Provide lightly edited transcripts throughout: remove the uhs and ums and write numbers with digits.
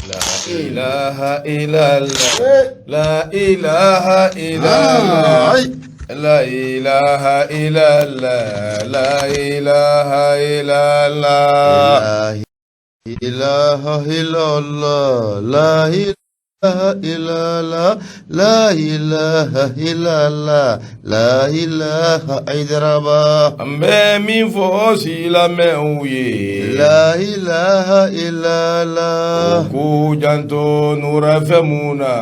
La ilaha illallah. La ilaha illallah. La ilaha illallah. La ilaha illallah. La ilaha illallah. La ilaha illallah. La ilaha illallah. La ilaha Hyderabad. An bɛ min fɔ silamɛw ye. La ilaha illallah. U k'u janto Nura FM na.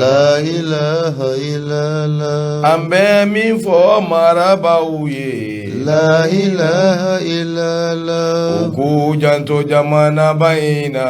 La ilaha illallah. An bɛ min fɔ marabaaw ye. La ilaha illallah. U k'u janto jamanaba in na.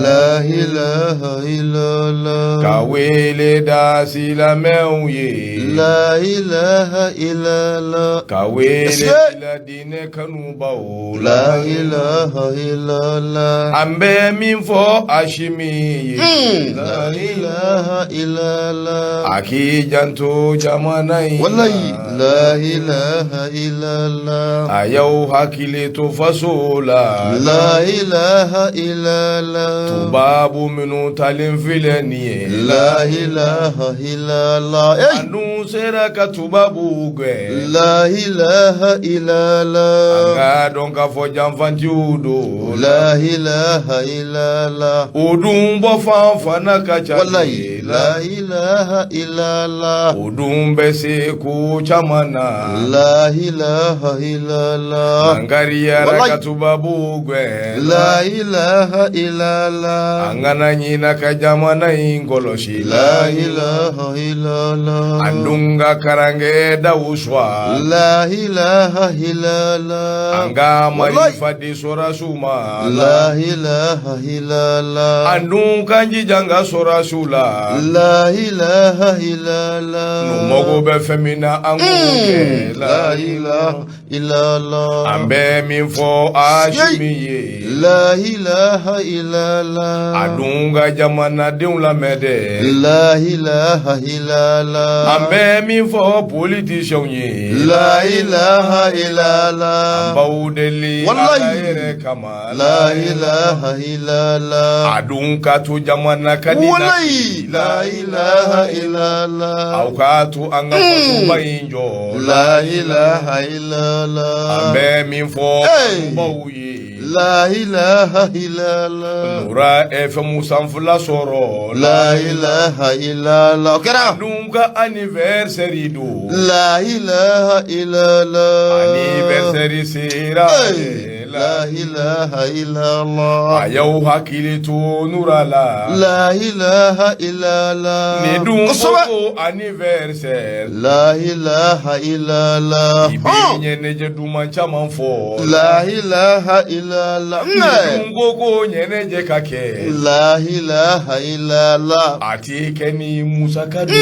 La ilaha illallah. Ka wele da silamɛw ye. La ilaha illallah. Ka wele Est-ce bila diinɛ kanubaw La ilaha illallah. An bɛ min fɔ Asimi ye. La ilaha illallah. A k'i janto jamana in na. Wallahi la ilaha illallah. A y'aw hakili to faso la. La ilaha illallah. Tubabu minnu talen filɛ nin ye. La ilaha illallah. Hey! An dun sera ka tubabu gɛn. La ilaha illallah. An k'a dɔn k'a fɔ janfantiw don. La ilaha illallah. O dun bɔ fan fana ka ca. Wallahi la ilaha illallah. O dun bɛ se ko caman na. La ilaha illallah. An kariyara Wallahi. ka tubabu gɛn. La ilaha illallah. An kana ɲina ka jamana in kɔlɔsi. La ilaha illallah. An dun ka karankɛdaw suwa. La ilaha illallah. An ka Wallahi. marifa di sɔrɔdasiw ma. La ilaha illallah. An dun k'an jija an ka sɔrɔdasiw la. La ilaha illallah. N'u mago bɛ fɛn min na an k'o kɛ. La ilaha illallah. An bɛ min fɔ Asimi ye. La ilaha illallah. A dun ka jamanadenw lamɛn dɛ. La ilaha illallah. An bɛ min fɔ politiciens ye. La ilaha illallah. An b'aw deli Wallahi. Ala yɛrɛ kama. La ilaha illallah. A dun ka to jamana ka di na. Wallahi. La ilaha illallah. Aw k'a to an ka fasoba in jɔ. La ilaha illallah. An bɛ min fɔ Hey. baw ye. La ilaha illallah. Nura FM sanfɛla sɔrɔ. La ilaha illallah. O kɛra. Dun ka anniversaire don. La ilaha illallah. Anniversaire sera. Hey. La ilaha illallah. A y'aw hakili to Nura la. La ilaha illallah. Ni dun ko Kosɛbɛ. ko anniversaire. La ilaha illallah. I bɛ ɲɛnajɛ duman caman fɔ. La ilaha illallah. Ni dun ko ko ɲɛnajɛ ka kɛ. La ilaha illallah. A ti kɛ ni musaka dun.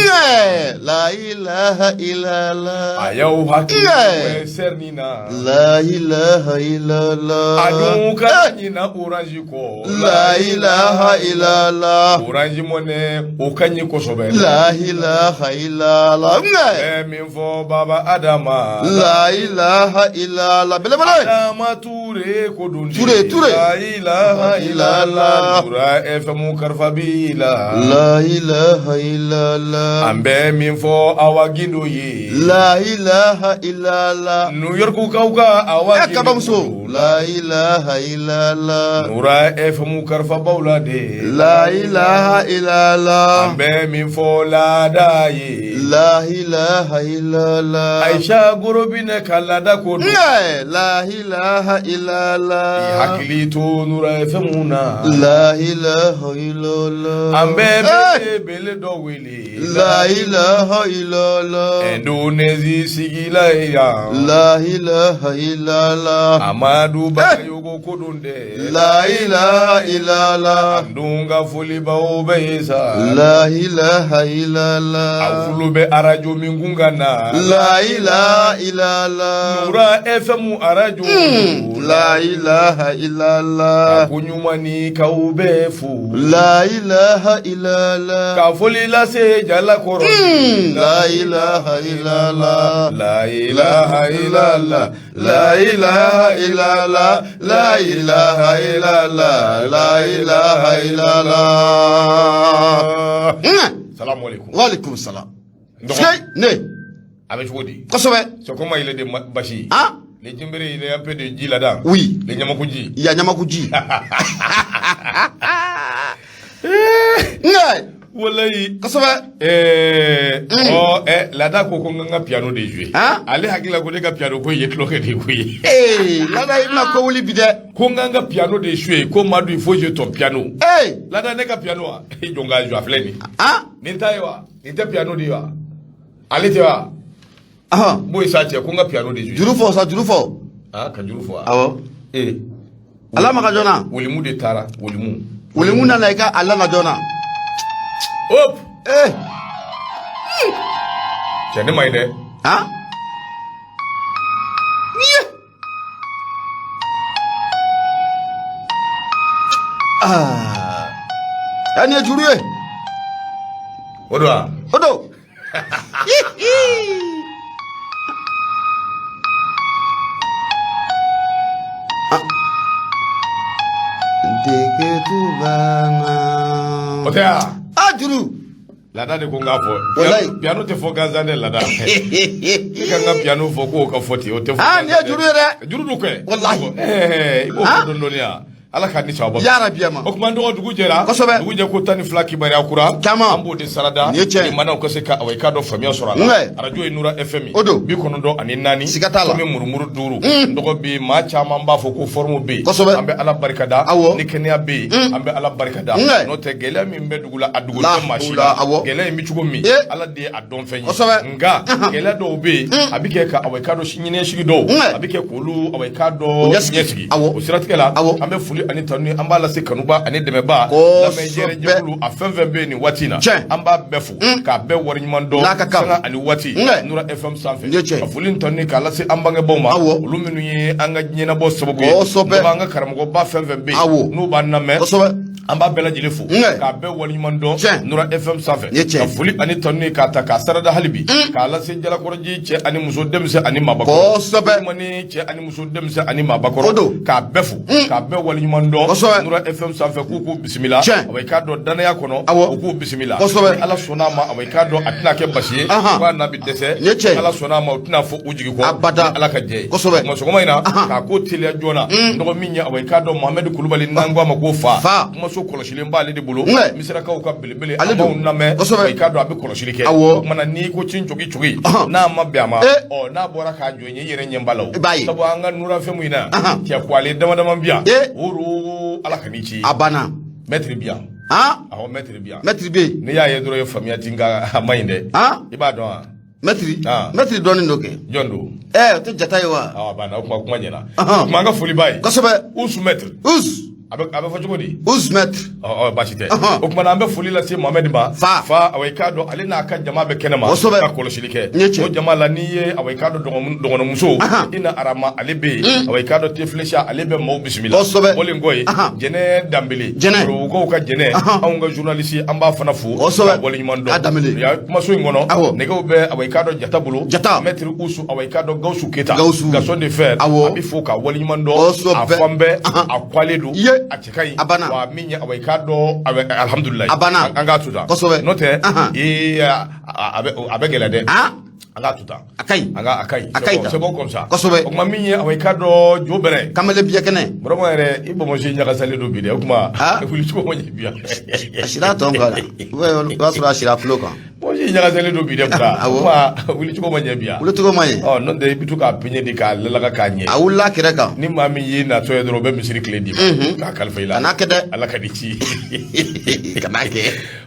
La ilaha illallah. A y'aw hakili to Yeah. anniversaire nin na. La ilaha illallah. A dun kana ɲina Orange kɔ. La ilaha illallah. Orange Money o ka ɲi kosɛbɛ. La ilaha illallah. Bɛ min fɔ Baba Adama. La ilaha illallah. Belebele. Adama Ture ko dun. Ture, Ture. La ilaha illallah. Nura FM karifa b'i la. La ilaha illallah. An bɛ min fɔ Awa Gindo ye. La ilaha illallah. New York kaw ka Awa Eh Gindo. kabamuso. La ilaha illallah. Nura FM karifabaw la de. La ilaha illallah. An bɛ min fɔ laada ye. La ilaha illallah. Aisha Gorobinɛ ka laada ko don. La ilaha illallah. I hakili to Nura FM na. La ilaha illallah. An bɛ Eh! bele dɔ wele. La ilaha illallah. Indonésie sigila yan. La ilaha illallah. Amadu Bagayogo ko don dɛ. La ilaha illallah. An dun ka folibaw bɛ yen sa. La ilaha illallah. Aw tulo bɛ An bɛ arajo min kun kan na. La ilaha illallah. Nura FM arajo. La ilaha illallah. Ko ɲuman ni k'aw bɛɛ fo. La ilaha illallah. Ka foli lase Jalakɔrɔ. La ilaha illallah. La ilaha illallah. La ilaha illallah. La ilaha illallah. La ilaha illallah. Salamu alaikum. Wa alaikum salam. Dɔgɔ. Sey, ne. A bɛ cogo di? Kosɛbɛ. C'est comment il est de basi? Ah? Le jimbere, il est un peu de ji là-dedans. Oui. Le ɲamaku ji. Ya ɲamaku ji. Ne. Walayi. Kosɛbɛ. Ɔ Lada ko ko n ka piano de jouer. Ah? Ale hakili la ko ne ka piano ko ye tulonkɛ de ko ye. Ee, Lada i bɛna ko wuli bi dɛ. Ko n ka piano de jouer ko Madu, il faut jouer ton piano. Ee. Lada, ne ka piano wa? I jɔ n ka jouer, a filɛ nin ye. Ah? Nin ta ye wa? Nin tɛ piano de ye wa? Ale tɛ wa? Ahan. N b'o ye sa cɛ, ko n ka piano de jouer. Juru fɔ sa, juru fɔ. Ah, ka juru fɔ wa? Awɔ. Ee. Ala ma ka joona. Wolimu de taara, wolimu. Wolimu nana i ka a lana joona. Hop! Ee. Cɛ, ne ma ɲi dɛ. Ah? Ye. Ah. Ya nin ye juru ye. O don wa? O don. Ah. Degetuba. O tɛ wa? Ah, juru. Lada de ko n k'a fɔ. Walayi. Piano tɛ fɔ gansan dɛ, Lada. Ne ka n ka piano fɔ k'o ka fɔ ten, o tɛ fɔ. Ah, nin ye juru ye dɛ. Juru don kɛ. Walahi. Ɛɛ, i b'o fɔ Ah. dɔɔni dɔɔni ya. Ala k'a ni sababa. Ya Rabbi ma. O tuma n dɔgɔ, dugu jɛra. Kosɛbɛ. Dugu jɛ ko 12 kibaruya kura. Caman. An b'o de sarada. Nin ye tiɲɛ ye. Ni manaw ka se ka awa i k'a dɔn faamuya sɔrɔ a la. Nka. Arajo ye Nura FM. O don. 94. Siga t'a la. Tomi murumuru 5. N dɔgɔ bɛ yen, maa caman b'a fɔ ko forme bɛ yen. Kosɛbɛ. An bɛ Ala barika da. Awɔ. Ni kɛnɛya bɛ yen. An bɛ Ala barika da. Nka. N'o tɛ, gɛlɛya min bɛ dugu la, a dogo La tɛ maa si hawla, la. awɔ. Gɛlɛya in bɛ cogo min. Eh. Ala de ye a dɔn fɛn ye. Kosɛbɛ. Nka gɛlɛya dɔw bɛ yen, a bɛ kɛ ka awa i k'a dɔn siniɲɛsigi dɔw. Nka. A bɛ kɛ k'olu awa i k'a dɔn ɲɛsigi. ɲɛsigi. Awɔ. O siratigɛ la, Awɔ. an bɛ foli ani tanu an b'a lase kanuba ani dɛmɛba. Kosɛbɛ. Lamɛnjɛrɛjɛkulu a fɛn fɛn bɛ yen nin waati in na. Tiɲɛ. An b'a bɛɛ fo k'a bɛɛ wariɲuman dɔn. N'a ka kan. Sanga ani waati. Nka. Nura FM sanfɛ. Nin ye tiɲɛ. Ka foli ni tanu k'a lase an bangebaaw ma. Awɔ. Olu minnu ye an ka ɲɛnabɔ sababu ye. Kosɛbɛ. Dɔ b'an ka karamɔgɔba fɛn fɛn bɛ yen. Awɔ. N'u b'an lamɛn. Kosɛbɛ. An b'a bɛɛ lajɛlen fo Nka. k'a bɛɛ waleɲuman dɔn. Tiɲɛ. Nura FM sanfɛ. Nin ye tiɲɛ. Ka foli ani tanu k'a ta k'a sarada hali bi k'a lase Jalakɔrɔji cɛ ani muso, denmisɛn ani maabakɔrɔ. Kosɛbɛ. Ni cɛ ani muso, denmisɛn ani maabakɔrɔ. O don. K'a bɛɛ fo k'a bɛɛ waleɲuman dɔn. Kosɛbɛ. Nura FM sanfɛ, k'u k'u bisimila. Tiɲɛ. Awa i k'a dɔn danaya kɔnɔ. Awɔ. U k'u bisimila. Kosɛbɛ. Ni Ala sɔnna a ma, awa i k'a dɔn a tɛna kɛ basi ye. Ahan. K'a n'a bɛ dɛsɛ. Nin ye tiɲɛ ye. Ala sɔnna a ma, u tɛna fɔ u jigi kɔ. Abada. Ni Ala ka jɛ ye. Kosɛbɛ. O tuma sɔgɔma in na, Ahan. k'a ko teliya joona, dɔgɔ min ye, awa i k'a dɔn Mohamɛdi Kulubali, n'an ko a ma ko fa. Fa. Kumaso kɔlɔsilen b'ale de bolo. Nka. Misirakaw ka belebele. Ale A b'anw don. lamɛn. Kosɛbɛ. Awa i k'a dɔn a bɛ kɔlɔsili kɛ. Awɔ. O tuma na n'i ko ci cogi cogi. Ahan. N'a ma bɛn a ma. Eh. Ɔ, n'a bɔra k'a jɔ i ɲɛ, i yɛrɛ ɲɛ b'a la o. I b'a ye. Sabu an ka Nura FM in na. Ahan. Cɛ ko ale dama dama bi yan. Eh. Oro Ala ka n'i ci. A banna. Maître bi yan. Han? Awɔ, maître bi yan. Maître bɛ yen. N'i y'a ye dɔrɔn i ye faamuya ti, nka a ma ɲi dɛ. Han? I b'a dɔn wa? Maître. Ah. Maître dɔɔnin dɔ kɛ. Jɔn don? Ɛ, o tɛ jata ye wa? Awɔ, a banna, o kuma ɲɛna. Ahan. O tuma an ka foli b'a ye. Kosɛbɛ. Usu maître. Us. A bɛ fɔ cogo di? Us maître. Ɔ ɔ, baasi tɛ. Ɔhɔn. O tuma na an bɛ foli lase Mohamɛdi ma. Fa. Fa, awa i k'a dɔn ale n'a ka jama bɛ kɛnɛ ma. Kosɛbɛ. Ka kɔlɔsili kɛ. N ye tiɲɛ. O jama la, n'i ye awa i k'a dɔn dɔgɔnɔmuso. Ahan. Ina Arama, ale bɛ yen. Awa i k'a dɔn Tefilesa, ale bɛ maaw bisimila. Kosɛbɛ. Bɔlen kɔ yen. Ahan. Jɛnɛ Danbele. Jɛnɛ. Orobugukaw ka Jɛnɛ. Ahan. Anw ka journaliste, an b'a fana fo. Kosɛbɛ. Ka waleɲuman dɔn. A Danbele. Ya kumaso in kɔnɔ. Awɔ. Nɛgɛw bɛ awa i k'a dɔn Jata bolo. Jata. Maître Usu, awa i k'a dɔn Gawusu Keyita. Gawusu. Gaston de fer. Awɔ. A bɛ fo ka waleɲuman dɔn. Kosɛbɛ. A fan bɛɛ. Ahan. A kwalen don. Ye. A cɛ ka ɲi. A banna. Wa min ye, awa i k'a dɔn alhamdulilayi. A banna. An k'a to tan. Kosɛbɛ. N'o tɛ, Ahan. ee, a bɛ gɛlɛya dɛ. Han? An k'a to tan. A ka ɲi. An ka a ka ɲi. A ka ɲi tan. C'est bon comme ça. Kosɛbɛ. O tuma min ye, awa i k'a dɔn jo bɛrɛ. Kamalen biɲɛ kɛnɛ. Vraiment yɛrɛ, i bɔnbɔnsi ɲagasalen don bi dɛ. O tuma Ah. wuli cogo ma ɲɛ bi yan. A sira tɔn kan la. O b'a sɔrɔ a sira tulo kan. Bɔnsi ɲagasalen don bi dɛ Bura. Awɔ. O tuma wuli cogo ma ɲɛ bi yan. Wuli cogo ma ɲɛ. Ɔ, n'o tɛ i bɛ to k'a peɲɛ de k'a lalaga k'a ɲɛ. A wulila kɛrɛ kan. Ni maa min y'i natɔ ye dɔrɔn, o bɛ misiri tile d'i ma. K'a kalifa i la. Kan'a kɛ dɛ. Ala ka di ci. Kan'a kɛ.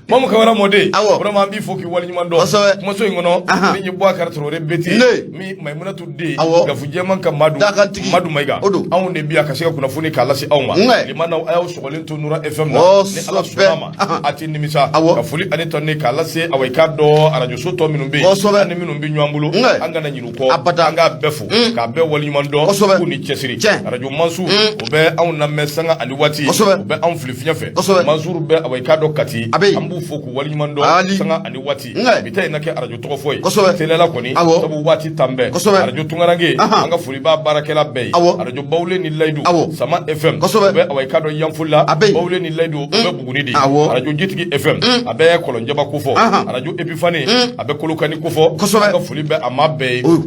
Mamu Kamara mɔden. Awɔ. Vraiment an b'i fo k'i waleɲuman dɔn. Kosɛbɛ. Kumaso in kɔnɔ. Ahan. Min ye bɔ a Bubakari Traoré Bete Ne. min Mayimunatu den Awɔ. Gafu jɛman ka Madu Dakantigi. Madu Mayiga O don. Anw de bi yan ka se ka kunnafoni k'a lase aw ma. Nka. Limanaw, a y'aw sɔgɔlen to Nura FM na. Kosɛbɛ. Ni Ala sɔnna ma, a tɛ nimisa. Awɔ. Ka foli ani tanu k'a lase awa i k'a dɔn arajoso tɔ minnu bɛ yen Kosɛbɛ. ani minnu bɛ ɲɔgɔn bolo, Nka. an kana ɲinɛ u kɔ. Abada. An k'a bɛɛ fo k'a bɛɛ waleɲuman dɔn Kosɛbɛ. k'u ni cɛsiri. Tiɲɛ. Arajo Mansu, o bɛ anw lamɛn sanga ani waati. Kosɛbɛ. O bɛ anw fili fiɲɛ fɛ. Kosɛbɛ. Mansuru bɛ awa i k'a dɔn Kati. A bɛ yen. An b'u fo k'u waleɲuman dɔn Ali. sanga ani waati. Nka. Bi ta in na kɛ arajo tɔgɔ fɔ ye. Kosɛbɛ. Teliyala kɔni, Awɔ. sabu waati tan bɛɛ. Kosɛbɛ. Arajo Tunkaranke, Ahan. an ka foli b'a baarakɛla bɛɛ ye. Awɔ. Arajo Bawule ni Layidu, Awɔ. Sama FM, Kosɛbɛ. o bɛ awa i k'a dɔn Yanfolila. A bɛ yen. Bawule ni Layidu, o bɛ Buguni de. Awɔ. Arajo Jitigi FM, a bɛ Kɔlɔnjɛba kofɔ. Ahan. Arajo Epifani, a bɛ Kolokani kofɔ. Kosɛbɛ. An ka foli bɛ a maa bɛɛ ye. O.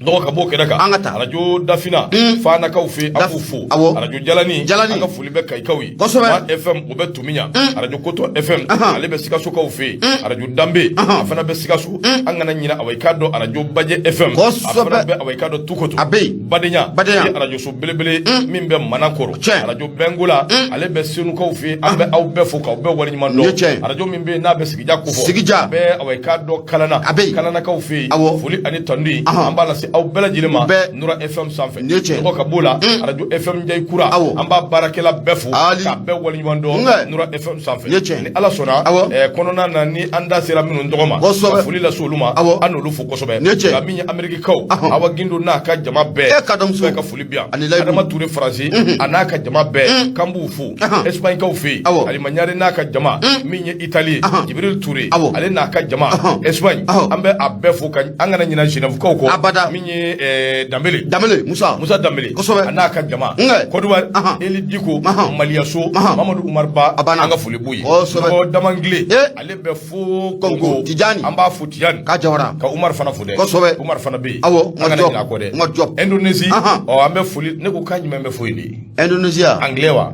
Dɔgɔ ka b'o kɛnɛ kan. An ka taa. Arajo Dafina, Fanakaw fɛ yen, an b'u fo. Awɔ. Arajo Jalani, Jalani. an ka foli bɛ Kayikaw ye. Kosɛbɛ. Ma FM, o bɛ Tumiɲa. Arajo Kotɔ FM, Ahan. ale bɛ Sikasokaw fɛ yen. Arajo Danbe, a fana bɛ Sikaso. An kana ɲinɛ awa i k'a dɔn arajo Bajɛ FM, a Kosɛbɛ. fana bɛ awa i k'a dɔn Tukoto. A bɛ yen. Badenya, Badenya. ye arajoso belebele min bɛ Manakɔrɔ. Tiɲɛ. Arajo Bɛngola, ale bɛ Senukaw fɛ yen. An bɛ aw bɛɛ fo k'aw bɛɛ waleɲuman Nin ye dɔn. tiɲɛ ye. Arajo min bɛ yen n'a bɛ Sigija kofɔ. Sigija. A bɛ awa i k'a dɔn Kalana. A bɛ yen. Kalanakaw fɛ yen. Awɔ. Foli ani tanuni, Ahan. an b'a lase aw bɛɛ lajɛlen ma Bɛɛ. Nura FM sanfɛ. Nin ye tiɲɛ ye. Tɔgɔ ka b'o la, arajo FM Njayi Kura, Awɔ. an b'a baarakɛla bɛɛ fo Ali. k'a bɛɛ waleɲuman dɔn Nka. Nura FM sanfɛ. Nin ye tiɲɛ ye. Ni Ala sɔnna, Awɔ. Kɔnɔna na, ni an da sera minnu tɔgɔ ma, Kosɛbɛ. ka foli lase olu ma, Awɔ. an n'olu fo kosɛbɛ. Nin ye tiɲɛ ye. Nka min ye Amerikikaw, Ahɔn. Awa Gindo n'a ka jama bɛɛ, E ka dɔnmuso. bɛɛ ka foli bi yan. Ani Layidu. Adama Ture Faransi, a n'a ka jama bɛɛ, k'an b'u fo. Ahan. Espagnekaw fɛ yen, Awɔ. Alima Ɲare n'a ka jama, min ye Italie, Ahan. Jibril Ture, Awɔ. ale n'a ka jama, Ahan. Espagne, Awɔ. an bɛ a bɛɛ fo ka an kana ɲinɛ Genèvekaw kɔ. Abada. Min ye Danbele. Danbele Musa. Musa Danbele. Kosɛbɛ. A n'a ka jama. Nka. Kɔdiwari, Ahan. Eli Diko, Ahan. Maliyaso, Ahan. Mamadu Umar Ba, A banna. an ka foli b'u ye. Kosɛbɛ. Nɔgɔ Damangile, Eh. ale bɛ fo Congo. Congo. Tijani. An b'a fo Tijani. Ka Jawara. Ka Umar fana fo dɛ. Kosɛbɛ. Umar fana bɛ yen. Awɔ, An kana Umar Diop. ɲinɛ a kɔ dɛ. Umar Diop. Indonésie, Ahan. ɔ an bɛ foli, ne ko k'a jumɛn bɛ fo yen de? Indonesia. Anglais wa?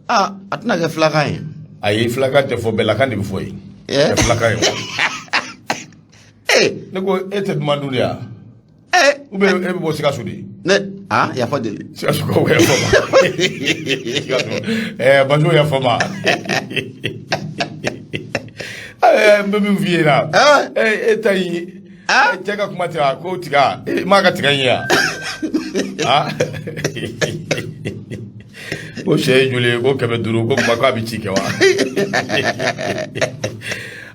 Ah, a tɛna kɛ filakan ye. Ayi, filakan tɛ fɔ, bɛlakan de bɛ fɔ yen. Eh. Tɛ filakan ye wa? Eh, Ne ko e tɛ duman dun de ya? eh. Ou bien e bɛ bɔ Sikaso de? Ne, ah, yafa deli. Sikasokaw ka yafa ma. Sikaso. Bajo yafa ma. N bɛ min f'i ye na. Eh. E ta in. Ah. Cɛ ka kuma tɛ wa ko tiga e m'a ka tiga in ye wa? Ah. Ko sɛ ye joli ye ko 500 ko kuma k'a bɛ ci kɛ wa?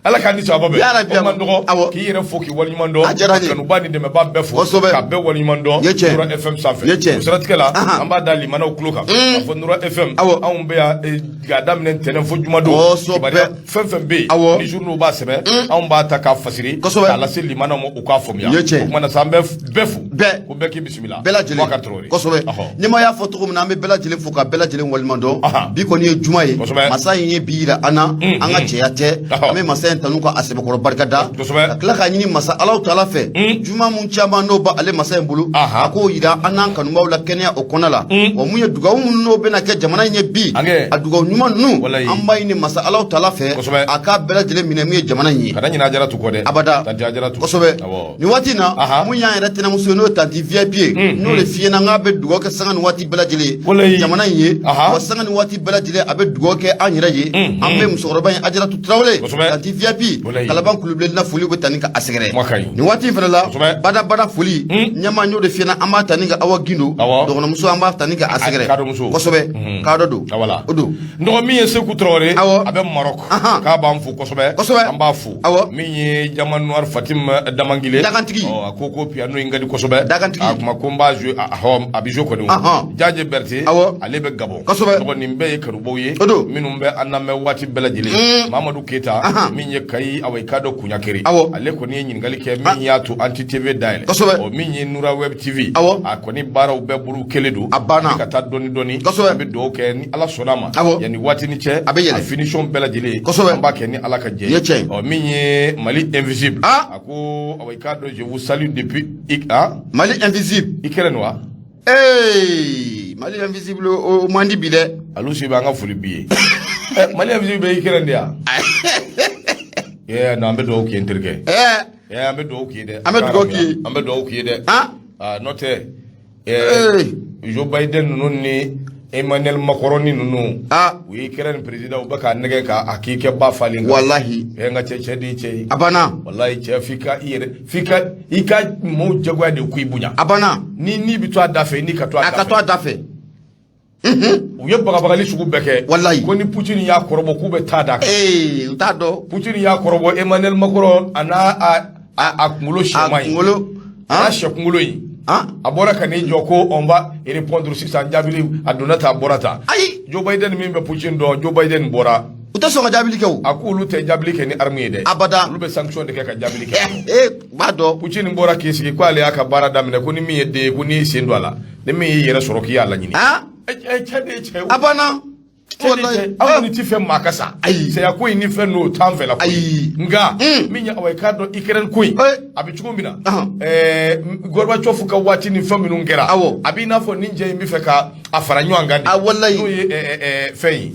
Ala k'an ni saba bɛn. Ya Rabbi, O man dɔgɔ awɔ. k'i yɛrɛ fo k'i waleɲuman dɔn. A diyara n ye. Kanuba ni dɛmɛba bɛɛ fo. Kosɛbɛ. Ka bɛɛ waleɲuman dɔn. Ye tiɲɛ. Nura FM sanfɛ. Ye tiɲɛ. O siratigɛ la, Ahan. an b'a da limanaw tulo kan. K'a fɔ Nura FM, Awɔ. anw bɛ yan k'a daminɛ ntɛnɛn fo jumadon. Kosɛbɛ. Kibaruya fɛn fɛn bɛ yen. Awɔ. Ni journaux b'a sɛbɛn, anw b'a ta k'a fasiri. Kosɛbɛ. K'a lase limanaw ma u k'a faamuya. Ye tiɲɛ. O kumana sa an bɛ bɛɛ fo. Bɛɛ. Ko bɛɛ k'i bisimila. Bɛɛ lajɛlen. Boubacar Traoré. Kosɛbɛ. Ɔhɔ. Ɲɛmaa y'a fɔ cogo min na, an bɛ bɛɛ lajɛlen fo ka bɛɛ lajɛlen waleɲuman dɔn. Ahan. Bi kɔni ye juma ye. Kosɛbɛ. Masa in ye bi yira an na. An ka cɛya tɛ. Ɔhɔ. An bɛ masa in tanu ka a sɛbɛkɔrɔ barika da. Kosɛbɛ. Ka tila k'a ɲini masa Alahu taala fɛ. Juma mun caman n'o b'ale masa in bolo. Ahan. A k'o yira an n'an kanubaw la kɛnɛya o kɔnɔ la. Wa mun ye dugawu minnu n'o bɛna kɛ jamana in ye bi. Angɛ. A dugawu ɲuman ninnu. Walayi. An b'a ɲini masa Alahu taala fɛ. Kosɛbɛ. A k'a bɛɛ lajɛlen minɛ mun ye jamana in ye. Kana ɲinɛ Ajaratu kɔ dɛ. Abada. Tanti Ajaratu. Kosɛbɛ. Awɔ. Nin waati in na, Ahan. mun y'an yɛrɛ tɛnɛmuso ye n'o ye tanti VIP ye, n'o de f'i ɲɛna n k'a bɛ dugawu kɛ sanga ni waati bɛɛ lajɛlen Walayi. jamana in ye. Ahan. Wa sanga ni waati bɛɛ lajɛlen a bɛ dugawu kɛ an yɛrɛ ye. An bɛ musokɔrɔba in Ajaratu Tarawele, Kosɛbɛ. tanti VIP, Walayi. Kalaban Kulubilenna foli bɛ tani ka a sɛgɛrɛ. Kuma ka ɲi. Nin waati in fana la, Kosɛbɛ. badabada foli ɲɛmaa y'o de f'i ɲɛna, an b'a tani ka Awa Gindo, Awɔ. dɔgɔnɔmuso, an b'a tani ka a sɛgɛrɛ. Kadɔmuso. Kosɛbɛ. Kadɔ don. Awala. O don. N dɔgɔ min ye Seku Traoré, Awɔ. a bɛ Maroc. Ahan. K'a b'an fo kosɛbɛ. Kosɛbɛ. An b'a fo. Awɔ. Min ye Jama Noir Fatim Damangile. Dagantigi. Ɔ, a ko ko piano in ka di kosɛbɛ. Dagantigi. A kuma ko n b'a jouer, a bɛ jouer kɔni. Ahan. Jaje Berté. Awɔ. Ale bɛ Gabon. Kosɛbɛ. Dɔgɔ nin bɛɛ ye kanubaw ye. O don. Minnu bɛ an lamɛn waati bɛɛ lajɛlen. Mamadu Keyita. Ahan. Min ye Kayi awa i k'a dɔn Kuɲakere. Awɔ. Ale kɔni ye ɲininkali kɛ min y'a to an ti TV dayɛlɛ. Kosɛbɛ. Ɔ, min ye Nura Web TV. Awɔ. A kɔni baaraw bɛɛ bolo kelen don. A banna. An bɛ ka taa dɔɔni dɔɔni. Kosɛbɛ. An bɛ dugawu kɛ ni Ala sɔnna a ma. Awɔ. Yanni waati ni cɛ. A bɛ yɛlɛ. A finition bɛɛ lajɛlen. Kosɛbɛ. An b'a kɛ ni Ala ka jɛ Ye tiɲɛ ye. Ɔ, min ye Mali Invisible. Ah. A ko awa i k'a dɔn je vous salue depuis ah Mali Invisible. Ukraine wa? Ee, Mali Invisible o man di bi dɛ. Alu si bɛ an ka foli b'i ye. Mali Invisible bɛ Ukraine de yan? Non, an bɛ dugawu k'i ye n terikɛ. Ɛɛ. An bɛ dugawu k'i ye dɛ. An bɛ dugawu k'i ye. An bɛ dugawu k'i ye dɛ. Han. Ah, n'o tɛ Ee. Joe Biden ninnu ni Emmanuel Macron ni ninnu Ah. u ye Ukraine président u bɛ k'a nɛgɛ k'a k'i kɛ ba falen kan. Walahi. Ɛ, n ka cɛ, cɛ de ye cɛ ye. A banna. Walahi cɛ, f'i ka i yɛrɛ, f'i ka i ka maaw jagoya de k'i bonya. A banna. Ni bɛ to a da fɛ, ni ka to a A da ka fɛ. to a da fɛ. U ye bagabagali sugu bɛɛ kɛ. Walahi. Ko ni Poutine y'a kɔrɔbɔ k'u bɛ taa d'a kan. Ee, u t'a dɔn. Poutine y'a kɔrɔbɔ, Emmanuel Macron a n'a a kunkolo A sɛman in. kunkolo. A n'a sɛ kunkolo in. Han. A bɔra ka n'i jɔ ko on va répondre sisan, jaabili a donna tan, a bɔra tan. Ayi. Joe Biden min bɛ Poutine dɔn, Joe Biden bɔra. U tɛ sɔn ka jaabili kɛ o. A ko olu tɛ jaabili kɛ ni arme ye dɛ. Abada. Olu bɛ sanction de kɛ ka jaabili kɛ. Ee, u b'a dɔn. Poutine bɔra k'i sigi ko ale y'a ka baara daminɛ, ko ni min ye den ye, ko n'i y'i sen don a la, ni min y'i yɛrɛ sɔrɔ k'i y'a laɲini. Han. Ɛ, cɛ de ye cɛ ye. A banna. Cɛ de ye cɛ ye. Aw kɔni ti fɛ maa ka sa. Ayi. Saya ko in ni fɛn n'o t'an fɛ la koyi. Ayi. Nka min ye awa, i k'a dɔn Ukraine ko in a bɛ cogo min na, Gorbatchev ka waati ni fɛn minnu kɛra, a b'i n'a fɔ nin cɛ in bɛ fɛ ka a fara ɲɔgɔn kan de. Ah, walayi. N'o ye fɛn ye,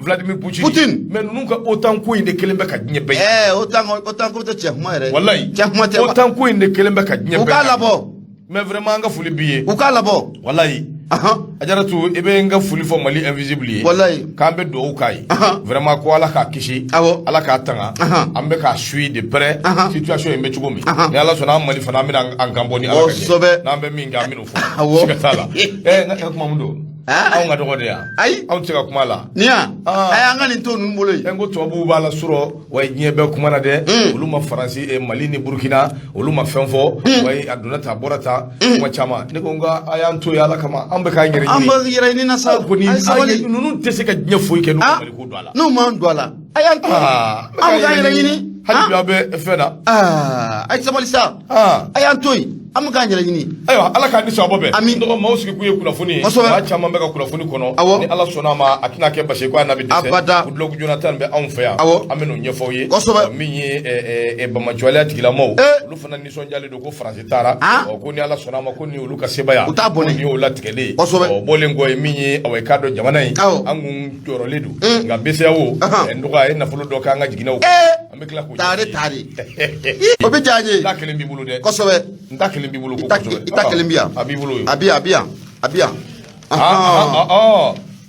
Vladimir Poutine. Poutine. Mais ninnu ka OTAN ko in de kelen bɛ ka diɲɛ bɛɛ ye. Ɛɛ, OTAN ko tɛ cɛ kuma yɛrɛ. Walayi. Cɛ kuma tɛ. OTAN ko in de kelen bɛ ka diɲɛ bɛɛ. U k'a labɔ. Mais vraiment an ka foli b'i ye. U k'a labɔ. Walayi. Ajaratu, i bɛ n ka foli fɔ Mali invisible ye. Walayi. K'an bɛ dugawu k'a ye. Vraiment ko Ala k'a kisi. Ala k'a tanga. An bɛ k'a suit de près. Situation in bɛ cogo min. Ni Ala sɔnna, an Mali fana, an bɛna an kan bɔ ni Ala ka jɛ. Kosɛbɛ. N'an bɛ min kɛ, an bɛn'o fɔ. Siga t'a la. Ɛ, n ka kuma mun don? Anw ka dɔgɔ de yan. Ayi. Anw tɛ se ka kuma la. Nin yan. Ah. Ayi, an ka nin to ninnu bolo yen. N ko tubabuw b'a la surɔ wa, diɲɛ bɛɛ kuma na dɛ. Olu ma Faransi, Mali ni Burukina, olu ma fɛn fɔ. Wa a donna tan, a bɔra tan, kuma caman. Ne ko n ko a y'an to yen Ala kama, an bɛ k'an yɛrɛ An ɲini. bɛ yɛrɛ ɲini na sa. Aw kɔni, A ye sabali. ninnu tɛ se ka diɲɛ foyi kɛ n'u ma Mali ko don a la. N'u m'an don a la. A y'an to yen. An bɛ k'an yɛrɛ ɲini. Hali bi aw bɛ fɛn na. Aa, a ye sabali sa. A y'an to yen. An bɛ k'an yɛrɛ ɲini. Ayiwa, Ala k'an ni sababa bɛn. Ami. N dɔgɔ, maaw sigi kun ye kunnafoni ye. Kosɛbɛ. Maa caman bɛ ka kunnafoni kɔnɔ. Ni Ala sɔnna a ma, a tɛna kɛ basi ye ko a n'a bɛ dɛsɛ. Abada. Goodluck Jonathan bɛ anw fɛ yan. An bɛ n'o ɲɛfɔ aw ye. Kosɛbɛ. Ɔ, min ye banbaanciwaleya tigilamɔgɔw, olu fana nisɔndiyalen don ko Faransi taara. Ɔ, ko ni Ala sɔnna a ma, ko ni olu ka sebaya. U t'a bɔnɛ. Ko nin y'o latigɛlen ye. Kosɛbɛ. Ɔ, bɔlen kɔ ye min ye, awa, i k'a dɔn jamana in, an kun jɔrɔlen don. Nka BCEAO, n dɔgɔ, a ye nafolo dɔ k'an ka jiginɛw kɔnɔ. An bɛ tila k'o Taare ɲɛfɔ i ye. taare. O bɛ diya n ye. N ta kelen b'i bolo dɛ. Kosɛbɛ. N ta kelen b'i bolo ko kosɛbɛ. I ta kelen bɛ yan. A b'i bolo yen. A bɛ yan, a bɛ yan, a bɛ yan.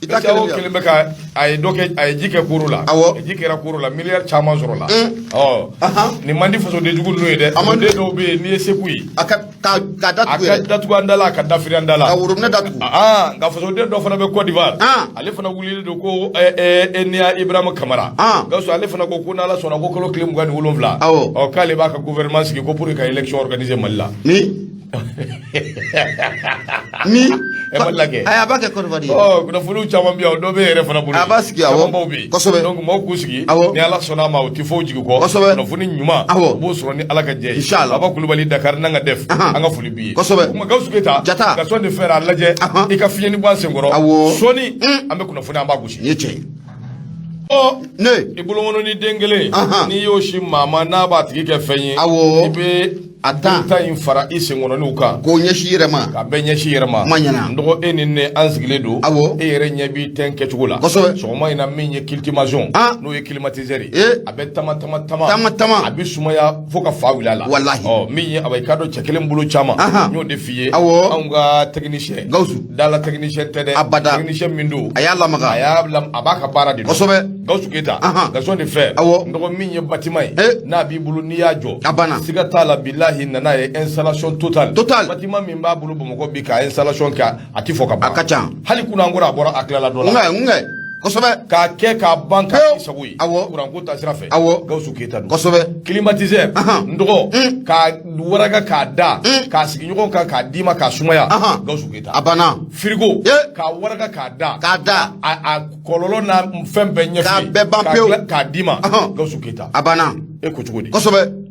I ta BCEAO kelen bɛ yan. kelen bɛ ka a ye dɔ kɛ, a ye ji kɛ koro la. Ji kɛra koro la, miliyari caman sɔrɔ la. Ɔ, nin man di fasoden jugu ninnu ye dɛ. A man di. Fasoden dɔw bɛ yen, n'i ye se k'u ye. A ka ka ka A datugu ka yɛrɛ. datugu an da la, a ka dafiri an da la. Ka worobinɛ datugu. Nka fasoden dɔ fana bɛ Côte d'Ivoire. Ale fana wulilen don ko Enia Ibrahim Kamara. Gawusu, ale fana ko ko n'Ala sɔnna, ko kalo tile 27. Ɔ, k'ale b'a ka gouvernement sigi ko pour que ka élection organiser Mali la. Ni. Ni. Ɛ, Mali la kɛ. Ayi, a b'a kɛ Côte d'Ivoire ye. Ɔ, kunnafoniw caman bɛ yan, o dɔ bɛ e yɛrɛ fana bolo. A b'a sigi, awɔ. Camanbaw bɛ yen. Kosɛbɛ. Donc maaw k'u sigi. Ni Ala sɔnna a ma, o tɛ fɔ u jigi kɔ. Kunnafoni ɲuman. U b'o sɔrɔ ni Ala ka jɛ ye. Inchallah. Baba Kulubali Dakar n'an ka def. An ka foli b'i ye. Kosɛbɛ. O tuma Gawusu Keyita. Jata. Gaston de Fer a lajɛ. I ka fiɲɛni bɔ an senkɔrɔ. Sɔɔni an bɛ kunnafoni, an b'a gosi. Nin ye tiɲɛ ye. Ɔ, Ne. i bolokɔnɔ ni den kelen, n'i y'o si maa ma, n'a b'a tigi kɛ fɛn ye. I bɛ A tan. ta in fara i senkɔrɔniw kan. K'o ɲɛsin i yɛrɛ ma. Ka bɛɛ ɲɛsin i yɛrɛ ma. Kuma ɲɛna. N dɔgɔ, e ni ne, an sigilen don. Awɔ. E yɛrɛ ɲɛ b'i tɛn kɛcogo la. Kosɛbɛ. Sɔgɔma in na, min ye climatisation, n'o ye climatiseur ye. A bɛ tama tama tama. Tama tama. A bɛ sumaya fo ka fa wuli a la. Walahi. Ɔ, min ye awa, i k'a dɔn cɛ kelen bolo caman. N y'o de f'i ye. Awɔ. Anw ka technicien. Gawusu. Dala technicien tɛ dɛ. Abada. Technicien min don. A y'a lamaga. A y'a lam, a b'a ka baara de dɔn. Kosɛbɛ. Gawusu Keyita. Gaston de Fer. Awɔ. N dɔgɔ, min ye bâtiment ye. N'a b'i bolo, n'i y'a jɔ. A banna. Siga t'a la, bilahi nana ye installation totale. Totale. Bâtiment min b'a bolo Bamakɔ bi ka installation kɛ, a ti fɔ ka ban. A ka ca. Hali kunun an kɔrɔ, a bɔra a tilala dɔ la. Nkɛ nkɛ. Kosɛbɛ. K'a kɛ k'a ban k'a Pewu. k'i sago ye. Awɔ. Kuranko ta sira fɛ. Awɔ. Gawusu Keyita don. Kosɛbɛ. Climatiseur. N dɔgɔ, k'a waraka k'a da, k'a sigi ɲɔgɔn kan k'a d'i ma k'a sumaya. Gawusu Keyita. A banna. Frigo. K'a waraka k'a da. K'a da. A kɔlɔlɔ n'a fɛn bɛɛ ɲɛf'i ye. K'a bɛɛ ban pewu. K'a d'i ma. Gawusu Keyita. A banna. E ko cogo di? Kosɛbɛ.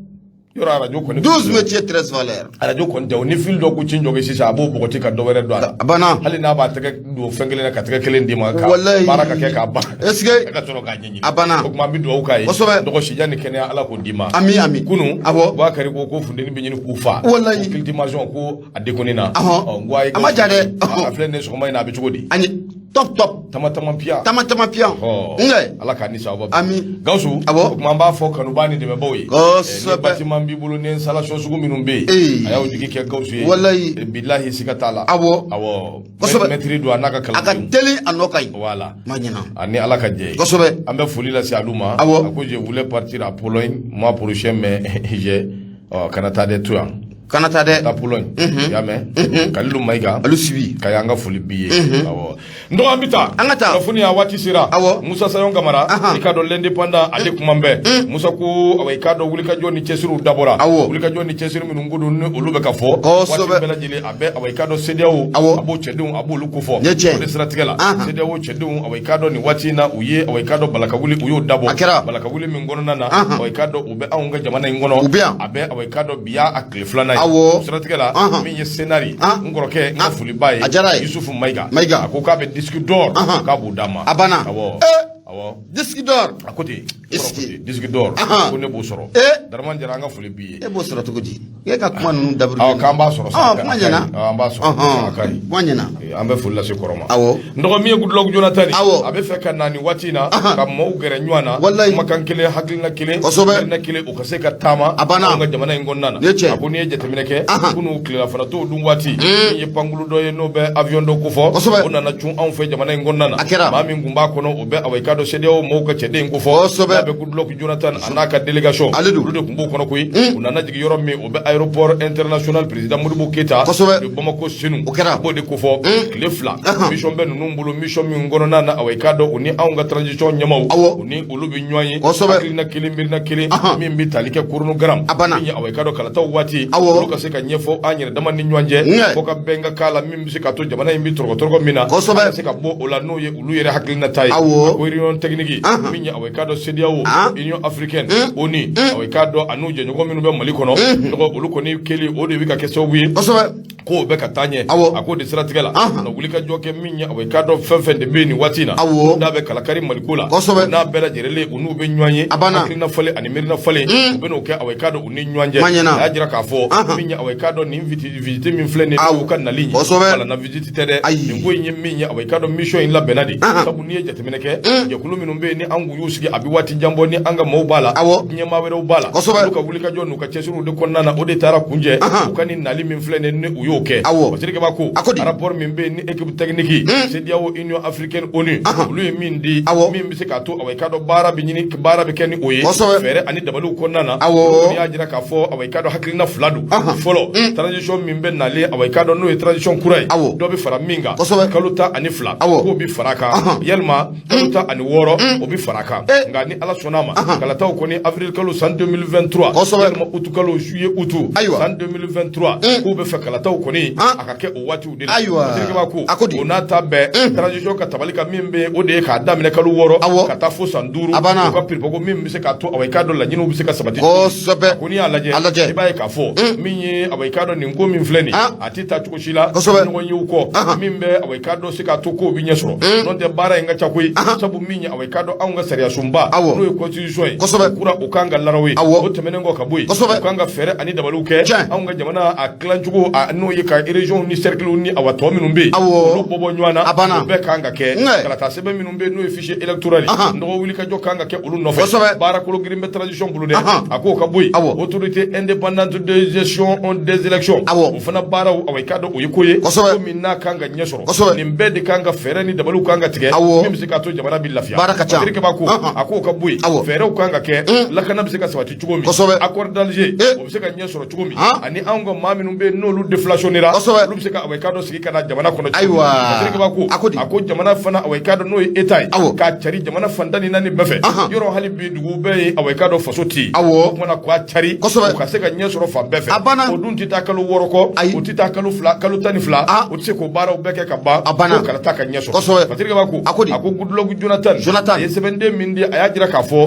Yɔrɔ arajo kɔni. 12 métiers, 13 valeurs. Arajo kɔni tɛ o, ni fil dɔ ko ci jɔ sisan, a b'o bɔgɔti ka dɔ wɛrɛ don a la. A banna. Hali n'a b'a tɛgɛ don fɛn kelen na ka tɛgɛ kelen d'i ma ka Walayi. baara ka kɛ k'a ban. Est-ce que. Ka sɔrɔ k'a ɲɛɲini. A banna. O tuma an bɛ dugawu k'a ye. Kosɛbɛ. Dɔgɔ sijan ni kɛnɛya, Ala k'o d'i ma. Ami ami. Kunun. Awɔ. Bakari ko funteni bɛ ɲini k'u fa. Walayi. Ko climatisation ko a déconné na. Ɔhɔn. Ɔ, n ko a ye. A ma ja dɛ. A filɛ nin ye sɔgɔma in na, a bɛ cogo di? An ye Top top. Tama tama piya. Tama tama piya. Ɔ Ala k'a ni sababa. Ami. Gawusu. Awɔ. O tuma an b'a fɔ kanubaa ni dɛmɛbaaw ye. Kosɛbɛ. Ni bâtiment b'i bolo, ni installation sugu minnu bɛ yen. A y'aw jigi kɛ Gawusu ye. Walayi. Bilahi, siga t'a la. Awɔ. Awɔ. Kosɛbɛ. Maître don a n'a ka A ka kalandenw. teli, a nɔ ka ɲi. Voilà. Ma ɲina. Ani Ala ka jɛ ye. Kosɛbɛ. An bɛ foli lase alu ma. Awɔ. A ko je voulais partir à Pologne mois prochain, mais j'ai ɔ kana taa dɛ, to yan. Kana taa dɛ. Taa Pologne. I y'a mɛn? Kalilu Mayiga. Alu sibi. Ka y'an ka foli b'i ye. Awɔ. N dɔgɔ, an bɛ taa. An ka taa. Kunnafoni a waati sera. Awɔ. Musa Sayon Kamara. I k'a dɔn, l'indépendant, ale kuma bɛɛ. Musa ko awa, i k'a dɔn, wulikajɔ ni cɛsiriw dabɔra. Awɔ. Wulikajɔ ni cɛsiri minnu ko don, ni olu bɛ ka fɔ. Kosɛbɛ. Waati bɛɛ lajɛlen a bɛ awa, i k'a dɔn, CEDEAO. Awɔ. A b'o cɛdenw, a b'olu kofɔ. Nin ye tiɲɛ. O de siratigɛ la. CEDEAO cɛdenw, awa, i k'a dɔn, nin waati in na, u ye awa, i k'a dɔn, balakawuli, u y'o dabɔ. A kɛra. Balakawuli min kɔnɔna na. Awa, i k'a dɔn, u bɛ anw ka jamana in kɔnɔ. U bɛ yan. A bɛ awa, i k'a dɔn, bi y'a a tile filanan ye. Awɔ. O siratigɛ la. Min ye Sénat, n kɔrɔkɛ, n ka foliba ye. A diyara ye. Yusufu Mayiga. Mayiga. A ko k'a bɛ disque d'or. K'a b'o d'a ma. A banna. Awɔ. Awɔ. Disque d'or. A ko ten. Est-ce que- Disque d'or. Ko ne b'o sɔrɔ. Daraman Jara, an ka foli b'i ye. E b'o sɔrɔ cogo di? E ka kuma ninnu dabiri. Awɔ, k'an b'a sɔrɔ. Ɔ, kuma ɲɛna. Awɔ, an b'a sɔrɔ. A ka ɲi. Kuma ɲɛna. An bɛ foli lase kɔrɔ ma. Awɔ. N dɔgɔ, min ye Goodluck Jonathan ye. Awɔ. A bɛ fɛ ka na nin waati in na ka maaw gɛrɛ ɲɔgɔn na. Walayi. Kumakan kelen, hakilina kelen. Kosɛbɛ. Miirina kelen, o ka se ka taama. A banna. Anw ka jamana in kɔnɔna na. Nin ye tiɲɛ. A ko n'i ye jateminɛ kɛ. Kunun tilelafana t'o dun waati. Min ye pankulu dɔ ye, n'o bɛ avion dɔ kofɔ. Kosɛbɛ. O nana cun anw fɛ jamana in kɔnɔna na. A kɛra. Maa min tun b'a kɔnɔ, o bɛ awa, i k'a dɔn, CEDEAO maaw ka cɛden kofɔ. Kosɛbɛ. N'a bɛ Goodluck Jonathan a n'a ka délégation. Ale don. Olu de tun b'o kɔnɔ koyi. U nana jigin yɔrɔ min, o bɛ aéroport international président Modibo Keyita. Kosɛbɛ. De Bamako Senu. O kɛra. U b'o de kofɔ. Tile 2. Mission bɛ ninnu bolo, mission min kɔnɔna na, awa, i k'a dɔn, u ni anw ka transition ɲɛmaw. Awɔ. U ni olu bɛ ɲɔgɔn ye. Kosɛbɛ. Hakilina kelen, miirina kelen. Min bɛ tali kɛ chronogramme. A banna. Min ye awa, i k'a dɔn, kalataw waati. Awɔ. Olu ka se ka ɲɛfɔ an yɛrɛ dama ni ɲɔgɔn cɛ. Fo ka bɛn ka k'a la, min bɛ se ka to jamana in bɛ tɔrɔgɔ tɔrɔgɔ min na. Kosɛbɛ. An ka se ka bɔ o la, n'o ye olu yɛrɛ hakilina ta ye. Awɔ. A ko réunion technique. Min ye awa, i k'a dɔn, CEDEAO. Union africaine. ONU. Awa, i k'a dɔn, a n'u jɛɲɔgɔn minnu bɛ Mali kɔnɔ. Dɔgɔ, olu kɔni kɛli, o de bɛ ka kɛ sababu ye. Kosɛbɛ. K'o bɛ ka taa ɲɛ. Awɔ. A k'o de siratigɛ la. Na wuli ka jɔ kɛ min ye, awa, i k'a dɔn, fɛn fɛn de bɛ yen nin waati in na. Awɔ. N'a bɛ kalakari Maliko la. Kosɛbɛ. N'a bɛɛ lajɛlen, u n'u bɛ ɲɔgɔn ye. A banna. Hakilina falen ani miirina falen. U bɛ n'o kɛ, awa, i k'a dɔn, u ni ɲɔgɔn cɛ. Ma ɲɛna. A y'a jira k'a fɔ. Min ye, awa, i k'a dɔn, nin visite min filɛ nin ye. Awɔ. U ka nali ye. Kosɛbɛ. Wala na visite tɛ dɛ. Ayi. Nin ko in ye min ye, awa, i k'a dɔn, mission in labɛnna de. Sabu n'i ye jateminɛ kɛ. Jɛkulu minnu bɛ yen, ni an kun y'u sigi, a bɛ waati jan bɔ, ni an ka maaw b'a la. Awɔ. Ɲɛmaa wɛrɛw b'a la. Kosɛbɛ. Olu ka wulikajɔ n'u ka cɛsiriw de kɔnɔna na, o de taara kunjɛ. U ka nin nali min filɛ nin ye, ni u y'o kɛ. Awɔ. Masirikɛba ko. A ko di? Rapport min bɛ yen, ni équipe technique. CEDEAO, Union africaine, ONU. Olu ye min di. Awɔ. Min bɛ se k'a to, awa, i k'a dɔn, baara bɛ ɲini, baara bɛ kɛ ni o ye. Kosɛbɛ. Fɛɛrɛ ani dabaliw kɔnɔna na. Awɔ. Olu kɔni y'a jira k'a fɔ, awa, i k'a dɔn, hakilina fila don. Fɔlɔ, transition min bɛ nalen, awa, i k'a dɔn, n'o ye transition kura ye. Awɔ. Dɔ bɛ fara min kan. Kosɛbɛ. Kalo 12. Awɔ. K'o bɛ fara a kan. Yalima kalo 16, o bɛ fara a kan. Nka ni Ala sɔnna a ma. Kalataw kɔni, avril kalo san 2023. Kosɛbɛ. Yalima août kalo, juillet, août. Ayiwa. San 2023. K'u bɛ fɛ kalataw kɔni. A ka kɛ o waatiw de la. Ayiwa. Masirikɛba ko. A ko di? O n'a ta bɛɛ. Transition ka tabali kan min bɛ yen, o de ye k'a daminɛ kalo 6. Awɔ. Ka taa fo san 5. A banna. U ka piripoko min bɛ se k'a to, awa, i k'a dɔn, laɲiniw bɛ se ka sabati. Kosɛbɛ. Ko n'i y'a lajɛ. A lajɛ. I b'a ye k'a fɔ. Min ye, awa, i k'a dɔn, nin ko min filɛ nin ye. A tɛ taa cogo si la. Kosɛbɛ. Ɲɔgɔn yew kɔ. Min bɛ, awa, i k'a dɔn, se k'a to kow bɛ ɲɛ sɔrɔ. N'o tɛ, baara in ka ca koyi. Sabu min ye, awa, i k'a dɔn, anw ka sariya sunba. Awɔ. N'o ye constitution ye. Kosɛbɛ. O kura, o kan ka laraw ye. Awɔ. O tɛmɛnen kɔ ka bɔ yen. Kosɛbɛ. U kan ka fɛɛrɛ ani dabaliw kɛ. Tiɲɛ. Anw ka jamana a tilancogo a, n'o ye ka région ni cercle ni awa tɔ minnu bɛ yen. Awɔ. Olu bɔ bɔ ɲɔgɔn na. A banna. O bɛɛ kan ka kɛ. Kalata sɛbɛn minnu bɛ yen, n'o ye fichier électoral ye. Nɔgɔ wulikajɔ kan ka kɛ olu nɔfɛ. Kosɛbɛ. Baara kolo girin bɛ transition bolo dɛ. A k'o ka bɔ yen. Awɔ. Autorité indépendante de gestion des élections. Awɔ. O fana baaraw, awa, i k'a dɔn, o ye ko ye. Kosɛbɛ. Ko min n'a kan ka ɲɛ sɔrɔ. Kosɛbɛ. Nin bɛɛ de kan ka fɛɛrɛ ni dabaliw kan ka tigɛ. Awɔ. Min bɛ se k'a to jamana bɛ lafiya. Baara ka ca. Masirikɛba ko. A k'o ka bɔ yen. Awɔ. Fɛɛrɛw kan ka kɛ. Lakana bɛ se ka sabati cogo min. Kosɛbɛ. Accord d'Alger. O bɛ se ka ɲɛ sɔrɔ cogo min. Ani anw ka maa minnu bɛ yen, n'olu déflationnera. Kosɛbɛ. Olu bɛ se ka, awa, i k'a dɔn, sigi ka na jamana kɔnɔ cogo min. Ayiwa. Masirikɛba ko. A ko di? A ko jamana fana, awa, i k'a dɔn, n'o ye état ye. Awɔ. K'a cari jamana fan 14 bɛɛ fɛ. Yɔrɔ hali bi dugu bɛɛ ye, awa, i k'a dɔn, faso tɛ yen. Awɔ. O kumana k'a cari. Kosɛbɛ. U ka se ka ɲɛ sɔrɔ fan bɛɛ fɛ. A banna. O dun tɛ taa kalo 6 kɔ. Ayi. O tɛ taa kalo 2, kalo 12. O tɛ se k'o baaraw bɛɛ kɛ ka ban. A banna. Ko kalata ka ɲɛ sɔrɔ. Kosɛbɛ. Masirikɛba ko. A ko di? A ko Goodluck Jonathan. Jonathan. A ye sɛbɛnden min di, a y'a jira k'a fɔ.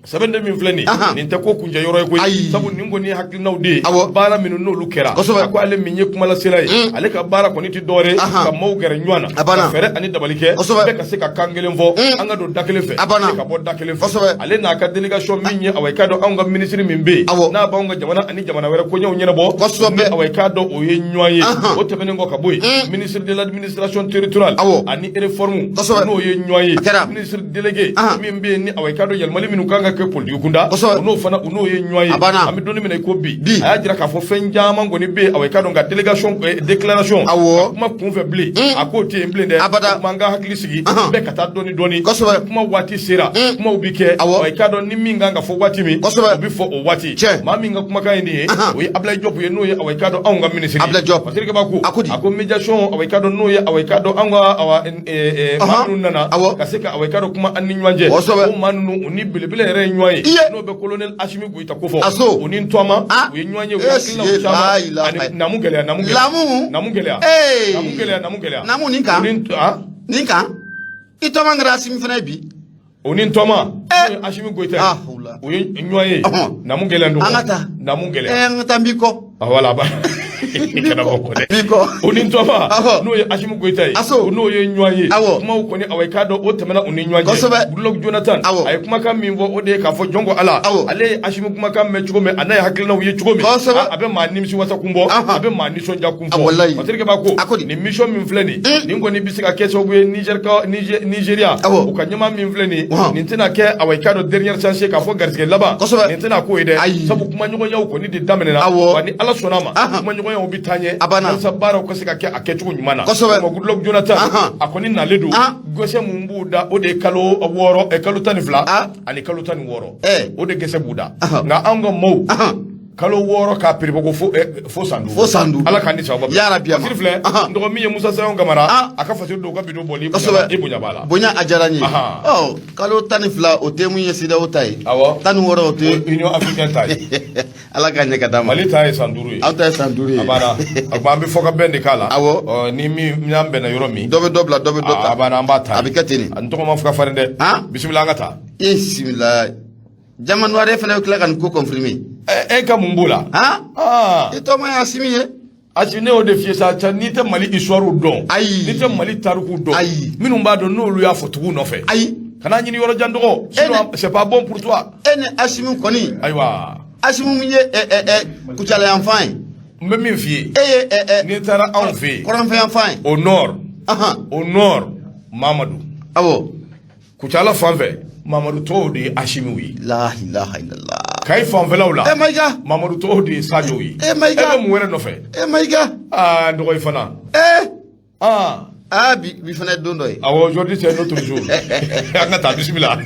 Sɛbɛnden min filɛ nin nin tɛ ko kuncɛ yɔrɔ ye koyi, sabu nin kɔni ye hakilinaw de ye, baara minnu n'olu kɛra. A ko ale min ye kumalasela ye, ale ka baara kɔni tɛ dɔwɛrɛ ye ka maaw gɛrɛ ɲɔgɔn na, ka fɛɛrɛ ani dabali kɛ, bɛɛ ka se ka kan kelen fɔ, an ka don da kelen fɛ, ka bɔ da kelen fɛ. Ale n'a ka délégation min ye, awa, i k'a dɔn anw ka minisiri min bɛ yen, n'a b'anw ka jamana ani jamana wɛrɛ koɲɛw ɲɛnabɔ, awa, i k'a dɔn o ye ɲɔgɔn ye. O tɛmɛnen kɔ ka bɔ yen, ministre de l'administration territoriale ani réforme, n'o ye ɲɔgɔn ye, ministre délégué min bɛ yen ni, awa, i k'a dɔn yɛlɛmali minnu kan ka kɛ politiki kunda, o n'o fana, o n'o ye ɲɔgɔn ye. An bɛ don min na i ko bi, a y'a jira k'a fɔ fɛn caman kɔni bɛ yen, awa, i k'a dɔn ka délégation, déclaration, kuma kunfɛ bilen, a k'o tɛ yen bilen dɛ. Kuma an ka hakili sigi, bɛɛ ka taa dɔɔni dɔɔni. Kuma waati sera, kumaw bɛ kɛ. Awa, i k'a dɔn ni min kan ka fɔ waati min, o bɛ fɔ o waati. Maa min ka kumakan ye nin ye, o ye Ablaye Diop ye, n'o ye, awa, i k'a dɔn anw ka minisiri ye. Ablaye Diop. Fasiri Kaba ko a ko médiation, awa, i k'a dɔn n'o ye, awa, i k'a dɔn anw ka, awa, maa minnu nana ka se ka, awa, i k'a dɔn kuma an ni ɲɔgɔn cɛ, o maa ninnu, u ni belebele yɛrɛ ye ɲɔgɔn ye, n'o bɛ colonel Assimi Goïta ko fɔ, o ni Tɔma, u ye ɲɔgɔn ye, u ye hakilinaw caman ani namu gɛlɛya, namu gɛlɛya, namu gɛlɛya, namu gɛlɛya, namu gɛlɛya, namu nin kan, nin kan, i tɔma kɛra Assimi fana ye bi. O ni Tɔma, n'o ye Assimi Goïta ye, u ye ɲɔgɔn ye. Namu gɛlɛn don. An ka taa. Namu gɛlɛn. An ka taa, n b'i kɔ. Voilà, ba kana bɔ kɔ dɛ. B'i kɔ. O ni Tɔma, n'o ye Assimi Goïta ye, o n'o ye ɲɔgɔn ye. Kumaw kɔni, awa, i k'a dɔn o tɛmɛna u ni ɲɔgɔn cɛ. Goodluck Jonathan, a ye kumakan min fɔ, o de ye k'a fɔ jɔn ko Ala, ale ye Assimi kumakan mɛn cogo min, a n'a ye hakilinaw ye cogo min, a bɛ maa nimisi wasa kun bɔ, a bɛ maa nisɔndiya kun fɔ. Patrick Ba ko nin mission min filɛ nin, nin kɔni bɛ se ka kɛ sababu ye Niger ka Nigéria, u ka ɲɛmaa min filɛ nin, nin tɛna kɛ, awa, i k'a dɔn dernière chance k'a fɔ garisɛgɛ laban, nin tɛna k'o ye dɛ, sabu kumaɲɔgɔnyaw kɔni de daminɛna, wa ni Ala sɔnna a ma, kumaɲɔgɔnyaw bɛ taa ɲɛ walasa baaraw ka se ka kɛ a kɛcogo ɲuman na. Goodluck Jonathan, a kɔni nalen don. Gɛsɛ mun b'u da, o de ye kalo 6, kalo 12 ani kalo 16, o de gɛsɛ b'u da. Nka anw ka maaw, kalo 6 k'a piribo ko fo san 5. Fo san 5. Ala k'an ni sababa. Yarabi. Fasiri filɛ, n dɔgɔ min ye Musa Sayon Kamara, a ka fasiri don ka bidon bɔli i bonya b'a la. Bonya, a diyara n ye. Ɔ, kalo 12, o tɛ mun ye CEDEAO ta ye. 16, o tɛ Union africaine ta ye. Ala k'a ɲɛ ka d'a ma. Mali ta ye san 5 ye. Aw ta ye san 5 ye. A banna. A kuma, an bɛ fɔ ka bɛn de k'a la. Ni min n'an bɛnna yɔrɔ min. Dɔ bɛ dɔ bila, dɔ bɛ dɔ ta. A banna, an b'a ta. A bɛ kɛ ten de. N tɔgɔ ma fɔ ka farin dɛ. Bisimila, an ka taa. E bisimila. Diamant Noir fana bɛ tila ka nin ko confirmer. E ka mun b'o la? I tɔgɔma ye Assimi ye. Assimi, ne y'o de f'i ye sa, n'i tɛ Mali histoire dɔn. Ayi. N'i tɛ Mali tariku dɔn. Ayi. Minnu b'a dɔn, n'olu y'a fɔ, tugu nɔfɛ. Ayi. Kana ɲini yɔrɔ jan dɔgɔ. Sinon c'est pas bon pour toi. E ni Assimi kɔni. Ayiwa. Assimi min ye Kucala yanfan ye. N bɛ min f'i ye. E ye. N'i taara anw fɛ yen. Kɔrɔnfɛ yanfan ye. Au nord. Au nord, Mamadu. Awɔ. Kucala fan fɛ, Mamadu tɔw de ye Asimiw ye. La ilaha illallah. Kayi fanfɛlaw la. E Mayiga. Mamadu tɔw de ye Sajow ye. E Mayiga. E bɛ mun wɛrɛ nɔfɛ? E Mayiga. Aa, n dɔgɔ, i fana. Ee. Aa. Aa, bi fana ye don dɔ ye. Awɔ, aujourd'hui c'est notre jour. An ka taa, bisimila.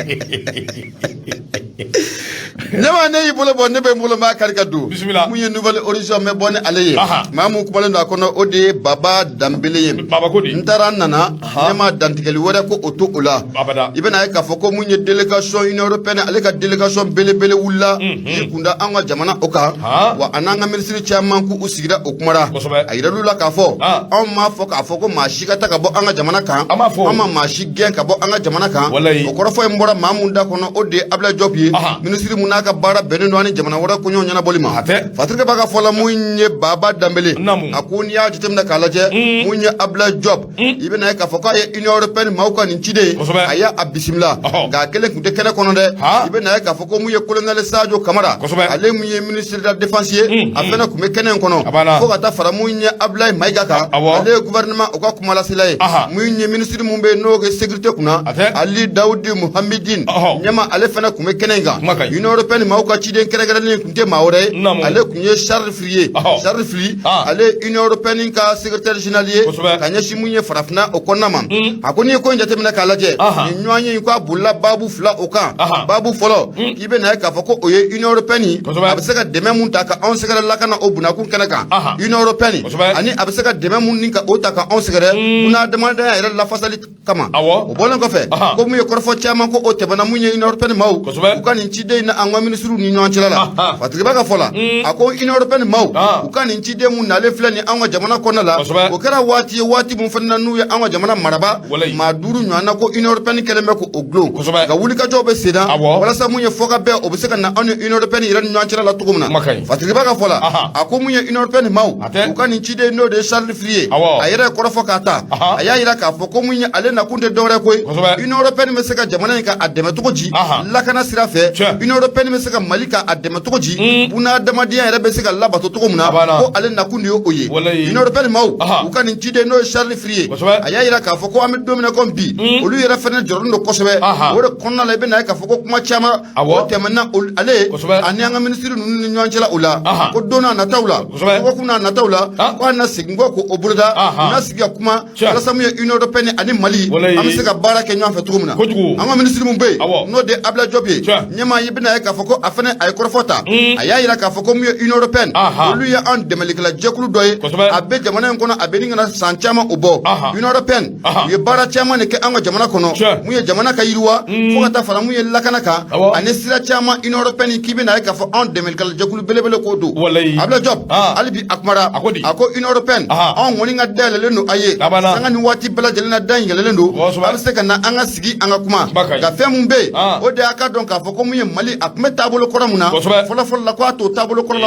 Ne ma ne y'i bolo bɔ, ne bɛ n bolo n b'a kari ka don. Bisimila. Mun ye Nouvel Horizon bɛ bɔ ni ale ye. Maa mun kumalen don a kɔnɔ, o de ye Baba Danbele ye. Baba ko di. N taara, n nana, ne ma dantigɛli wɛrɛ ko o to o la. Abada. I bɛna ye k'a fɔ ko mun ye délégation Union européenne, ale ka délégation belebele wulila k'i kunda an ka jamana o kan. Wa a n'an ka minisiri caman k'u sigira, o kumara. A yiral'u la k'a fɔ anw m'a fɔ k'a fɔ ko maa si ka taa ka bɔ an ka jamana kan. An m'a fɔ. An ma maa si gɛn ka bɔ an ka jamana kan. Walayi. O kɔrɔfɔ in bɔra maa mun da kɔnɔ, o de ye Ablaye Diop ye, minisiri mun n'a ka baara bɛnnen don ani jamana wɛrɛ koɲɛw ɲɛnabɔli ma. A tɛ. Fasirikɛ b'a ka fɔ la, mun ye Baba Danbele, a ko n'i y'a jateminɛ k'a lajɛ, mun ye Ablaye Diop, i bɛna ye k'a fɔ k'a ye Union européenne maaw ka nin ciden, a y'a bisimila, nka a kelen tun tɛ kɛnɛ kɔnɔ dɛ. I bɛna ye k'a fɔ ko mun ye colonel Sadio Kamara, ale mun ye ministre de la défense ye, a fana tun bɛ kɛnɛ in kɔnɔ, fo ka taa fara mun ye Ablaye Mayiga kan, ale ye gouvernement o ka kumalasela ye. Mun ye ministre mun bɛ yen n'o kɛ sécurité kunna, Ali Dawudi Muhamidine ɲɛma, ale fana tun bɛ kɛnɛ in kan. Union européenne maaw ka ciden kɛrɛnkɛrɛnnen tun tɛ maa wɛrɛ ye, ale tun ye Charles Fry ye. Charles Fry, ale ye Union européenne ka secrétaire général ye ka ɲɛsin mun ye farafinna o kɔnɔna ma. A ko n'i ye ko in jateminɛ k'a lajɛ, nin ɲɔgɔn ye in k'a bolila baabu fila o kan. Baabu fɔlɔ, k'i bɛ na ye k'a fɔ ko o ye Union européenne, a bɛ se ka dɛmɛ mun ta ka anw sɛgɛrɛ lakana o bunakun kɛnɛ kan, Union européenne, ani a bɛ se ka dɛmɛ mun ni ka o ta ka anw sɛgɛrɛ bunadamadenya yɛrɛ lafasali kama. O bɔlen kɔfɛ, ko mun ye kɔrɔfɔ caman ko o tɛmɛna mun ye Union européenne maaw u ka nin ciden in na an ka minisiriw ni ɲɔgɔn cɛla la. Fatigiba ka fɔ la, a ko Union européenne maaw, u ka nin ciden mun nalen filɛ nin an ka jamana kɔnɔna la, o kɛra waati ye, waati mun fana na n'u ye an ka jamana maraba maa 5 ɲɔgɔn na, ko Union européenne kɛlen bɛ k'o dulon. Nka wulikajɔw bɛ sen na walasa mun ye fɔkabɛn, o bɛ se ka na anw ni Union européenne yɛrɛ ni ɲɔgɔn cɛla la cogo min na. Fatigiba ka fɔ la, a ko mun ye Union européenne maaw, u ka nin ciden, n'o de ye Charles Frei ye, a yɛrɛ ye kɔrɔfɔ k'a ta. A y'a jira k'a fɔ ko mun ye ale nakun tɛ dɔwɛrɛ koyi, Union européenne bɛ se ka jamana in ka a dɛmɛ cogo di lakana sira fɛ, Union européenne bɛ se ka Mali ka a dɛmɛ cogo di, bunahadamadenya yɛrɛ bɛ se ka labato cogo min na, ko ale nakun de ye o ye. Union européenne maaw, u ka nin ciden, n'o ye Charles Frei ye, a y'a jira k'a fɔ ko an bɛ don min na komi bi, olu yɛrɛ fana jɔrɔlen don kosɛbɛ. O de kɔnɔna la, i bɛna ye k'a fɔ ko kuma caman o tɛmɛna ale ani an ka minisiri ninnu ni ɲɔgɔn cɛla o la, ko don n'a nataw la, dɔgɔkun n'a nataw la, ko an na segin kɔ k'o boloda, u na sigi ka kuma walasa mun ye Union européenne ani Mali, an bɛ se ka baara kɛ ɲɔgɔn fɛ cogo min na. An ka minisiri mun bɛ yen, n'o de ye Abdoulaye Diop ye, ɲɛmaa, i bɛna ye k'a fɔ ko a fana a ye kɔrɔfɔ ta. A y'a jira k'a fɔ ko mun ye Union européenne, olu ye an dɛmɛlikɛla jɛkulu dɔ ye, a bɛ jamana in kɔnɔ, a bɛ nin kana san caman o bɔ. Union européenne, u ye baara caman de kɛ an ka jamana kɔnɔ, mun ye jamana ka yiriwa, fo ka taa fara mun ye lakana kan ani sira caman. Union européenne, k'i bɛna ye k'a fɔ anw dɛmɛlikɛla jɛkulu belebele ko don. Abdoulaye Diop hali bi a kumara, a ko Union européenne, anw kɔni ka da yɛlɛlen don a ye sanga ni waati bɛɛ lajɛlen na, da in yɛlɛlen don, a bɛ se ka na an ka sigi, an ka kuma. Nka fɛn mun bɛ yen, o de y'a ka dɔn k'a fɔ ko mun ye Mali, a tun bɛ taabolo kɔrɔ mun na fɔlɔ fɔlɔ la, ko a t'o taabolo kɔrɔ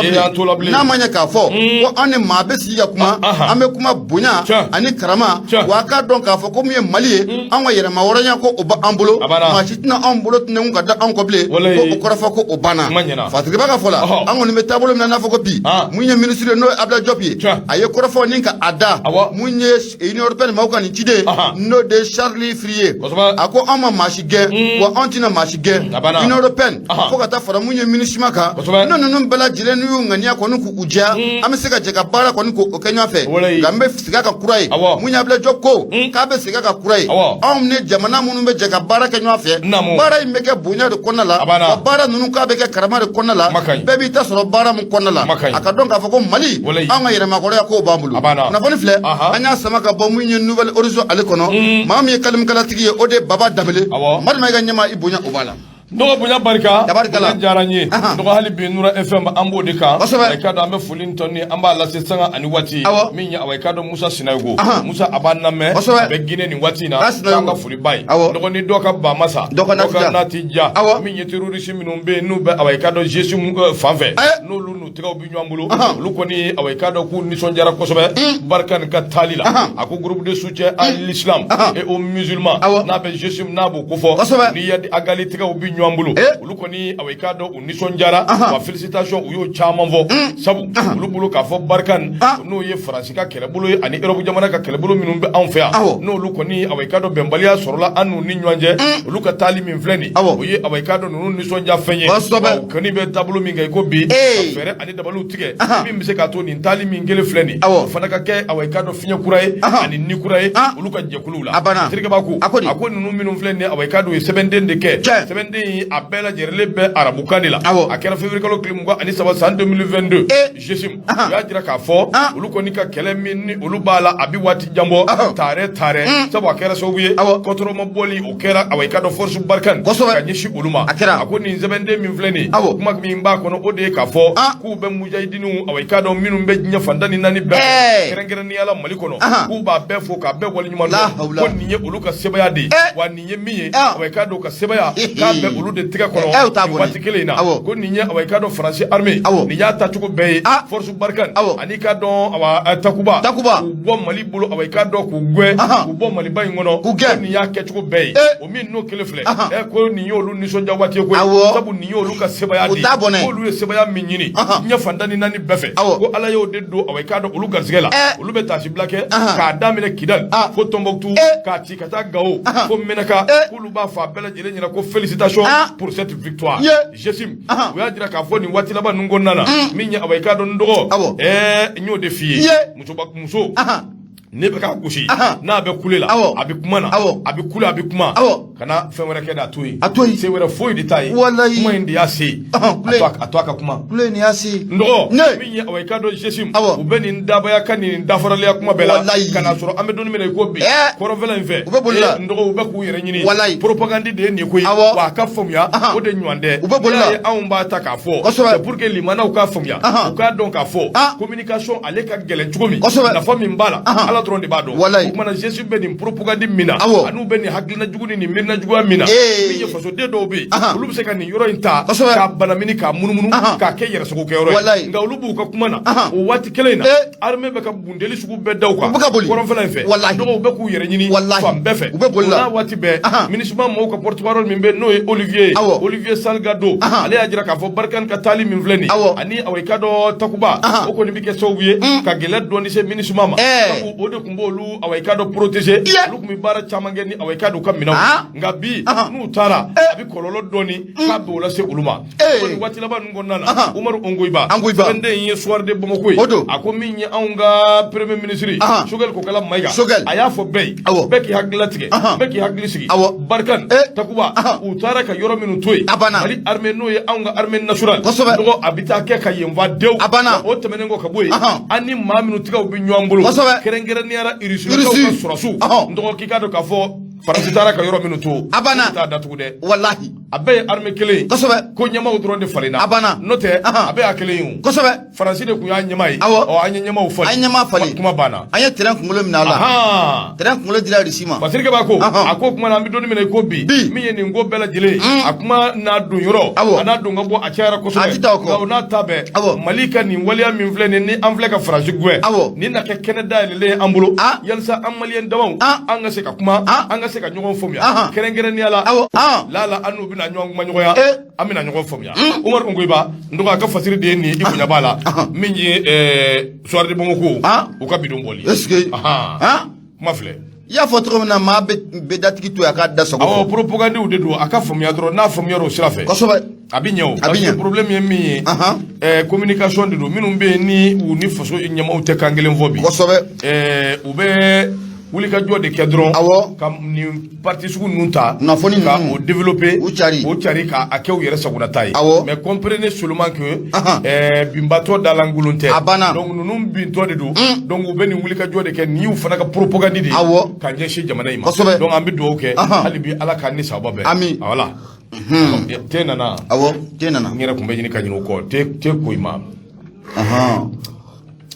la bilen. N'a ma ɲɛ k'a fɔ ko an ni maa bɛ sigi ka kuma, an bɛ kuma bonya ani karama. Wa a k'a dɔn k'a fɔ ko mun ye Mali ye, an ka yɛrɛmahɔrɔnya, ko o b'an bolo, maa si tɛna anw bolo tɛnɛnkun ka da anw kɔ bilen, ko o kɔrɔfɔ ko o banna. Fatigiba ka fɔ la, an kɔni bɛ taabolo min na n'a fɔ ko bi, mun ye minisiri ye, n'o ye Abdoulaye Diop ye, a ye kɔrɔfɔ ni ka a da mun ye Union européenne maaw ka nin ciden, n'o de ye Charles Frei ye. A ko an ma maa si gɛn, wa anw tɛna maa si gɛn. Union européenne, fo ka taa fara mun ye MINUSMA kan, n'o ninnu bɛɛ lajɛlen, n'u y'u ŋaniya kɔni k'u diya, an bɛ se ka jɛ ka baara kɔni k'o kɛ ɲɔgɔn fɛ. Nka n bɛ segin a kan kura ye, mun ye Abdoulaye Diop ko k'a bɛ segin a kan kura ye, anw ni jamana minnu bɛ jɛ ka baara kɛ ɲɔgɔn fɛ, baara in bɛ kɛ bonya de kɔnɔna la, wa baara ninnu k'a bɛ kɛ karama de kɔnɔna la, bɛɛ b'i ta sɔrɔ baara min kɔnɔna la. A ka dɔn k'a fɔ ko Mali, anw ka yɛrɛmahɔrɔnya k'o b'an bolo. Kunnafoni filɛ, an y'a sama ka bɔ mun ye Nouvel Horizon ale kɔnɔ. Maa min ye kalimkalatigi ye, o de ye Baba Danbele. Madu ma, i ka ɲɛmaa, i bonya o b'a la. Dɔgɔ bonya barika bonya diyara n ye. Dɔgɔ, hali bi Nura FM, an b'o de kan. I ka dɔn an bɛ foli tɔni, an b'a lase sanga ani waati min ye. Awa, i ka dɔn Musa Sinayogo, Musa a b'an lamɛn, a bɛ Guinée nin waati in na, k'an ka foli ba ye. Dɔgɔ, ni dɔ ka ba ma sa, dɔ ka na ti diya. Min ye terroriste minnu bɛ yen, n'u bɛ, awa, i ka dɔn GSIM fan fɛ, n'olu n'u tɛgɛw bɛ ɲɔgɔn bolo, olu kɔni, awa, i ka dɔn k'u nisɔndiyara kosɛbɛ Barkhane ka taali la. A ko groupe de soutien à l'islam et aux musulmans, n'a bɛ GSIM, n'a b'o kofɔ, ni Iyad Ag Ghali tɛgɛw bɛ ɲɔgɔn bolo, olu kɔni, awa, i k'a dɔn u nisɔndiyara, wa félicitation, u y'o caman fɔ, sabu olu bolo k'a fɔ Barkhane, n'o ye Faransi ka kɛlɛbolo ye ani Europe jamana ka kɛlɛbolo minnu bɛ anw fɛ yan, n'olu kɔni, awa, i k'a dɔn bɛnbaliya sɔrɔla an n'u ni ɲɔgɔn cɛ, olu ka taali min filɛ nin, o ye, awa, i k'a dɔn ninnu nisɔndiya fɛn ye. U kɔni bɛ taabolo min kan i ko bi, ka fɛɛrɛ ani dabaliw tigɛ min bɛ se k'a to nin taali min kelen filɛ nin, o fana ka kɛ, awa, i k'a dɔn fiɲɛ kura ye ani ni kura ye olu ka jɛkuluw la. Terikɛba ko, a ko ninnu minnu filɛ nin ye, awa, i k'a dɔn u ye sɛbɛnden de kɛ, sɛbɛnden in a bɛɛ lajɛlen bɛ arabukan de la. A kɛra février kalo tile 23 san 2022. GSIM, u y'a jira k'a fɔ olu kɔni ka kɛlɛ min ni olu b'a la, a bɛ waati jan bɔ taarɛ taarɛ, sabu a kɛra sababu ye kɔtɔrɔma bɔli o kɛra, awa, i k'a dɔn force Barkhane ka ɲɛsin olu ma. A ko nin sɛbɛnden min filɛ nin ye, kuma min b'a kɔnɔ, o de ye k'a fɔ k'u bɛ mujahidiniw, awa, i k'a dɔn minnu bɛ diɲɛ fan tan ni naani bɛɛ, kɛrɛnkɛrɛnnenya la Mali kɔnɔ, k'u b'a bɛɛ fo k'a bɛɛ waleɲuman dɔn, ko nin ye olu ka sebaaya de ye, wa nin ye min ye, awa, i k'a dɔn ka sebaaya k'a bɛ olu de tɛgɛ kɔnɔ nin waati kelen in na. Ko nin ye, awa, i k'a dɔn Faransi armée, nin y'a tacogo bɛɛ ye, force Barkhane ani i k'a dɔn, awa, Takuba, k'u bɔ Mali bolo, awa, i k'a dɔn k'u gɛn, k'u bɔ Maliba in kɔnɔ, ko nin y'a kɛcogo bɛɛ ye. O min n'o kelen filɛ, ko nin y'olu nisɔndiya waati ye koyi, sabu nin y'olu ka sebaaya de ye, k'olu ye sebaaya min ɲini diɲɛ fan tan ni naani bɛɛ fɛ, ko Ala y'o de don, awa, i k'a dɔn olu garisɛgɛ la. Olu bɛ taasibila kɛ k'a daminɛ Kidali fo Tombouctou, k'a ci ka taa Gao fo Menaka, k'olu b'a fɔ a bɛɛ lajɛlen ɲɛna ko félicitation pour cette victoire. GSIM, u y'a jira k'a fɔ nin waati laban ninnu kɔnɔna na, min ye, awa, i k'a dɔn n dɔgɔ, n y'o de f'i ye, muso ne bɛ k'a gosi n'a bɛ kule la, a bɛ kuma na, a bɛ kule, a bɛ kuma. Kana fɛn wɛrɛ kɛ dɛ, a to yen. A to yen. Se wɛrɛ foyi de t'a ye. Walayi. Kuma in de y'a se ye. Kule. A to a ka kuma. Kule nin y'a se. N dɔgɔ. Ne. Min ye awa i k'a dɔn GSIM. Awɔ. U bɛ nin dabaya ka nin dafaraliya kuma bɛɛ la. Walayi. Ka n'a sɔrɔ an bɛ don min na i ko bi. Ɛɛ. Kɔrɔnfɛla in fɛ. U bɛ boli la. N dɔgɔ u bɛ k'u yɛrɛ ɲini. Walayi. Propagande de ye nin ye koyi. Awɔ. Wa a ka faamuya. O de ɲɔgɔn tɛ. U bɛ boli la. N'i y'a ye anw b'a ta k'a fɔ. Kosɛbɛ. C'est pour que limanaw k'a faamuya. U k'a dɔn k'a fɔ. Communication ale ka gɛlɛn cogo min. Kosɛbɛ. Nafa min b'a la. Ala dɔrɔn de b'a dɔn. Walayi. O kumana GSIM bɛ nin propagande min na. Awɔ. An'u bɛ nin hakilina jugu ni nin miirina juguya min na. Ee. Min ye fasoden dɔw bɛ yen. Ahan. Olu bɛ se ka nin yɔrɔ in ta. Kosɛbɛ. K'a banamini k'a munumunu. Ahan. K'a kɛ yɛrɛsago kɛyɔrɔ ye. Walayi. Nka olu b'u ka kuma na. Ahan. O waati kelen in na. Ee. Armée bɛ ka bundeli sugu bɛɛ da u kan. U bɛ ka boli. Kɔrɔnfɛla in fɛ. Walahi. Dɔw bɛ k'u yɛrɛ ɲini. Walahi. Fan bɛɛ fɛ. U bɛ boli la. O n'a waati bɛɛ. Ahan. MINUSMA mɔgɔw ka porte parole min bɛ n'o ye Olivier ye. Awɔ. Olivier Salgado. Ahan. Ale y'a jira k'a fɔ Barkhane ka taali min filɛ nin ye. Awɔ. Ani awa i k'a dɔn Takuba. Ahan. O kɔni bɛ kɛ sababu ye. Ka gɛlɛya dɔɔni se MINUSMA ma. Ɛɛ. Sabu o de tun b'olu awa i k'a dɔn protéger. Iye. Olu tun bɛ baara caman kɛ ni awa i k'a dɔn u ka minɛnw. Ah. Nka bi Ahan. n'u taara Eh. a bɛ kɔlɔlɔ dɔɔni k'a bɛ o lase olu ma. Eh. O nin waati laban ninnu kɔnɔna na. Ahan. Umaru Ongoyiba. Ongoyiba. Sɛbɛnden in ye Soir de Bamako ye. O don. A ko min ye anw ka premier ministre. Ahan. Choguel Kokala Mayiga. Choguel. A y'a fɔ bɛɛ ye. Awɔ. Bɛɛ k'i hakili latigɛ. Ahan. Bɛɛ k'i hakili sigi. Awɔ. Barkhane. Eh. Takuba. Ahan. U taara ka yɔrɔ minnu to yen. A banna. Mali armée n'o ye anw ka armée nationale. Kosɛbɛ. Dɔgɔ a bɛ taa kɛ ka yen fa dewu. A banna. O tɛmɛnen kɔ ka bɔ yen. Ahan. An ni maa minnu tigɛw bɛ ɲɔgɔn bolo. Kosɛbɛ. Kɛrɛnkɛrɛnnenya la Irisiw ka sɔrɔsiw. Ɔhɔn. N dɔgɔ k'i k'a dɔn k'a fɔ Faransi taara ka yɔrɔ minnu to. A banna. U t'a datugu dɛ. Walahi. A bɛɛ ye armée kelen ye. Kosɛbɛ. Ko ɲɛmaaw dɔrɔn de falenna. A banna. N'o tɛ Ahan. a bɛɛ y'a kelen ye o. Kosɛbɛ. Faransi de tun y'a ɲɛmaa ye. Awɔ. Ɔ an ye ɲɛmaaw falen. An ye ɲɛmaa falen. Kuma banna. An ye terrain kunkolo minɛ a la. Ahan. Terrain kunkolo dira Russie ma. Fasirikɛ b'a ko Ahan. a ko kuma na an bɛ don min na i ko bi Bi. min ye nin ko bɛɛ lajɛlen ye a kuma n'a don yɔrɔ Awɔ. a n'a don ka bɔ a cayara kosɛbɛ A ti taa o kɔ. nka o n'a ta bɛɛ Awɔ. Mali ka nin waleya min filɛ nin ni an filɛ ka Faransi gɛn Awɔ. nin na kɛ kɛnɛ dayɛlɛlen ye an bolo Ah. yalisa an maliyɛn damaw Ah. an ka se ka kuma Ah. an ka se ka ɲɔgɔn faamuya Ahan. kɛrɛnkɛrɛnnenya la Awɔ. Ah. lala an n'u bɛna ɲɔgɔn kumaɲɔgɔnya Eh. an bɛna ɲɔgɔn faamuya Umaru Ongoyiba n dɔgɔ a ka fasiri de ye nin ye i bonya b'a la Ahan. min ye Soir de Bamako Ah. u ka bidon bɔli Est-ce que. Ahan. Han. Kuma filɛ. I y'a fɔ cogo min na maa bɛ datigi to yen a k'a da sago Awɔ fɔ. propagande de don a ka faamuya dɔrɔn n'a faamuyara o sira fɛ. Kosɛbɛ. A bɛ ɲɛ o. A bɛ Parce que ɲɛ. problème ye min ye. Ahan. Communication de don minnu bɛ yen ni u ni faso ɲɛmaaw tɛ kan kelen fɔ bi. Kosɛbɛ. U bɛ wulikajɔ de kɛ dɔrɔn. Awɔ. Ka nin parti sugu ninnu ta. Kunnafoni ka ninnu. o développer. U cari. O cari k'a kɛ u yɛrɛ sagonata ye. Awɔ. Mais comprenez seulement que. Ahan. Binbatɔ dalankolon tɛ. A banna. Donc ninnu bintɔ de don. Donc u bɛ nin wulikajɔ de kɛ nin y'u fana ka propagande de ye. Awɔ. Ka ɲɛsin jamana in ma. Kosɛbɛ. Donc an bɛ dugawu kɛ. Ahan. Hali bi Ala k'an ni sababa bɛn. Ami. Voilà. Te nana. Awɔ te nana. N yɛrɛ tun bɛ ɲini ka ɲinɛ o kɔ te ko i ma. Ahan.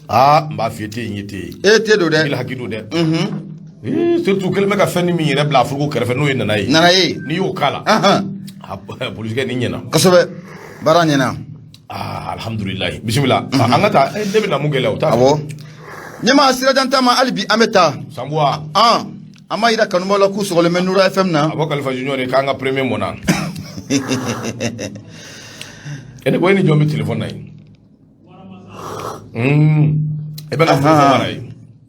Aa n b'a f'i ye te in ye te ye. E te don dɛ. I hakili don dɛ. Surtout kɛlen bɛ ka fɛn min yɛrɛ bila a foroko kɛrɛfɛ n'o ye nana ye. Nana ye. N'i y'o k'a la. Ahan. Polisikɛ nin ɲɛna. Kosɛbɛ. Baara ɲɛna. Aa alihamudulilayi bisimila. An ka taa ne bɛna mun gɛlɛya o t'a fɛ. Awɔ. Ɲɛmaa sirajan taama hali bi an bɛ taa. Sanbuwa. An b'a yira kanubaw la k'u sɔgɔlen bɛ Nura FM na. A bɔ Kalifa Junior ye k'an ka premier mɔnna. E ne ko e ni jɔn bɛ téléphone na yen. E bɛ ka furu mara ye.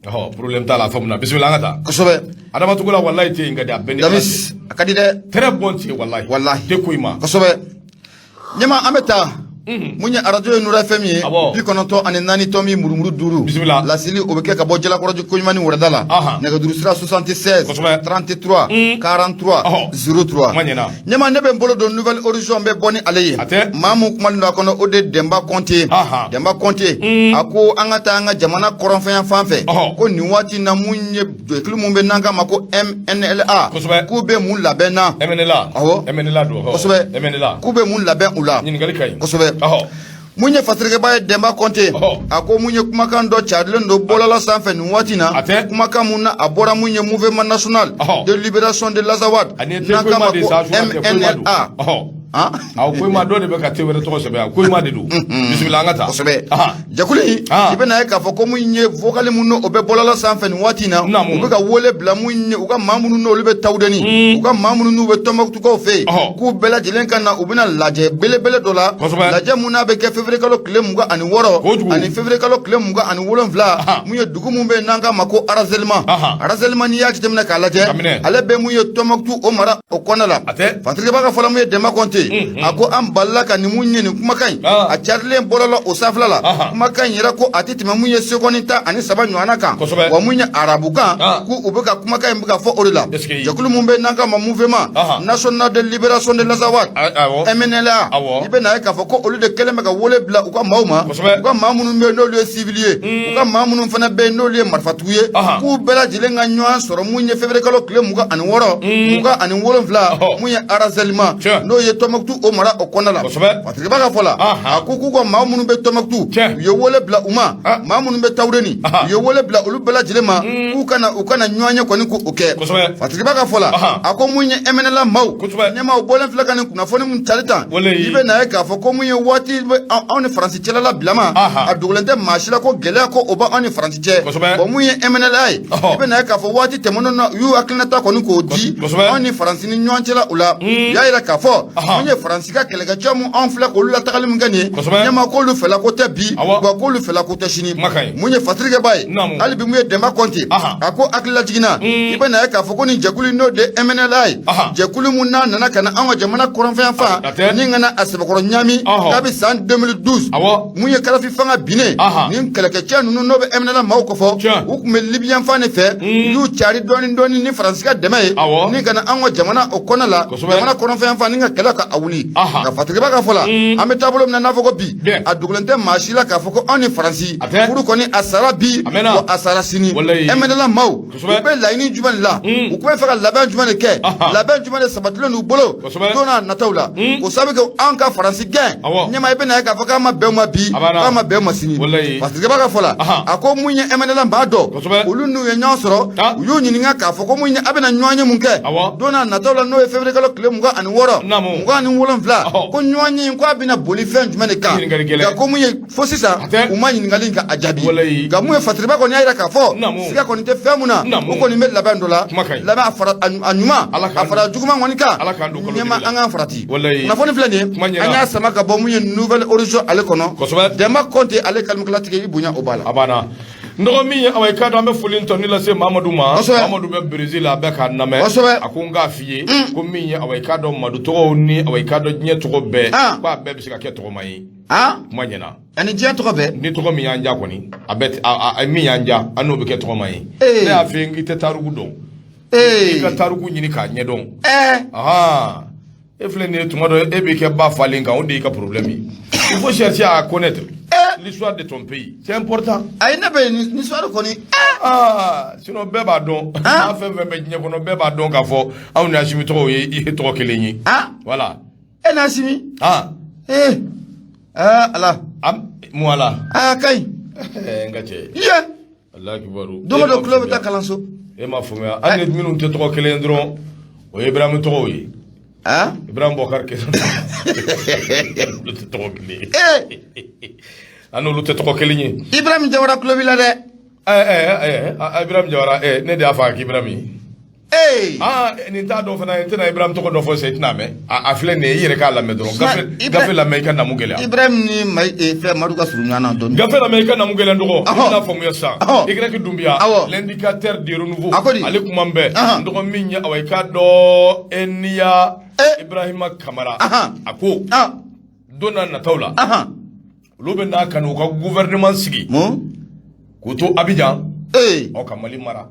Ɔhɔ problème t'a la a faamuna bisimila an ka taa. Kosɛbɛ. Adama Togola walayi te in ka di a bɛɛ ni Ala cɛ. Damis a ka di dɛ. Très bon thé walayi. Walahi. Te ko i ma. Kosɛbɛ. Ɲɛmaa an bɛ taa. Mun ye arajo ye Nura FM ye. Awɔ. 94 tomi murumuru 5. Bisimila. Laseli o bɛ kɛ ka bɔ Jalakɔrɔji koɲuman ni wɛrɛda la. Ahan. Nɛgɛjuru sira 76. Kosɛbɛ. 33 43 Ɔhɔ. 03. Kuma ɲɛna. Ɲɛmaa ne bɛ n bolo don Nouvelle Horizon bɛ bɔ ni ale ye. A tɛ. Maa mun kumalen don a kɔnɔ o de ye Denba Kɔnte. Ahan. Denba Kɔnte. A ko an ka taa an ka jamana kɔrɔnfɛn fan fɛ. Ɔhɔ. Ko nin waati in na mun ye jɛkulu mun bɛ n'an k'a ma ko MNLA. Kosɛbɛ. K'u bɛ mun labɛn na. MNLA. Awɔ. MNLA don. Kosɛbɛ. MNLA. K'u bɛ mun labɛn u la. Ɲininkali ka ɲi. Kosɛbɛ. Ɔhɔ. Mun ye fasirikɛba ye Denba Kɔnte. Ɔhɔ. A ko mun ye kumakan dɔ carilen don bɔlɔlɔ sanfɛ nin waati na. A tɛ. Kumakan mun na a bɔra mun ye Mouvement national Ɔhɔ. de libération de l'Azawad. Ani te N'an k'a ma koyima de ko sa su tɛ koyima don. MNLA. Ɔhɔ. Han? Awɔ koyima dɔ de bɛ ka te wɛrɛ tɔgɔ sɛbɛn yan koyima de don. Bisimila an ka taa. Kosɛbɛ. Ahan. Jɛkulu in Ah. i bɛna ye k'a fɔ ko mun ye vocal mun n'o bɛ bɔlɔlɔ sanfɛ nin waati in na. Naamu. U bɛ ka wele bila mun ye u ka maa minnu n'olu bɛ Tawudeni. U ka maa minnu n'u bɛ Tɔnbukutukaw fɛ yen. Ɔhɔ. K'u bɛɛ lajɛlen ka na u bɛna lajɛ belebele dɔ la. Kosɛbɛ. Lajɛ mun n'a bɛ kɛ février kalo tile 26. Kojugu. Ani février kalo tile 27. Ahan. Mun ye dugu mun bɛ yen n'an k'a ma ko Arazelima. Ahan. Arazelima n'i y'a jateminɛ k'a lajɛ. Ka minɛ. Ale bɛ mun ye Tɔnbukutu o mara o kɔnɔna la. A tɛ. Fasirikɛba ka fɔla mun ye Denba Kɔnte. Kɔnte, a ko an balila ka nin mun ye nin kumakan in, a carilen bɔlɔlɔ o sanfɛla la, kumakan in yɛrɛ ko a tɛ tɛmɛ mun ye seconde 13 ɲɔgɔnna kan, wa mun ye arabukan, k'u u bɛ ka kumakan in bɛ ka fɔ o de la. Jɛkulu mun bɛ n'an k'a ma Mouvement national de libération de l'Azawad, MNLA, i bɛ n'a ye k'a fɔ ko olu de kɛlen bɛ ka wele bila u ka maaw ma, u ka maa minnu bɛ yen n'olu ye civil ye, u ka maa minnu fana bɛ yen n'olu ye marifatigiw ye, k'u bɛɛ lajɛlen ka ɲɔgɔn sɔrɔ mun ye février kalo tile 26, 27, mun ye Arazalima, n'o ye Tɔnbukutu o mara o kɔnɔna la. Fasiriba ka fɔ la, a ko k'u ka maa minnu bɛ Tɔnbukutu, u ye wele bila u ma, maa minnu bɛ Tawudeni, u ye wele bila olu bɛɛ lajɛlen ma, k'u ka na u ka na ɲɔgɔn ye kɔni k'o kɛ. Fasiriba ka fɔ la, a ko mun ye MNLA maaw ɲɛmaaw bɔlen filɛ ka nin kunnafoni mun cari tan, i bɛ n'a ye k'a fɔ ko mun ye waati bɛ anw ni Faransi cɛla la bilama, a dogolen tɛ maa si la ko gɛlɛya ko o b'anw ni Faransi cɛ. Bon, mun ye MNLA ye, i bɛ n'a ye k'a fɔ waati tɛmɛnen na, u y'u hakilinata kɔni k'o di anw ni Faransi ni ɲɔgɔn cɛla o la. U y'a yira k'a fɔ mun ye Faransi ka kɛlɛkɛcɛ mun anw filɛ k'olu latagali mun kɛ nin ye, ɲɛmaa, k'olu fɛla ko tɛ bi, wa k'olu fɛla ko tɛ sini. Mun ye fasirikɛba ye hali bi, mun ye Dɛnba Kɔnte, a ko hakililajigin na, i bɛ n'a ye k'a fɔ ko nin jɛkulu n'o de MNLA ye, jɛkulu mun n'a nana ka na anw ka jamana kɔrɔnfɛn fan ni ka na a sɛbɛkɔrɔ ɲaami kabi san 2012, mun ye Kadafi fanga binnen, nin kɛlɛkɛcɛ ninnu n'o bɛ MNLA maaw kofɔ, u tun bɛ Libi yanfan de fɛ, u y'u cari dɔɔni dɔɔni ni Faransi ka dɛmɛ ye ni ka na anw ka jamana o kɔnɔ la, jamana kɔrɔnfɛn fan, ni ka kɛlɛ ka a wuli. Nka Fasiriba ka fɔ la, an bɛ taabolo min na n'a fɔ ko bi, a dogolen tɛ maa si la k'a fɔ ko anw ni Faransi furu kɔni a sara bi, wa a sara sini. MNLA maaw, u bɛ laɲini jumɛn de la? U tun bɛ fɛ ka labɛn jumɛn de kɛ? Labɛn jumɛn de sabatilen d'u bolo don n'a nataw la? K'o sababu kɛ an ka Faransi gɛn, ɲɛmaa, i bɛ na ye k'a fɔ k'a ma bɛn u ma bi, k'a ma bɛn u ma sini. Fasiriba ka fɔ la, a ko mun ye MNLA maa dɔ, olu n'u ye ɲɔgɔn sɔrɔ, u y'u ɲininka k'a fɔ ko mun ye a bɛna ɲɔgɔn ye mun kɛ don n'a nataw la, n'o ye février kalo tile 26, 27, ko ɲɔgɔn ye ko a bɛna boli fɛn jumɛn de kan? Nka ko mun ye, fo sisan u ma ɲininkali ka a jaabi. Nka mun ye Fasiriba kɔni y'a jira k'a fɔ siga kɔni tɛ fɛn mun na, u kɔni bɛ labɛn dɔ la, labɛn a fara a ɲuman, a fara juguman kɔni kan. Ɲɛma, an k'an farati. Kunnafoni filɛ nin ye, an y'a sama ka bɔ mun ye Nouvel Horizon ale kɔnɔ. Dɛnba Kɔnte ale kalimukala tigɛ i bonya o b'a la. A banna, n dɔgɔ. Min ye awa, i k'a dɔn, an bɛ foli tɔni lase Mamadu ma. Mamadu bɛ Brésil, a bɛ k'a lamɛn. A ko n k'a f'i ye ko min ye awa, i k'a dɔn, Madu tɔgɔw ni awa, i k'a dɔn, diɲɛ tɔgɔ bɛɛ, k'a bɛɛ bɛ se ka kɛ tɔgɔma ye. Kuma ɲɛna. Ani diɲɛ tɔgɔ bɛɛ. Ni tɔgɔ min y'an ja kɔni, a bɛɛ min y'an ja, an n'o bɛ kɛ tɔgɔma ye. Ne y'a f'i ye k'i tɛ tariku dɔn, i ka tariku ɲini k'a ɲɛdɔn. E filɛ nin ye, tuma dɔ e b'i kɛ ba falen kan, o de y'i ka problème ye. Il faut chercher à connaître l'histoire de ton pays, c'est important. Ayi, ne bɛ nin histoire kɔni. Aa, sinon bɛɛ b'a dɔn, an fɛn fɛn bɛ diɲɛ kɔnɔ, bɛɛ b'a dɔn k'a fɔ anw ni Asimi tɔgɔw ye i tɔgɔ kelen ye. Voilà. E n'Asimi. Ee aa, Ala. Mun Ala? Aa, ka ɲi. N ka cɛ. Iye. Alahi kibaru. Don o don tulo bɛ taa kalanso. E m'a faamuya, hali ni minnu tɛ tɔgɔ kelen ye dɔrɔn, o ye Ibrahim tɔgɔw ye. Ibrahim Bɔkari Keyita, olu tɛ tɔgɔ kelen ye. An n'olu tɛ tɔgɔ kelen ye. Ibrahim Jawara tulo b'i la dɛ. Ɛɛ ɛɛ Ibrahim Jawara, ne de y'a fɔ a k'Ibrahim ye. Aa, nin t'a dɔn fana ye, n tɛna Ibrahim tɔgɔ dɔ fɔ sisan, i tɛna mɛn. A filɛ nin ye, i yɛrɛ k'a lamɛn dɔrɔn. Gafe gafe lamɛn, i ka namu gɛlɛya. Ibrahim ni Mayi fɛn Madu ka surun ɲɔgɔn na dɔɔni. Gafe lamɛn, i ka namu gɛlɛn dɔgɔ. I bɛna faamuya sisan. Y Doumbia, l'indicateur du renouveau. A ko di? Ale kuma bɛɛ. N dɔgɔ, min ye awa, i k'a dɔn, Eniya Ibrahima Kamara. A ko don n'a nataw la, olu bɛ n'a ka n'u ka gouvernement sigi. K'u to Abidjan. Ɔ ka Mali mara.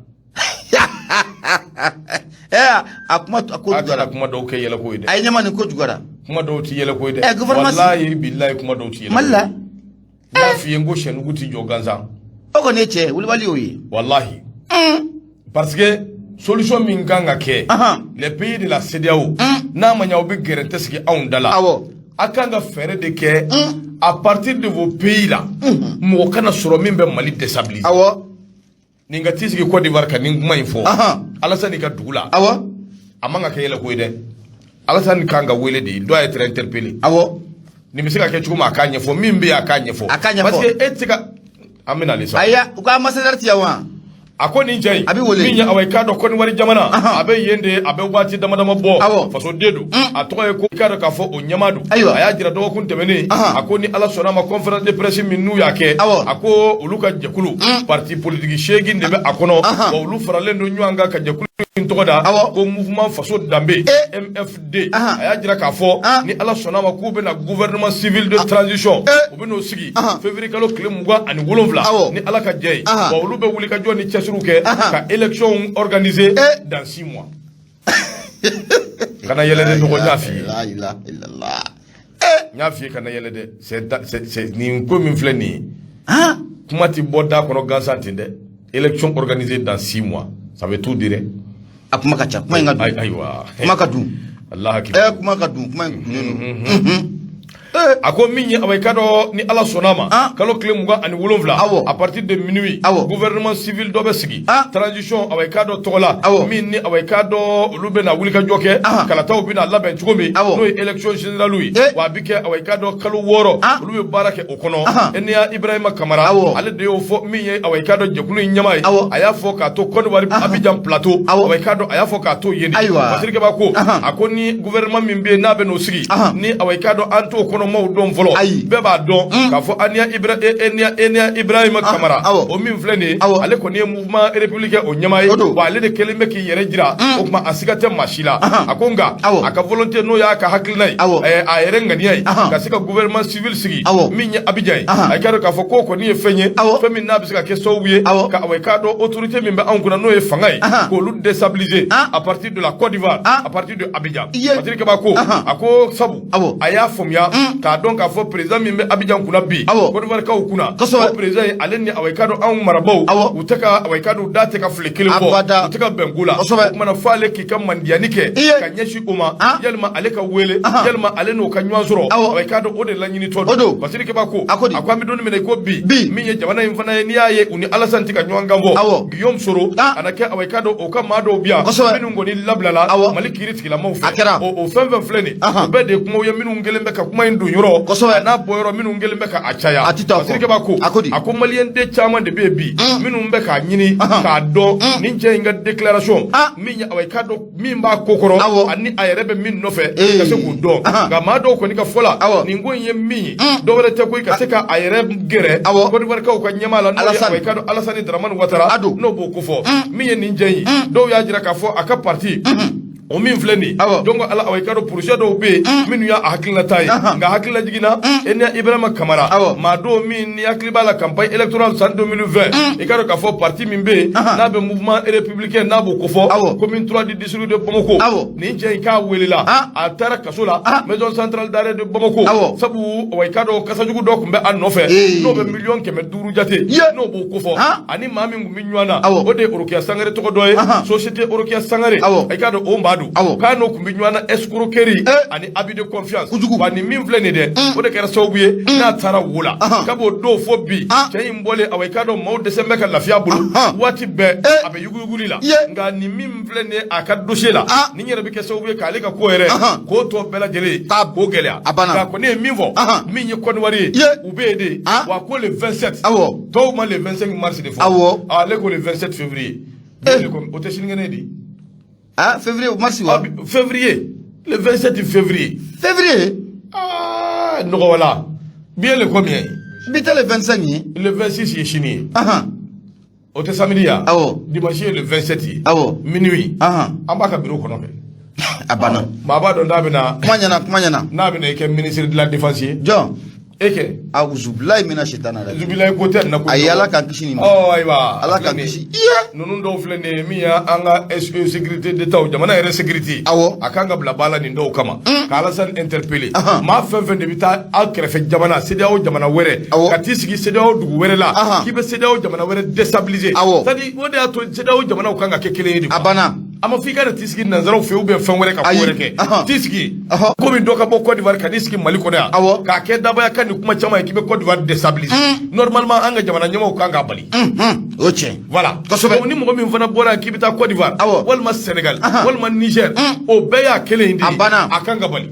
A kuma a ko A kana kuma dɔw kɛ yɛlɛko ye dɛ. A ye ɲɛma, nin ko juguyara. Kuma dɔw ti yɛlɛko ye dɛ. Gouvernement Walahi bilahi, kuma dɔw ti yɛlɛko. Mali la. N y'a f'i ye n ko sɛnugu ti jɔ gansan. O kɔni ye cɛ wulibali y'o ye. Walahi. Parce que solution min kan ka kɛ, les pays de la CEDEAO, n'a ma ɲɛ aw bɛ gɛrɛ tɛ sigi anw da la. A kan ka fɛɛrɛ de kɛ à partir de vos pays là. Mɔgɔ kana sɔrɔ min bɛ Mali déstabiliser. Nin ka t'i sigi Côte d'Ivoire ka nin kuma in fɔ. Alassane ka dugu la. A man ka kɛ yɛlɛko ye dɛ. Alassane kan ka wele de, il doit être interpellé. Nin bɛ se ka kɛ cogo min, a k'a ɲɛfɔ. Min bɛ yen, a k'a ɲɛfɔ. A k'a ɲɛfɔ. Parce que e tɛ se ka, an bɛ nalen sa. Ayi, u ka ambassadeur ti yan wa? A ko nin cɛ in. A bɛ wele. Min ye awa, i k'a dɔn, Côte d'Ivoire jamana. A bɛ yen de, a bɛ waati dama dama bɔ. Fasoden don. A tɔgɔ ye ko, i k'a dɔn k'a fɔ o ɲɛmaa don. A y'a jira dɔgɔkun tɛmɛnen. A ko ni Ala sɔnna a ma, conférence de presse min n'u y'a kɛ. A ko olu ka jɛkulu, parti politique 8 de bɛ a kɔnɔ. Wa olu faralen don ɲɔgɔn kan ka jɛkulu. in tɔgɔ da ko Mouvement Faso Danbe, MFD. A y'a jira k'a fɔ ni Ala sɔnna ma, k'u bɛna gouvernement civil de transition, u bɛ n'o sigi février kalo tile 27, ni Ala ka jɛ ye. Wa olu bɛ wuli ka jɔ ni cɛsiriw kɛ ka élection organiser dans 6 mois. Kana yɛlɛ dɛ, dɔgɔ, n y'a f'i ye. La ilaha illallah. N y'a f'i ye, kana yɛlɛ dɛ. C'est nin ko min filɛ nin ye, kuma ti bɔ da kɔnɔ gansan ten dɛ. Élection organisée dans 6 mois, ça veut tout dire. A kuma ka ca, kuma in ka dun. Ayiwa. Kuma ka dun. Allah akibar. Kuma ka dun, kuma in dunnen don. A ko min ye, awa, i ka dɔn, ni Ala sɔnna ma, kalo tile 27, à partir de minuit, gouvernement civil dɔ bɛ sigi transition, awa, i ka dɔn, tɔgɔ la, min ni, awa, i ka dɔn, olu bɛna wulikajɔ kɛ, kalataw bɛna labɛn cogo min, n'o ye élection générale ye. Wa a bɛ kɛ, awa, i ka dɔn, kalo 6, olu bɛ baara kɛ o kɔnɔ. Enia Ibrahima Kamara, ale de y'o fɔ, min ye, awa, i ka dɔn, jɛkulu in ɲɛmaa ye. A y'a fɔ k'a to Côte d'Ivoire, Abidjan Plateau. Awa, i ka dɔn, a y'a fɔ k'a to yen de. Basiri Keba ko, a ko ni gouvernement min bɛ yen, n'a bɛ n'o sigi, ni, awa, i ka dɔn, an t'o kɔnɔ maaw dɔn fɔlɔ. Bɛɛ b'a dɔn k'a fɔ Ania Ibra Enia Enia Ibrahima Kamara, o min filɛ nin ye, ale kɔni ye Mouvement républicain o ɲɛmaa ye. O don. Wa ale de kɛlen bɛ k'i yɛrɛ jira o tuma, a siga tɛ maa si la. A ko nka a ka volonté, n'o y'a ka hakilina ye, a yɛrɛ ŋaniya ye ka se ka gouvernement civil sigi min ye Abidjan ye. A k'a dɔn k'a fɔ k'o kɔni ye fɛn ye, fɛn min n'a bɛ se ka kɛ sababu ye ka, awa, i k'a dɔn, autorité min bɛ anw kunna, n'o ye fanga ye, k'olu déstabiliser à partir de la Côte d'Ivoire, à partir de Abidjan. Patrick Keba ko, a ko sabu a y'a faamuya k'a dɔn k'a fɔ président min bɛ Abidjan kunna bi, Côte d'Ivoire kaw kunna, o président ye, ale ni, awa, i k'a dɔn, anw marabaw, u tɛ ka, awa, i k'a dɔn, da tɛ ka fili kelen fɔ, u tɛ ka bɛn ko la. O kumana f'ale k'i ka mandiyani kɛ ka ɲɛsin o ma, yalima ale ka wele, yalima ale n'o ka ɲɔgɔn sɔrɔ, awa, i k'a dɔn, o de laɲinitɔ O don. Basiri Keba ko, A ko di? a ko an bɛ don min na i ko bi, Bi. min ye jamana in fana ye, n'i y'a ye u ni Alassane tɛ ka ɲɔgɔn kan fɔ, Guillaume Soro, a na kɛ, awa, i k'a dɔn, o ka maa dɔw bi yan minnu kɔni labilala Mali kiiri tigilamaw fɛ. A kɛra. O fɛn fɛn filɛ nin, o bɛɛ de ye kumaw ye minnu kɛlen bɛ ka kuma in don yɔrɔ a n'a bɔ yɔrɔ, minnu kɛlen bɛ ka a caya. A ti taa kɔ. Basiri Keba ko, A ko di? a ko maliyɛn den caman de bɛ yen bi minnu bɛ k'a ɲini k'a dɔn nin cɛ in ka déclaration min ye, awa, i k'a dɔn, min b'a ko kɔrɔ ani a yɛrɛ bɛ min nɔfɛ, ka se k'o dɔn. Nka maa dɔw kɔni ka fɔ la, nin ko in ye min ye, dɔ wɛrɛ tɛ koyi, ka se ka a yɛrɛ gɛrɛ Côte d'Ivoire kaw ka ɲɛmaa la, n'o ye, Alassane. awa, i k'a dɔn, Alassane Dramane Ouattara, A don. n'o b'o ko fɔ. Min ye nin jɛ in, dɔw y'a jira k'a fɔ a ka parti o min filɛ nin, donc ala, awa, i k'a dɔn, projet dɔw bɛ yen minnu y'a hakilinata ye. Nka hakilila jiginna, Enia Ibrahima Kamara, maa dɔw min ni hakili b'a la, campagne électorale san 2020, i k'a dɔn k'a fɔ parti min bɛ yen, n'a bɛ Mouvement républicain, n'a b'o kofɔ, commune 3 du district de Bamako, nin cɛ in k'a welela, a taara kaso la, maison centrale d'arrêt de Bamako, sabu, wa, i k'a dɔn, kasajugu dɔ tun bɛ a nɔfɛ, n'o bɛ 500 miliyɔn jate, n'o b'o kofɔ. Ani maa min tun bɛ ɲɔgɔn na, o de ye Orokiya Sangare tɔgɔ dɔ ye, société Orokiya Sangare, i k'a dɔn, o maa don, k'a n'o tun bɛ ɲɔgɔn na, escroquerie ani abus de confiance. Kojugu. Wa nin min filɛ nin dɛ, o de kɛra sababu ye n'a taara wo la. Kab'o don fo bi, cɛ in bɔlen, awa, i k'a dɔn, maaw dɛsɛ bɛ ka lafiya bolo, waati bɛɛ a bɛ yuguyuguli la. Nka nin min filɛ nin ye a ka dossier la, nin yɛrɛ bɛ kɛ sababu ye k'ale ka ko yɛrɛ k'o tɔ bɛɛ lajɛlen k'o gɛlɛya. A banna. Nka kɔni ye min fɔ, min ye Côte d'Ivoire ye, u bɛ yen de. Wa ko le 27, tɔw ma le 25 mars de fɔ, ale ko le 27 février. O tɛ sinikɛnɛ de? Ah, février, mars wa? Ah, février, le 27 février. Février. Ah, nɔgɔ wala bi ye le combien? Bi tɛ le 25 ye? Le 26 ye sini ye. O tɛ samedi ya? Awɔ. Dimanche ye le 27 ye. Minuit. An b'a ka bureau kɔnɔ kɛ. A banna. Maa b'a dɔn n'a bɛna Kuma ɲɛna, kuma ɲɛna. n'a bɛna i kɛ ministre de la défense ye. Jɔn? E kɛ. Awuzubilayi mina sitana rajim. Zubilayi ko tɛ nin na ko. Ayi, Ala k'an kisi nin ma. Ɔ ayiwa. Ala k'an kisi. Iye. Ninnu dɔw filɛ nin ye, min y'an ka SE sécurité d'État, jamana yɛrɛ sécurité. A kan ka bila ba la nin dɔw kama. Ka Alassane interpeller. Maa fɛn fɛn de bɛ taa aw kɛrɛfɛ jamana, CEDEAO jamana wɛrɛ. Ka t'i sigi CEDEAO dugu wɛrɛ la. K'i bɛ CEDEAO jamana wɛrɛ déstabiliser. C'est à dire, o de y'a to CEDEAO jamanaw kan ka kɛ kelen ye de. A banna. A ma fɔ i ka na t'i sigi nanzaraw fɛ yen ou bien fɛn wɛrɛ ka ko wɛrɛ kɛ. T'i sigi. Komi dɔ ka bɔ Côte d'Ivoire ka n'i sigi Mali kɔnɔ yan. K'a kɛ dabaya kan ni kuma caman ye k'i bɛ Côte d'Ivoire déstabiliser. Normalement, an ka jamana ɲɛmɔgɔw kan k'a bali. O tiɲɛ. Voilà. Kosɛbɛ. Donc, ni mɔgɔ min fana bɔra k'i bɛ taa Côte d'Ivoire, walima Sénégal, walima Niger, o bɛɛ y'a kelen in de ye. A banna. A kan ka bali.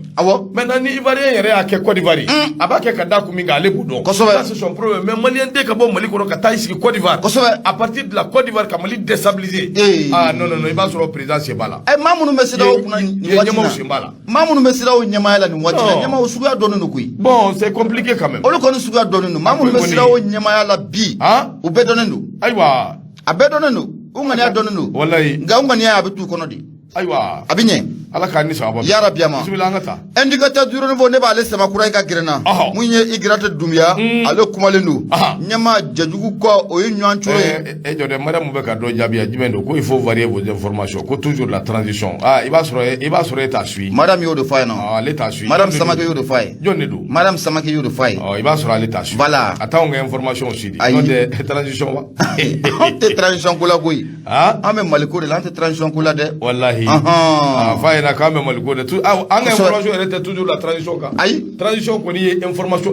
Maintenant, ni Ivoirien yɛrɛ y'a kɛ Côte d'Ivoire ye, a b'a kɛ ka da kun min kan, ale b'o dɔn. Ça, c'est son problème. Mais Malien den ka bɔ Mali kɔnɔ ka taa i sigi Côte d'Ivoire. À partir de la Côte d'Ivoire ka Mali déstabiliser. Ah non non non, i b'a sɔrɔ président sen b'a la. Ɛ, maa minnu bɛ CEDEAO kunna nin Yen waati ɲɛmaaw in sen b'a la. na, maa minnu bɛ CEDEAO ɲɛmaaya la nin waati in na, Non. ɲɛmaaw suguya dɔnnen don koyi. Bon, c'est compliqué quand même. Olu kɔni suguya dɔnnen don. Maa minnu bɛ Kɔni. CEDEAO ɲɛmaaya la bi, Ah u bɛɛ dɔnnen don. Ayiwa. A bɛɛ dɔnnen don. U ŋaniya dɔnnen don. Walayi. Nka u ŋaniya, a bɛ t'u kɔnɔ de. Ayiwa. A bɛ ɲɛ. Ala k'an ni sababa. Yarabi ama. Bisimila, an ka taa. Indicateur du renouveau, ne b'ale sama kura ye ka gɛrɛ n na. Mun ye Igrate Dunbiya, ale kumalen don. Ɲɛma jɛjugu kɔ, o ye ɲɔgɔn coro ye. E jɔ dɛ, Mariam bɛ ka dɔ jaabi yan, jumɛn don? Ko il faut varier vos informations, ko toujours la transition. Ah, i b'a sɔrɔ e t'a suit. Mariam y'o de fɔ a ye nɔ. Ah, ale t'a suit. Mariam Samake y'o de fɔ a ye. Jɔn de don? Mariam Samake y'o de fɔ a ye. Ɔ, i b'a sɔrɔ ale t'a suit. Voilà. A t'anw ka information suit. Ayi. N'o tɛ transition wa? Anw tɛ transition ko la koyi. Ah. An bɛ Maliko de la, an tɛ transition ko la dɛ. Wallahi. Ɔhɔn. A f'a ɲɛna k'an bɛ Maliko de. An ka information yɛrɛ tɛ toujours la transition kan. Ayi. Transition kɔni ye information.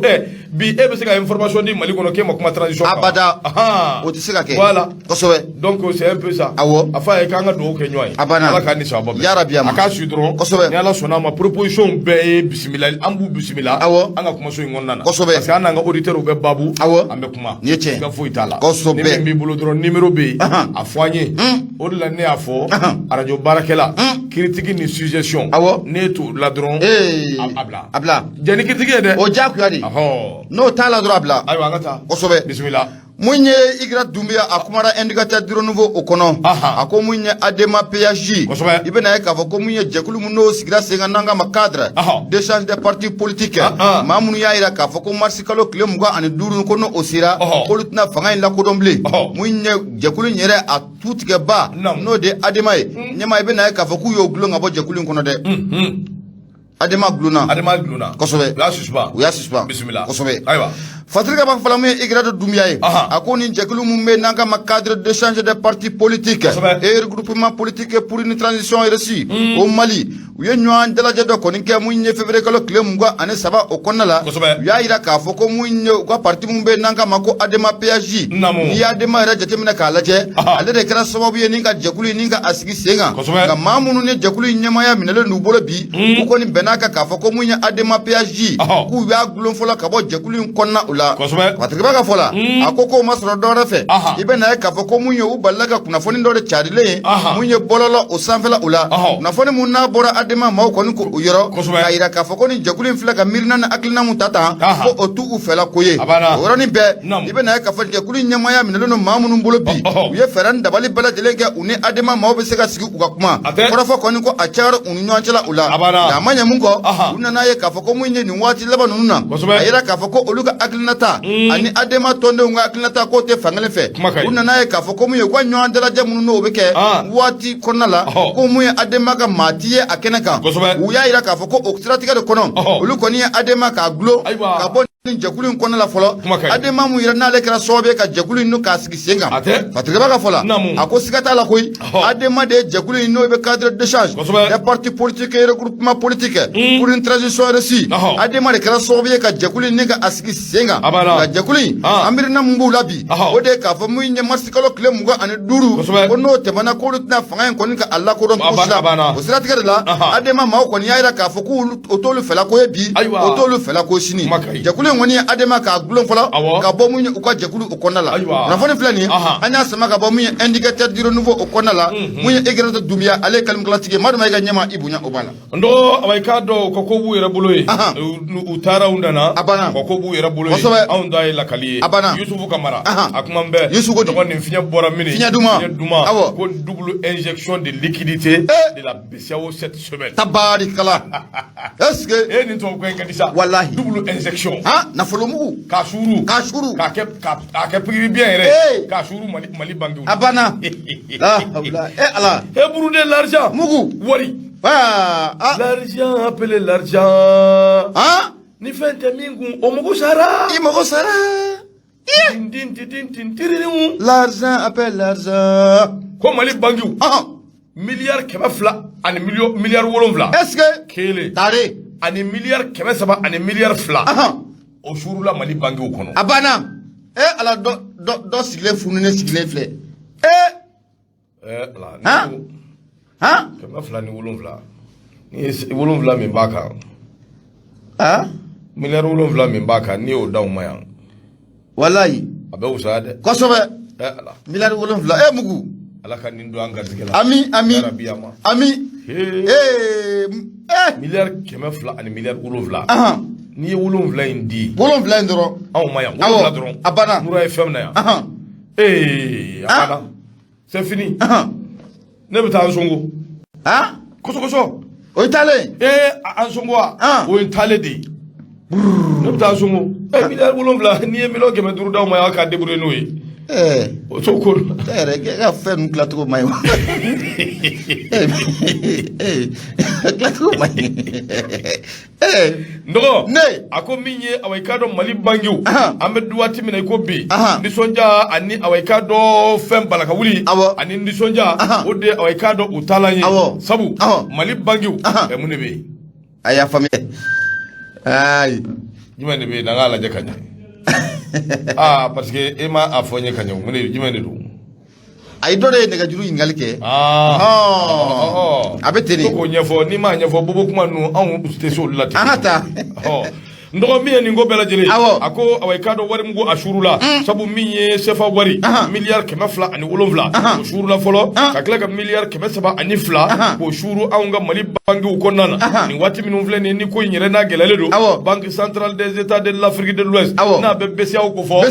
Bi e bɛ se ka information di Mali kɔnɔ k'e ma kuma transition kan. Abada. Ahan. O tɛ se ka kɛ. Voilà. Kosɛbɛ. Donc c'est un peu ça. Awɔ. A f'a ye k'an ka dugawu kɛ ɲɔgɔn ye. A banna. Ala k'an ni sababa bɛn. Yarabi ama. A k'a su dɔrɔn. Kosɛbɛ. Ni Ala sɔnna a ma, proposition bɛɛ ye bisimila, an b'u bisimila. Awɔ. An ka kumaso in kɔnɔna na. Kosɛbɛ. Parce que an n'an ka auditeurs bɛ baabu. Awɔ. An bɛ kuma. Nin ye tiɲɛ. Siga foyi t'a la. Kosɛbɛ. Ni min b'i bolo dɔrɔn, numéro bɛ yen. Ahan. A fɔ an ye. O de la ne y'a fɔ. Arajo baarakɛla. Critique ni suggestion. Awɔ. N'e t'o la dɔrɔn. Ee. A bila. A bila. Jɛn ni critique ye dɛ. O diyagoya de. Ɔhɔ. N'o t'a la dɔrɔn, a bila. Ayiwa, an ka taa. Kosɛbɛ. Bisimila. Mun ye Igra Dunbiya, a kumara Indicateur du renouveau o kɔnɔ. A ko mun ye ADEMA PASJ. Kosɛbɛ. I bɛna ye k'a fɔ ko mun ye jɛkulu mun n'o sigira sen kan, n'an k'a ma cadre d'échange des partis politiques. Maa minnu y'a yira k'a fɔ ko marisi kalo tile 25, ko n'o sera, k'olu tɛna fanga in lakodɔn bilen. Mun ye jɛkulu in yɛrɛ a tu tigɛba, n'o de ye ADEMA ye, ɲɛma, i bɛna ye k'a fɔ k'u y'o gulon ka bɔ jɛkulu in kɔnɔ dɛ. ADEMA gulonna. ADEMA gulonna. Kosɛbɛ. U y'a suspend. U y'a suspend. Bisimila. Kosɛbɛ. Ayiwa. Fatiri b'a fɔla mun ye Igrate Dunbiya ye. A ko nin jɛkulu mun bɛ yen, n'an k'a ma cadre d'échange des partis politiques et regroupement politique pour une transition réussie au Mali, u ye ɲɔgɔn dalajɛ dɔ kɔni kɛ mun ye février kalo tile 23 o kɔnɔna la. U y'a yira k'a fɔ ko mun ye u ka parti mun bɛ yen, n'an k'a ma ko ADEMA PASJ. N'i ye ADEMA yɛrɛ jateminɛ k'a lajɛ, ale de kɛra sababu ye ni ka jɛkulu in ni ka a sigi sen kan. Nka maa minnu ni jɛkulu in ɲɛmaaya minɛlen d'u bolo bi, u kɔni bɛnn'a kan k'a fɔ ko mun ye ADEMA PASJ, k'u y'a gulon fɔlɔ ka bɔ jɛkulu in kɔnɔna o la. Patrick ka fɔ la, a ko k'o ma sɔrɔ dɔwɛrɛ fɛ, i bɛ na ye k'a fɔ ko mun ye u balila ka kunnafoni dɔ de carilen ye mun ye bɔlɔlɔ o sanfɛla o la, kunnafoni mun n'a bɔra ADEMA maaw kɔni ko o yɔrɔ k'a yira k'a fɔ ko nin jɛkulu in filɛ ka miirina ni hakilina mun ta tan, ko o t'u fɛla ko ye. O yɔrɔnin bɛɛ, i bɛ na ye k'a fɔ jɛkulu in ɲɛmaaya minɛlen don maa minnu bolo bi, u ye fɛɛrɛ ni dabali bɛɛ lajɛlen kɛ u ni ADEMA maaw bɛ se ka sigi u ka kuma. Kɔrɔfɔ kɔni ko a cayara u ni ɲɔgɔn cɛla o la. Nka a ma ɲɛ mun kɔ, u nana ye k'a fɔ ko mun ye nin waati laban ninnu na, a yira k'a fɔ ko olu ka hakilinata ani ADEMA tɔndenw ka hakilinata k'o tɛ fankelen fɛ. U nana ye k'a fɔ ko mun ye u ka ɲɔgɔn dalajɛ minnu n'o bɛ kɛ waati kɔnɔna la, ko mun ye ADEMA ka maa ti ye a kɛnɛ kan. U y'a yira k'a fɔ ko o siratigɛ de kɔnɔ, olu kɔni ye ADEMA k'a gulon ka bɔ nin jɛkulu in kɔnɔna la fɔlɔ. ADEMA mun yɛrɛ n'ale kɛra sababu ye ka jɛkulu in k'a sigi sen kan, Patrick ka fɔ la, a ko siga t'a la koyi, ADEMA de ye jɛkulu in n'o bɛ cadre d'échange des partis politiques et regroupement politique pour une transition réussie, ADEMA de kɛra sababu ye ka jɛkulu in ni ka a sigi sen kan. Nka jɛkulu in, an miirina mun b'u la bi, o de ye k'a fɔ mun ye marisi kalo tile 25, ko n'o tɛmɛna, k'olu tɛna fanga in kɔni ka a lakodɔn cogo si la. O siratigɛ de la, ADEMA maaw kɔni y'a yira k'a fɔ k'olu o t'olu fɛla ko ye bi, o t'olu fɛla ko sini. Jɛkulu in kɔni ye ADEMA k'a gulon fɔlɔ ka bɔ mun ye u ka jɛkulu o kɔnɔna la. Kunnafoni filɛ nin ye, an y'a sama ka bɔ mun ye Indicateur du renouveau o kɔnɔna la. Mun ye Igrate Dunbiya, ale ye kalimakalatigi ye. Maduma, i ka ɲɛma, i bonya o b'a la. N dɔgɔ, awa, i k'a dɔn u ka ko b'u yɛrɛ bolo ye. U taara, u nana. A banna. U ka ko b'u yɛrɛ bolo ye. Anw ta ye lakali ye. A banna. Yusufu Kamara, a kuma bɛɛ. Yusufu ko di? Dɔgɔ, nin fiɲɛ bɔra min? Fiɲɛ duman. Fiɲɛ duman. Awɔ. Ko double injection de liquidité de la BCEAO cette semaine. Tabarikala, est ce que E, nin tubabukan in ka di sa. Walahi. Double injection. Han, nafolomugu. K'a suuru. K'a suuru. K'a kɛ pikiri biɲɛ yɛrɛ. K'a suuru Mali banques. A banna, la hawla, e Ala. Et pour de l'argent. Mugu. Wari. Ah ah. L'argent appelé l'argent. Han. Ni fɛn tɛ min kun, o mago sara. I mago sara. Tin tin tin tin tin tiririw. L'argent appelle l'argent. Ko Mali banques, miliyari 200 ani miliyɔn miliyari 7. Est ce que Kelen. Tare. Ani miliyari 300 ani miliyari 2. O suurula Mali banques kɔnɔ. A banna, e Ala, dɔ dɔ dɔ sigilen fununen sigilen filɛ e. Ala. Han han. 207, ni ye 7 min b'a kan, miliyari 7 min b'a kan, n'i y'o d'anw ma yan, Walayi. a bɛ wusaya dɛ. Kosɛbɛ. Ala. Miliyari 7, e mugu. Ala ka nin don an garisɛgɛ la. Ami, ami. Yarabi ama. Ami. Hee. Ee ee. Miliyari 200 ani miliyari 7. N'i ye 7 in di 7 in dɔrɔn. anw ma yan, 7 dɔrɔn. A banna. Mura ye fɛn min na yan. Ahan. Ee, a banna. C'est fini. Ne bɛ taa Ansongo. Han? Kosɔkosɔ. O ye taalen. Ee, Ansongo wa? O ye n taalen de ye. Ne bɛ taa Ansongo. Ɛ, miliyari 7, n'i ye miliyɔn 500 d'aw ma, aw k'a débrouiller n'o ye. Ɛɛ. O t'o ko. E yɛrɛ, e ka fɛn ninnu tilacogo man ɲi wa? Ee, tilacogo man ɲi. Ee. N dɔgɔ. Ne. A ko min ye, awa, i k'a dɔn Mali bankiw, an bɛ waati min na i ko bi, nisɔndiya ani, awa, i k'a dɔn fɛn balaka wuli ani nisɔndiya, o de, awa, i k'a dɔn u taalan ye. Sabu Mali bankiw, ɛ, mun de bɛ yen? A y'a faamuya. Ayi. Jumɛn de bɛ yen n'an k'a lajɛ ka ɲɛ? Aa, parce que e ma a fɔ n ye ka ɲɛ, mun de, jumɛn de don? Ayi, dɔ de ye nɛgɛjuru ɲininkali kɛ. A bɛ ten de. Ko k'o ɲɛfɔ, n'i m'a ɲɛfɔ, bobo kuma ninnu, anw tɛ se olu la ten. An ka taa. N dɔgɔ, min ye nin ko bɛɛ lajɛlen, a ko, awa, i k'a dɔn wari mugu a suurula, sabu min ye sefa wari miliyari 207, o suurula fɔlɔ, ka tila ka miliyari 302 k'o suuru anw ka Mali bankiw kɔnɔna na. Nin waati minnu filɛ nin ye, ni ko in yɛrɛ n'a gɛlɛyalen don, Banque centrale des États de l'Afrique de l'Ouest, n'a bɛ BCEAO ko fɔ,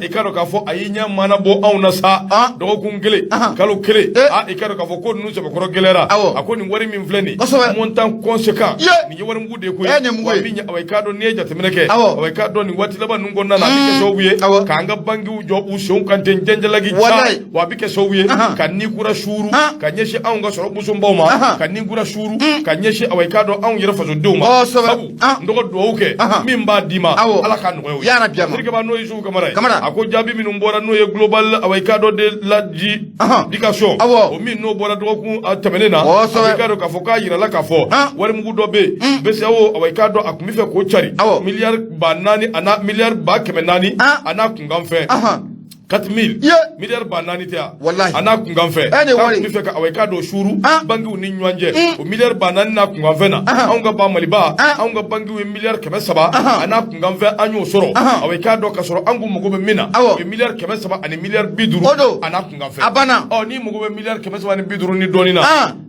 i k'a dɔn k'a fɔ a y'i ɲɛ maana bɔ anw na sa, dɔgɔkun kelen, kalo kelen, i k'a dɔn k'a fɔ ko ninnu sɛbɛkɔrɔ gɛlɛyara. A ko nin wari min filɛ nin, montant conséquent, nin ye wari mugu de ye koyi. Wa min, awa, i k'a dɔn n'i ye jateminɛ kɛ, awa, i k'a dɔn nin waati laban ninnu kɔnɔna na, a bɛ kɛ sababu ye k'an ka bankiw jɔ u senw kan ten jɛnjɛlaki ca, wa a bɛ kɛ sababu ye ka ni kura suuru ka ɲɛsin anw ka sɔrɔ busonbaw ma, ka ni kura suuru ka ɲɛsin, awa, i k'a dɔn anw yɛrɛ fasodenw ma. Sabu n dɔgɔ, duwawu kɛ min b'a d'i ma, Ala k'a nɔgɔya o ye. Terikɛba, n'o ye Yusufu Kamara ye, a ko jaabi minnu bɔra, n'o ye global, awa, i k'a dɔn de l'adjudication, o min n'o bɔra dɔgɔkun tɛmɛnen na, i k'a dɔn k'a fɔ k'a yirala k'a fɔ warimugu dɔ bɛ yen, BCEAO, awa, i k'a dɔn a tun bɛ fɛ k'o cari miliyari 4000 a n'a miliyari 400,000 a n'a kunkan fɛn, 4000 miliyari 4000 tɛ yan, Walahi. a n'a kunkan fɛn, Eh, nin k'a wari. tun bɛ fɛ ka, awa, i k'a dɔn suuru bankiw ni ɲɔgɔn cɛ, o miliyari 4000 n'a kunkan fɛn na, anw ka ba Maliba, anw ka bankiw ye miliyari 300 a n'a kunkan fɛn, an y'o sɔrɔ, awa, i k'a dɔn k'a sɔrɔ an kun mago bɛ min na, o ye miliyari 300 ani miliyari 50 O don. a n'a kunkan fɛn. A banna. Ɔ, n'i mago bɛ miliyari 350 ni dɔɔnin na,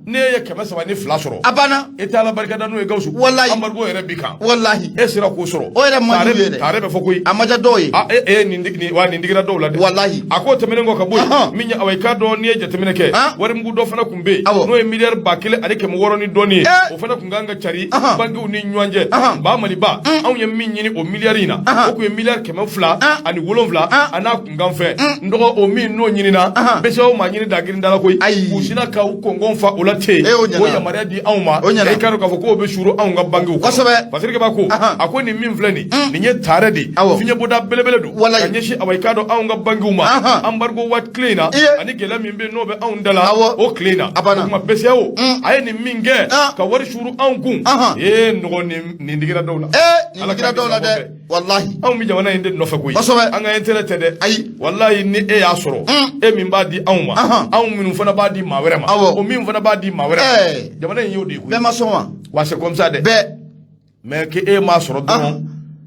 n'e ye 302 sɔrɔ, A banna. e tɛ Ala barika da n'o ye, Gawusu? Walahi. Embargo yɛrɛ b'i kan. Walahi. E sera k'o sɔrɔ. O yɛrɛ man di u ye dɛ. Tare bɛ fɔ koyi. A ma diya dɔw ye. Ah, e e nin nin wa nin digira dɔw la dɛ. Walahi. A k'o tɛmɛnen kɔ ka bɔ yen, min ye, awa, i k'a dɔn n'i ye jateminɛ kɛ, warimugu dɔ fana tun bɛ yen, n'o ye miliyari 1600 ni dɔɔnin ye, o fana tun kan ka cari bankiw ni ɲɔgɔn cɛ. Ba Maliba, anw ye min ɲini o miliyari in na, o tun ye miliyari 207 a n'a kunkan fɛn. N dɔgɔ, o min n'o ɲinina, BCEAO ma ɲini da girin da la koyi. Ayi. U sinna ka u kɔngɔn fa o la ten, Eh, o ɲɛna. o yamaruya di anw ma. O ɲɛna. E k'a dɔn k'a fɔ k'o bɛ suuru anw ka bankiw kɔnɔ. Fasirike b'a ko, a ko nin min filɛ nin, nin ye tare de ye, fiɲɛbɔda belebele don Walayi. ka ɲɛsin, awa, i k'a dɔn anw ka bankiw ma, embargo waati tile in na, ani gɛlɛya min bɛ yen n'o bɛ anw da la o tile in na. A banna. O tuma BCEAO a ye nin min kɛ ka wari suuru anw kun, ee, nɔgɔ nin digira dɔw la. Ee, nin Ala digira k'an dɔw la kisi dɛ. a bɔ. Walahi. Anw bɛ jamana in de nɔfɛ koyi. An ka intérêt tɛ dɛ. Ayi. Walayi, ni e y'a sɔrɔ, e min b'a di anw ma, anw minnu fana b'a di maa wɛrɛ ma, o min fana b'a di maa wɛrɛ ma, jamana in y'o de ye koyi. Bɛɛ ma sɔn wa? Wa c'est comme ça dɛ. Bɛɛ. Mais que e m'a sɔrɔ dɔrɔn,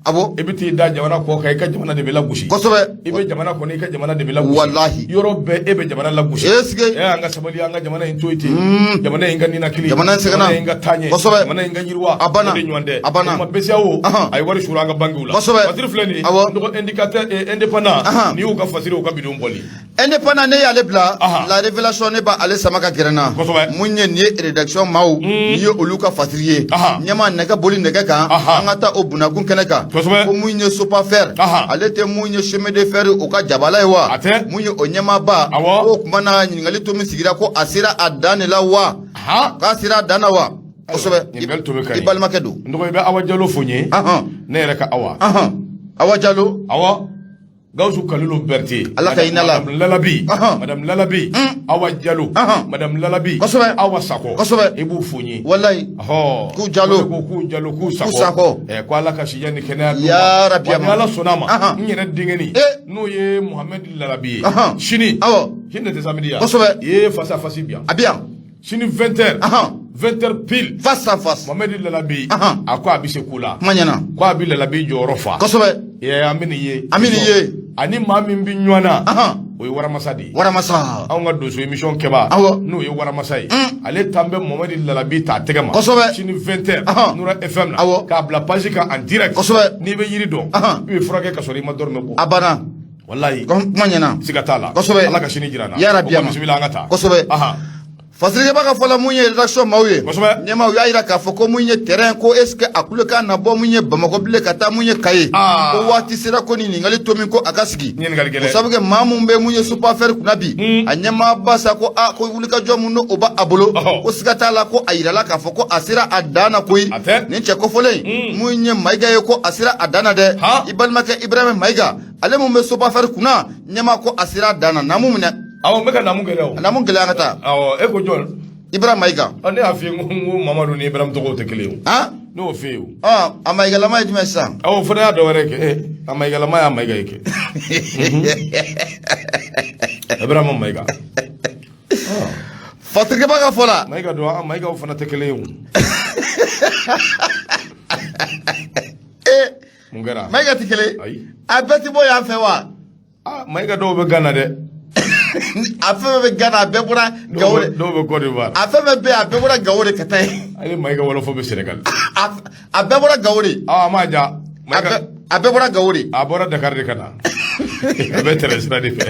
Awɔ. i bɛ t'i da jamana kɔ kan, i ka jamana de bɛ lagosi. I bɛ jamana kɔnɔ, i ka jamana de bɛ lagosi. Walahi. Yɔrɔ bɛɛ, e bɛ jamana lagosi. Est-ce que. Ɛ, an ka sabali, an ka jamana in to yen ten. Jamana in ka ninakili. Jamana in sɛgɛnna. Jamana in ka taaɲɛ. Jamana in ka yiriwa. A banna. O de ɲɔgɔn tɛ. A banna. O tuma BCEAO a ye wari suuru an ka bankiw la. Fasiri filɛ nin ye. N dɔgɔ, indicateur indépendant. Nin y'u ka fasiri, u ka bidon bɔli. Indépendant, ne y'ale bila. La révélation, ne b'ale sama ka gɛrɛ n na. Mun ye nin ye, rédaction maaw, nin ye olu ka fasiri ye. Ɲɛma nɛgɛ boli nɛgɛ kan, an ka taa o bunakun kɛnɛ kan. Ko mun ye Sopafer, ale tɛ mun ye chemin de fer o ka jabala ye wa? A tɛ. Mun ye o ɲɛmaaba, k'o kuma na ɲininkali to min sigira, ko a sera a dan de la wa? K'a sera a dan na wa? Kosɛbɛ. Ɲininkali to bɛ ka I ɲi. balimakɛ don. N dɔgɔ, i bɛ Awa Jalo fo n ye. Ne yɛrɛ ka Awa. Awa Jalo. Awɔ. Gawusu Kalilu Berete. Ala ka hinɛ la. Madame Lalabi. Madame Lalabi. Awa Jalo. Madame Lalabi. Awa Sakɔ. I b'u fo n ye. Walayi. Ɔhɔ. K'u Jalo. Ko k'u Jalo, k'u Sakɔ. K'u Sakɔ. Ɛ, ko Ala ka sijan ni kɛnɛya d'u ma. Ya Rabbi. Wa ni Ala sɔnna a ma, n yɛrɛ denkɛni, n'o ye Mohamed Lalabi ye. Sini. Sini de tɛ samedi ye wa? Kosɛbɛ. Ee, face à face bi yan. A bɛ yan. Sini 20 heures. 20 heures pile. Face à face. Mohamed Lalabi. A ko a bɛ se ko la. Kuma ɲɛna. Ko a bɛ Lalabi jɔyɔrɔ fa. Ee, an bɛ nin ye. An bɛ nin ye. Ani maa min bɛ ɲɔgɔn na, o ye waramasa de ye. Waramasa. Anw ka donso émission kɛba, n'o ye waramasa ye, ale tan bɛ Mohamed Lalabi ta a tɛgɛ ma. Sini 20 heures, Nura FM na, k'a bila page kan en direct. N'i bɛ yiri dɔn, i bɛ furakɛ ka sɔrɔ i ma dɔrɔmɛ bɔ. A banna. Walayi. Kuma ɲɛna. Siga t'a la. Kosɛbɛ. Ala ka sini jira an na. Yarabi. O kuma, bisimila, an ka taa. Kosɛbɛ. Fasirikɛba ka fɔ la, mun ye rédaction maaw ye, ɲɛmaaw y'a jira k'a fɔ ko mun ye terrain ko, est ce que a kulekan na bɔ mun ye Bamakɔ bilen ka taa mun ye Kaye? Ko waati sera ko nin ɲininkali to min ko a ka sigi. Ɲininkali gɛlɛn. O sabu kɛ maa mun bɛ mun ye Sopafer kunna bi, a ɲɛmaaba sa ko a ko wulikajɔ mun n'o b'a a bolo, ko siga t'a la ko a yirala k'a fɔ ko a sera a dan na koyi. A tɛ. Nin cɛ kofɔlen in, mun ye Mayiga ye, ko a sera a dan na dɛ. I balimakɛ Ibrahima Mayiga, ale mun bɛ Sopafer kunna, ɲɛmaa ko a sera a dan na. Naamu minɛ. Awɔ, n bɛ ka naamu gɛlɛya o. Naamu gɛlɛya ka taa. Awɔ, e ko jɔn? Ibrahima Mayiga. Ne y'a f'i ye n ko Mamadu ni Ibrahima tɔgɔw tɛ kelen ye o. Ne y'o f'i ye o. A Mayigalama ye jumɛn sisan? Awɔ, o fana y'a dɔ wɛrɛ kɛ. A Mayigalama y'a Mayiga ye kɛ. Ibrahima Mayiga. Fasirikɛba ka fɔ la. Mayiga don, an Mayigaw fana tɛ kelen ye o. Mun kɛra? Mayiga tɛ kelen. Ayi. A bɛɛ ti bɔ yan fɛ wa? Ah, Mayiga dɔw bɛ Gana dɛ. A fɛn fɛn bɛ Gana, a bɛɛ bɔra Gawo de. Dɔw bɛ Côte d'Ivoire. A fɛn fɛn bɛ yen, a bɛɛ bɔra Gawo de ka taa yen. Hali Mayiga wɔlɔfɔ bɛ Sénégal. A bɛɛ bɔra Gawo de. Ah, a ma ja. A bɛɛ bɔra Gawo de. A bɔra Dakar de ka na. A bɛ tɛrɛ sira de fɛ.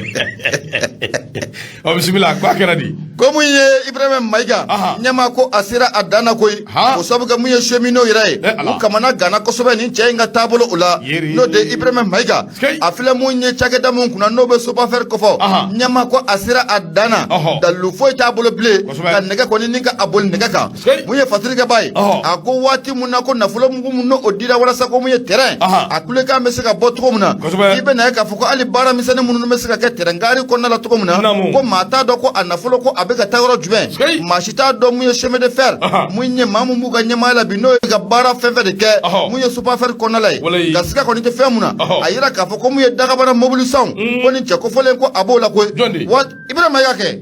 Ɔ, bisimila, ko a kɛra di? Ko mun ye Ibrahima Mayiga, ɲɛmaa ko a sera a dan na koyi. O sabu kɛ mun ye cheminots yɛrɛ ye, u kamana ganna kosɛbɛ nin cɛ in ka taabolo o la, n'o de Ibrahima Mayiga. A filɛ mun ye cakɛda mun kunna n'o bɛ Sopafer kofɔ, ɲɛmaa ko a sera a dan na, dalilu foyi t'a bolo bilen ka nɛgɛ kɔni ni ka a boli nɛgɛ kan. Mun ye fasirikɛba ye, a ko waati mun na ko nafolo mugu mun n'o dira walasa ko mun ye terrain a kulekan bɛ se ka bɔ cogo min na, i bɛ na ye k'a fɔ ko hali baara misɛnnin minnu bɛ se ka kɛ terrain gare kɔnɔna la cogo min na, ko maa t'a dɔn ko a nafolo ko a bɛ ka taa yɔrɔ jumɛn. Maa si t'a dɔn mun ye chemin de fer, mun ye maa mun b'u ka ɲɛmaaya la bi, n'o ye ka baara fɛn fɛn de kɛ mun ye Sopafer kɔnɔna la ye, nka siga kɔni tɛ fɛn mun na, a yira k'a fɔ ko mun ye dagabana mobili sanw, ko nin cɛ kofɔlen ko a b'o la koyi. Wa Ibrahima Mayiga kɛ.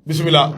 Bisimila.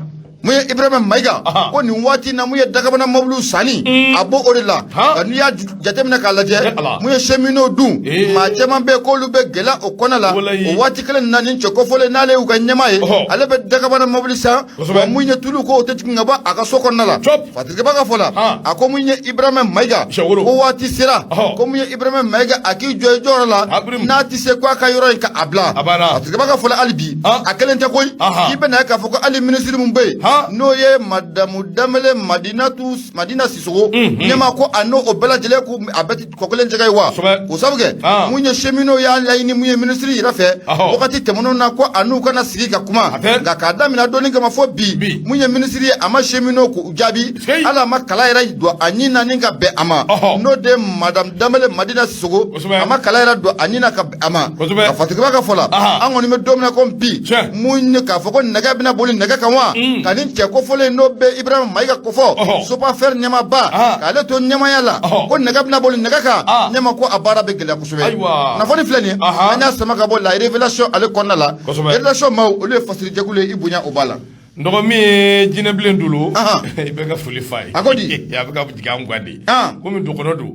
Mun ye Ibrahima Mayiga, ko nin waati na mun ye dagabana mobiliw sanni, a b'o o de la. Nka n'i y'a jateminɛ k'a lajɛ, mun ye cheminots dun, maa caman bɛ yen k'olu bɛ gɛlɛya o kɔnɔ la. O waati kelen na, nin cɛ kofɔlen n'ale y'u ka ɲɛmaa ye, ale bɛ dagabana mobili san, wa mun ye tulu ko o tɛ jigin ka bɔ a ka so kɔnɔna la. Fasirikɛba ka fɔ la, a ko mun ye Ibrahima Mayiga, ko waati sera ko mun ye Ibrahima Mayiga, a k'i jɔ i jɔyɔrɔ la, n'a tɛ se ko a ka yɔrɔ in ka a bila. Fasirikɛba ka fɔ la, hali bi a kelen tɛ koyi. I bɛ na ye k'a fɔ ko hali minisiri min bɛ yen, n'o ye madamu Danbele Madinatu Madina Sisogo, ɲɛmaa ko a n'o o bɛɛ lajɛlen ko a bɛɛ tɛ kɔ kelen jɛgɛ ye wa. O sabu kɛ mun ye cheminots y'a laɲini mun ye minisiri yɛrɛ fɛ wagati tɛmɛnenw na, ko a n'u kana sigi ka kuma, nka k'a daminɛ donni kama fo bi, mun ye minisiri ye, a ma cheminots k'u jaabi, hali a ma kala yɛrɛ don a ɲin na ni ka bɛn a ma, n'o de madame Danbele Madina Sisogo, a ma kala yɛrɛ don a ɲin na ka bɛn a ma. Ka Fasirikɛba ka fɔ la, an kɔni bɛ don min na ko bi, mun ye k'a fɔ ko nɛgɛ bɛna boli nɛgɛ kan wa, ka nin cɛ kofɔlen n'o bɛ Ibrahima Mayiga kofɔ, Sopafer ɲɛmaaba, k'ale to ɲɛmaaya la, ko nɛgɛ bɛna boli nɛgɛ kan, ɲɛma ko a baara bɛ gɛlɛya kosɛbɛ. Kunnafoni filɛ nin, an y'a sama ka bɔ La Révélation ale kɔnɔna la. Révélation maaw, olu ye fasiri jɛkulu ye, i bonya o b'a la. N dɔgɔ min ye jinɛbilen dolo, i bɛ ka foli fa ye. A ko di? A bɛ ka jigin an kan de komi dɔgɔnɔ don.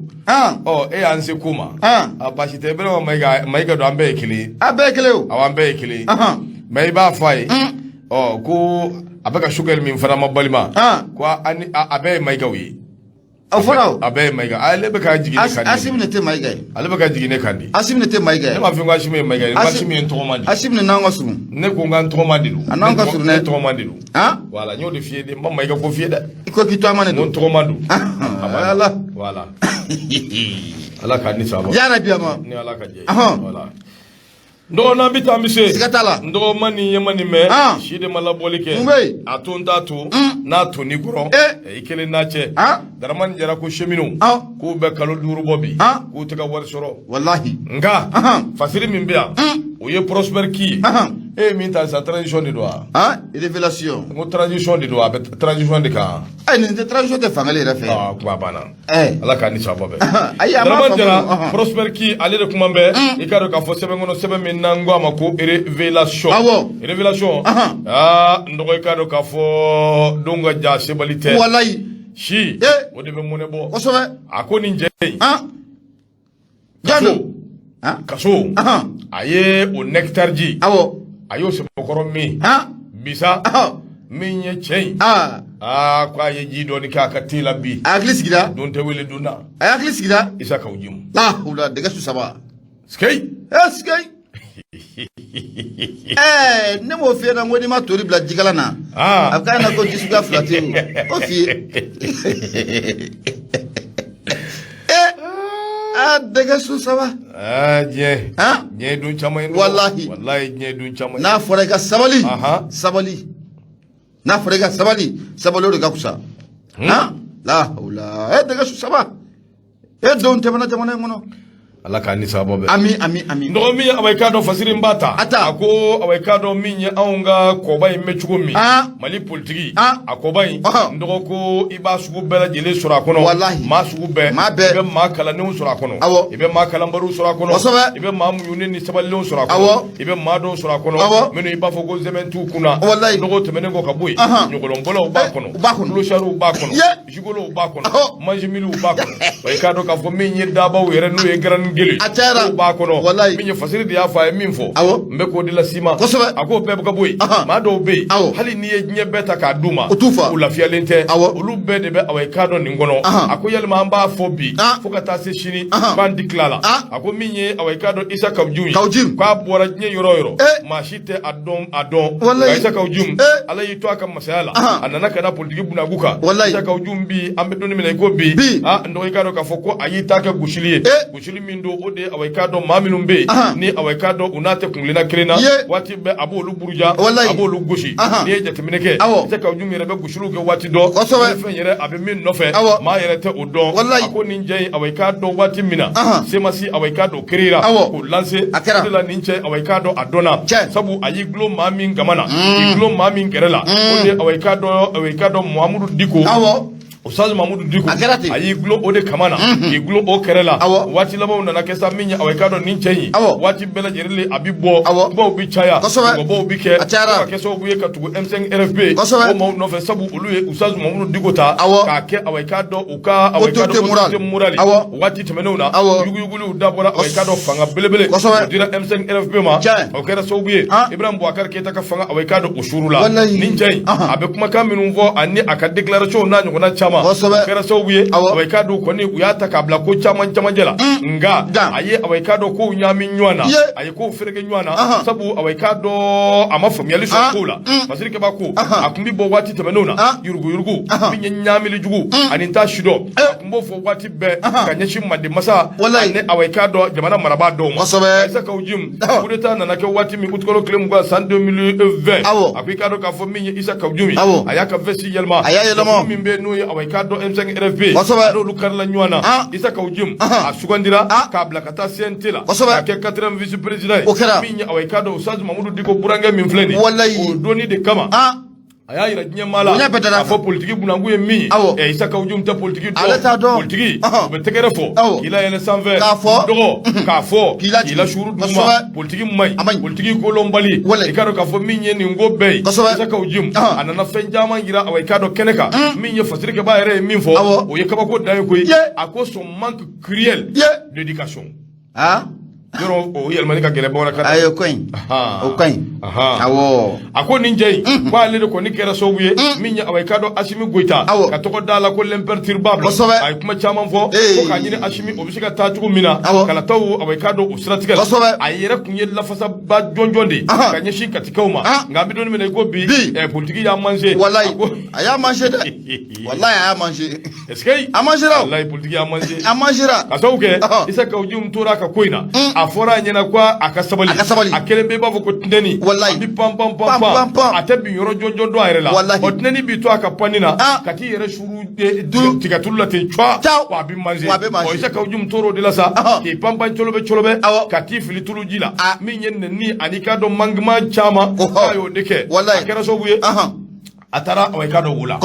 Ɔ, e y'an se ko ma, a baasi tɛ. Ibrahima Mayiga, Mayiga don, an bɛɛ ye kelen ye. A bɛɛ ye kelen o. Awɔ, an bɛɛ ye kelen ye. Mais i b'a fɔ a ye, ɔ, ko a bɛ ka Choguel min fana ma balima, ko a bɛɛ ye Mayigaw ye. A fɔra o. A bɛɛ ye Mayiga. Ale bɛ ka jigin ne kan de. Asimi ne tɛ Mayiga ye. Ale bɛ ka jigin ne kan de. Asimi ne tɛ Mayiga ye. Ne m'a fɔ ko Asimi ye Mayiga ye. N ko Asimi ye n tɔgɔma de ye. Asimi ne n'an ka surun. Ne ko n ka n tɔgɔma de don. A n'an ka surun dɛ. Ne tɔgɔma de don. Voilà, n y'o de f'i ye de. N ma Mayiga ko f'i ye dɛ. I ko k'i tɔgɔma de don. N ko n tɔgɔma don. Ala. Voilà. Ala k'a ni saba. Yarabi a ma. Ni Ala ka jɛ ye. Voilà. N dɔgɔ, n'an bɛ taa, an bɛ se. Siga t'a la. N dɔgɔ, ma nin ye ma nin mɛn. Si de ma labɔli kɛ. Mun bɛ yen? A to n t'a to. N'a to n'i kɔrɔ. I kelen n'a cɛ. Daramani Jara ko cheminots. K'u bɛ kalo 5 bɔ bi. K'u tɛ ka wari sɔrɔ. Walahi. Nka fasiri min bɛ yan, o ye Prosper Ki ye. E ye min ta sisan, transition de don wa? Révélation. N ko transition de don, a bɛ transition de kan. Ayi, nin tɛ transition tɛ fankelen yɛrɛ fɛ. Aa, kuma banna. Ala k'a ni sababa bɛn. Ayi, a m'a faamu. Jara, Prosper Ki, ale de kuma bɛ. I k'a dɔn k'a fɔ sɛbɛn kɔnɔ, sɛbɛn min n'an ko a ma ko Révélation. Révélation. Aa, n dɔgɔ, i k'a dɔn k'a fɔ don ka ja sebali tɛ. Walayi. Si. O de bɛ mɔnɛ bɔ. Kosɛbɛ. A ko nin cɛ in. Jɔn don? Kaso. A ye o nectar ji. A y'o sɛbɛkɔrɔ min. Bisa. Min ye cɛ in. Aa, ko a ye ji dɔɔni k'a ka te la bi. A hakili sigira. Don tɛ wele don na. A hakili sigira. Isa Kawu Jim. Ah, wula dɛgɛ su saba. Sikeyi. Sikeyi. Ɛɛ, ne m'o f'i ɲɛna ko n'i ma tori bila jikalan na, a bɛ k'a ɲɛna ko ji suguya fila tɛ yen, o f'i ye. Ee, aa, dɛgɛ su saba. Aa, diɲɛ. Han? Diɲɛ ye don caman ye. Walahi. Walahi, diɲɛ ye don caman ye. N'a fɔra i ka sabali, sabali. N'a fɔra i ka sabali, sabali, o de ka fisa. Han, la hawla. E, dɛgɛ su saba, e denw tɛmɛna jamana in kɔnɔ. Ala k'a ni sababa bɛn. Ami, ami, ami. Dɔgɔ min ye, awa, i k'a dɔn fasiri n b'a ta. A ta. A ko, awa, i k'a dɔn min ye anw ka kɔba in bɛ cogo min, Mali politiki, a kɔba in, n dɔgɔ, ko i b'a sugu bɛɛ lajɛlen sɔrɔ a kɔnɔ. Walahi. Maa sugu bɛɛ. Maa bɛɛ. I bɛ maa kalannenw sɔrɔ a kɔnɔ. I bɛ maa kalanbaliw sɔrɔ a kɔnɔ. I bɛ maa muɲunen ni sabalilenw sɔrɔ a kɔnɔ. I bɛ maa dɔw sɔrɔ a kɔnɔ minnu i b'a fɔ ko zɛmɛn t'u kunna. Nɔgɔ tɛmɛnen kɔ ka bɔ yen, ɲɔgɔlɔnbɔlaw b'a kɔnɔ, U b'a kɔnɔ. clochardw b'a kɔnɔ, gigolow b'a kɔnɔ, manjimiliw b'a kɔnɔ. Wa i k'a dɔn k'a fɔ min ye dabaw yɛrɛ, n'o ye garani gele, A cayara. k'o b'a kɔnɔ. Walayi. Min ye fasiri de y'a fɔ, a ye min fɔ, n bɛ k'o de las'i ma. A k'o bɛɛ bɛ ka bɔ yen. Maa dɔw bɛ yen, hali n'i ye diɲɛ bɛɛ ta k'a d'u ma, U t'u fa. u lafiyalen tɛ. Olu bɛɛ de bɛ, awa, i k'a dɔn nin kɔnɔ. A ko yalima an b'a fɔ bi fo ka taa se sini k'an ti tila la. A ko min ye, awa, i k'a dɔn Isa Kawu Jim ye, Kawu Jim. k'a bɔra diɲɛ yɔrɔ o yɔrɔ, maa si tɛ a dɔn, a dɔn. Nka Isa Kawu Jim, Ala y'i to a ka masaya la, a nana ka na politiki bunakun kan. Isa Kawu Jim bi, an bɛ don min na i ko bi, n dɔgɔ, i k'a dɔn k'a fɔ ko a y'i ta kɛ gosili ye. Gosili min don, o de ye, awa, i k'a dɔn maa minnu bɛ yen ni, awa, i k'a dɔn u n'a tɛ kuntilenna kelen na, waati bɛɛ a b'olu buruja, a b'olu gosi. N'i ye jateminɛ kɛ, Isa Kawu Jim yɛrɛ bɛ gosiliw kɛ waati dɔ, ni fɛn yɛrɛ a bɛ min nɔfɛ, maa yɛrɛ tɛ o dɔn. A ko nin cɛ in, awa, i k'a dɔn waati min na CMAS, awa, i k'a dɔn créera k'o lancer, A kɛra. o de la nin cɛ, awa, i k'a dɔn a dɔnna, sabu a y'i dulon maa min gama na, k'i dulon maa min kɛrɛ la, o de ye, awa, i k'a dɔn, awa, i k'a dɔn Mahamudu Diko. Ustaz Mahamudu Diko. A kɛra ten. A y'i dulon o de kama na, k'i dulon o kɛrɛ la. Waati labanw nana kɛ sa, min ye, awa, i k'a dɔn nin cɛ in, waati bɛɛ lajɛlen a bi bɔ, kumaw bi caya, mɔgɔbaw bi kɛ. A cayara. Fo ka kɛ sababu ye ka tugu M5 RFP o maaw nɔfɛ, sabu olu ye Ustaz Mahamudu Diko ta k'a kɛ, awa, i k'a dɔn u ka, awa, i k'a dɔn Autorité morale. autorité morale. Waati tɛmɛnenw na, yuguyuguliw dabɔra, awa, i k'a dɔn fanga belebele o dira M5 RFP ma. O kɛra sababu ye Ibrahim Boubacar Keita ka fanga, awa, i k'a dɔn o suurula. Nin cɛ in, a bɛ kumakan minnu fɔ ani a ka déclaration n'a ɲɔgɔnna caman, o kɛra sababu ye, awa, i k'a dɔn kɔni u y'a ta k'a bila ko caman camancɛ la. Nka a ye, awa, i k'a dɔn kow ɲaami ɲɔgɔn na, a ye kow fereke ɲɔgɔn na, sabu, awa, i k'a dɔn a ma faamuyali sɔrɔ kow la. Fasiri kɛba ko a tun bɛ bɔ waati tɛmɛnenw na, yuruguyurugu min ye ɲaamili jugu ani n t'a si dɔn, a tun b'o fɔ waati bɛɛ ka ɲɛsin Manden masa ani, awa, i k'a dɔn jamana marabaa dɔw ma. Isa Kawu Jim, coup d'état nana kɛ waati min, utikalo tile 20 san 2020, a ko i k'a dɔn k'a fɔ min ye Isa Kawu Jim ye, a y'a ka veste yɛlɛma. A y'a yɛlɛma. Jɛkulu min bɛ yen, n'o ye, awa, i k'a dɔn M5 RFP, n'olu karila ɲɔgɔn na, Isa Kawu Jim a sugandira k'a bila ka taa CNT la, k'a kɛ quatrième vice président ye. O kɛra. Min ye, awa, i k'a dɔn Ustaz Mahamudu Diko burankɛ min filɛ nin ye, o donni de kama, a y'a yira diɲɛ maa la Bonya bɛɛ dara k'a fɔ politiki bunakun ye min ye. Isa Kawu Jim tɛ politiki dɔn. Ale t'a dɔn. Politiki, u bɛ tɛgɛrɛ fɔ k'i layɛlɛ sanfɛ, K'a fɔ. dɔgɔ k'a fɔ K'i lajigin. k'i lasuru duguma. Politiki man A man ɲi, ɲi. politiki kolonbali. I k'a dɔn k'a fɔ min ye nin ko bɛɛ ye, Isa Kawu Jim a nana fɛn caman yira, awa, i k'a dɔn kɛnɛ kan. Min ye fasirikɛbaa yɛrɛ ye min fɔ, o ye kabako dan ye koyi. A ko son manque cruel d'éducation. Yɔrɔ o yɛlɛmani ka gɛlɛn bamanankan na. Ayi, o ka ɲi, o ka ɲi. A ko nin cɛ in, ko ale de kɔni kɛra sababu ye min ye, awa, i k'a dɔn Asimi Goyita ka tɔgɔ da la ko l'imperturbable. A ye kuma caman fɔ ko k'a ɲini Asimi o bɛ se ka taa cogo min na kalataw, awa, i k'a dɔn o siratigɛ la. A yɛrɛ tun ye lafasaba jɔnjɔn de ye ka ɲɛsin Katikaw ma. Nka an bɛ don min na i ko bi, politiki y'a manger. Walayi. A ko A y'a manger dɛ, walayi, a y'a manger. Est-ce que A mangera o. Walayi, politique y'a manger. A mangera. Ka sababu kɛ, Isa Kawu Jim tora a ka ko in na, a fɔra a ɲɛna ko a ka sabali. A ka sabali. A kelen bɛɛ b'a fɔ ko tɛnɛni. Walayi. A bɛ pan pan pan Pan, pan, pan. A tɛ bin yɔrɔ jɔnjɔn dɔn a yɛrɛ la. Walayi. Ɔ, tɛnɛni b'i to a ka panni na ka t'i yɛrɛ suru tigatulu la ten cwa. Ciao. Wa a bɛ manger. Wa a bɛ manger. Ɔ, Isa Kawu Jim tor'o de la sa, k'i pan pan colobe colobe ka t'i fili tulu ji la. Min ye nɛni ani k'a dɔn manquement caman, k'a y'o de kɛ. A kɛra sababu ye, a taara, awa, i k'a dɔn wo la.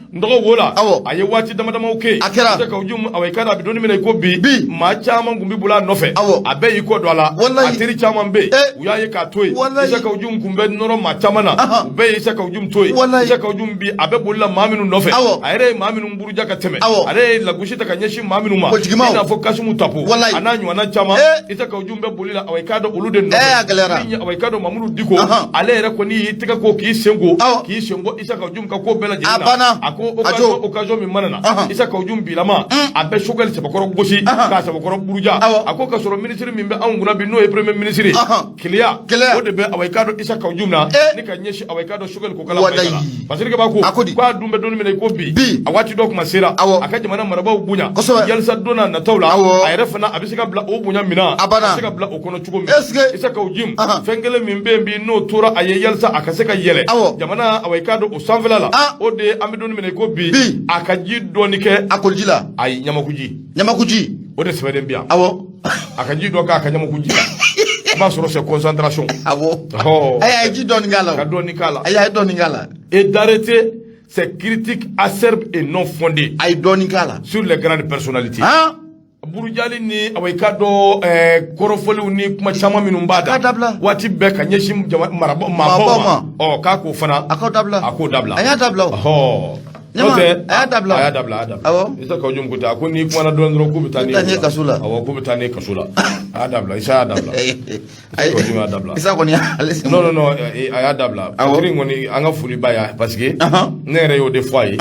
N dɔgɔ, wo la, a ye waati dama damaw kɛ. A kɛra. Isa Kawu Jim, awa, i k'a dɔn a bɛ don min na i ko bi, Bi. maa caman tun bɛ bolo a nɔfɛ. A bɛɛ y'i kɔ don a la. A teri caman bɛ yen, u y'a ye k'a to yen. Isa Kawu Jim tun bɛ nɔrɔ maa caman na, u bɛɛ ye Isa Kawu Jim to yen. Isa Kawu Jim bi, a bɛ boli la maa minnu nɔfɛ, a yɛrɛ ye maa minnu buruja ka tɛmɛ, ale ye lagosi ta ka ɲɛsin maa minnu ma, Politikimaw. i n'a fɔ Kasimu Tapo, a n'a ɲɔgɔnna caman, Isa Kawu Jim bɛ boli la, awa, i k'a dɔn olu de nɔfɛ. A gɛlɛyara. Min ye, awa, i k'a dɔn Mamudu Diko, ale yɛrɛ kɔni y'i tɛgɛ ko k'i sen ko, k'i sen bɔ Isa Kawu Jim ka ko bɛɛ lajɛlen A na. banna. A ko ko occasion min mana na, Isa Kawu Jim bilama a bɛ Choguel sɛbɛkɔrɔ gosi k'a sɛbɛkɔrɔ buruja. A ko ka sɔrɔ ministre min bɛ anw kunna bi, n'o ye premier ministre, keleya o de bɛ, awa, i k'a dɔn Isa Kawu Jim na ni ka ɲɛsin, awa, i k'a dɔn Choguel Kokala Mayiga la. Parce que b'a ko k'a dun bɛ don min na i ko bi, a waati dɔ kuma sera a ka jamana marabaaw bonya, yalisa don n'a nataw la, a yɛrɛ fana a bɛ se ka bila o bonya min na, a bɛ se ka bila o kɔnɔ cogo min. Isa Kawu Jim, fɛn kelen min bɛ yen bi, n'o tora a ye yalisa a ka se ka yɛlɛ jamana, awa, i k'a dɔn o sanfɛla la, o de ye an bɛ don min na i ko bi, a ka ji dɔɔni kɛ a koliji la. Ayi, ɲamakuji. Ɲamakuji. O de sɛbɛnnen bi yan. A ka ji dɔ k'a ka ɲamakuji la, i b'a sɔrɔ c'est concentration. Awɔ, ayi, a ye ji dɔɔni k'a la. Ka dɔɔni k'a la. Ayi, a ye dɔɔni k'a la. Et d'arrêter ces critiques acerbes et non fondées. A ye dɔɔni k'a la. Sur les grandes personnalités. Burujali ni, awa, i k'a dɔn kɔrɔfɔliw ni kuma caman minnu b'a da waati bɛɛ ka ɲɛsin maabaw ma, ɔ, k'a k'o fana a k'o dabila. A k'o dabila. A y'a dabila. Ɔhɔ, n'o tɛ, a y'a dabila. A y'a dabila, a y'a dabila. Isa Kawu Jim ko ten, a ko n'i kumana dɔɔni dɔrɔn, k'u bɛ taa n'i kaso la. Awɔ, k'u bɛ taa n'i kaso la. A y'a dabila, Isa y'a dabila. Isa Kawu Jim y'a dabila. Isa kɔni ale. Non, non, non, a y'a dabila. Awɔ, kɔni an ka foli b'a ye, parce que ne yɛrɛ y'o de fɔ a ye.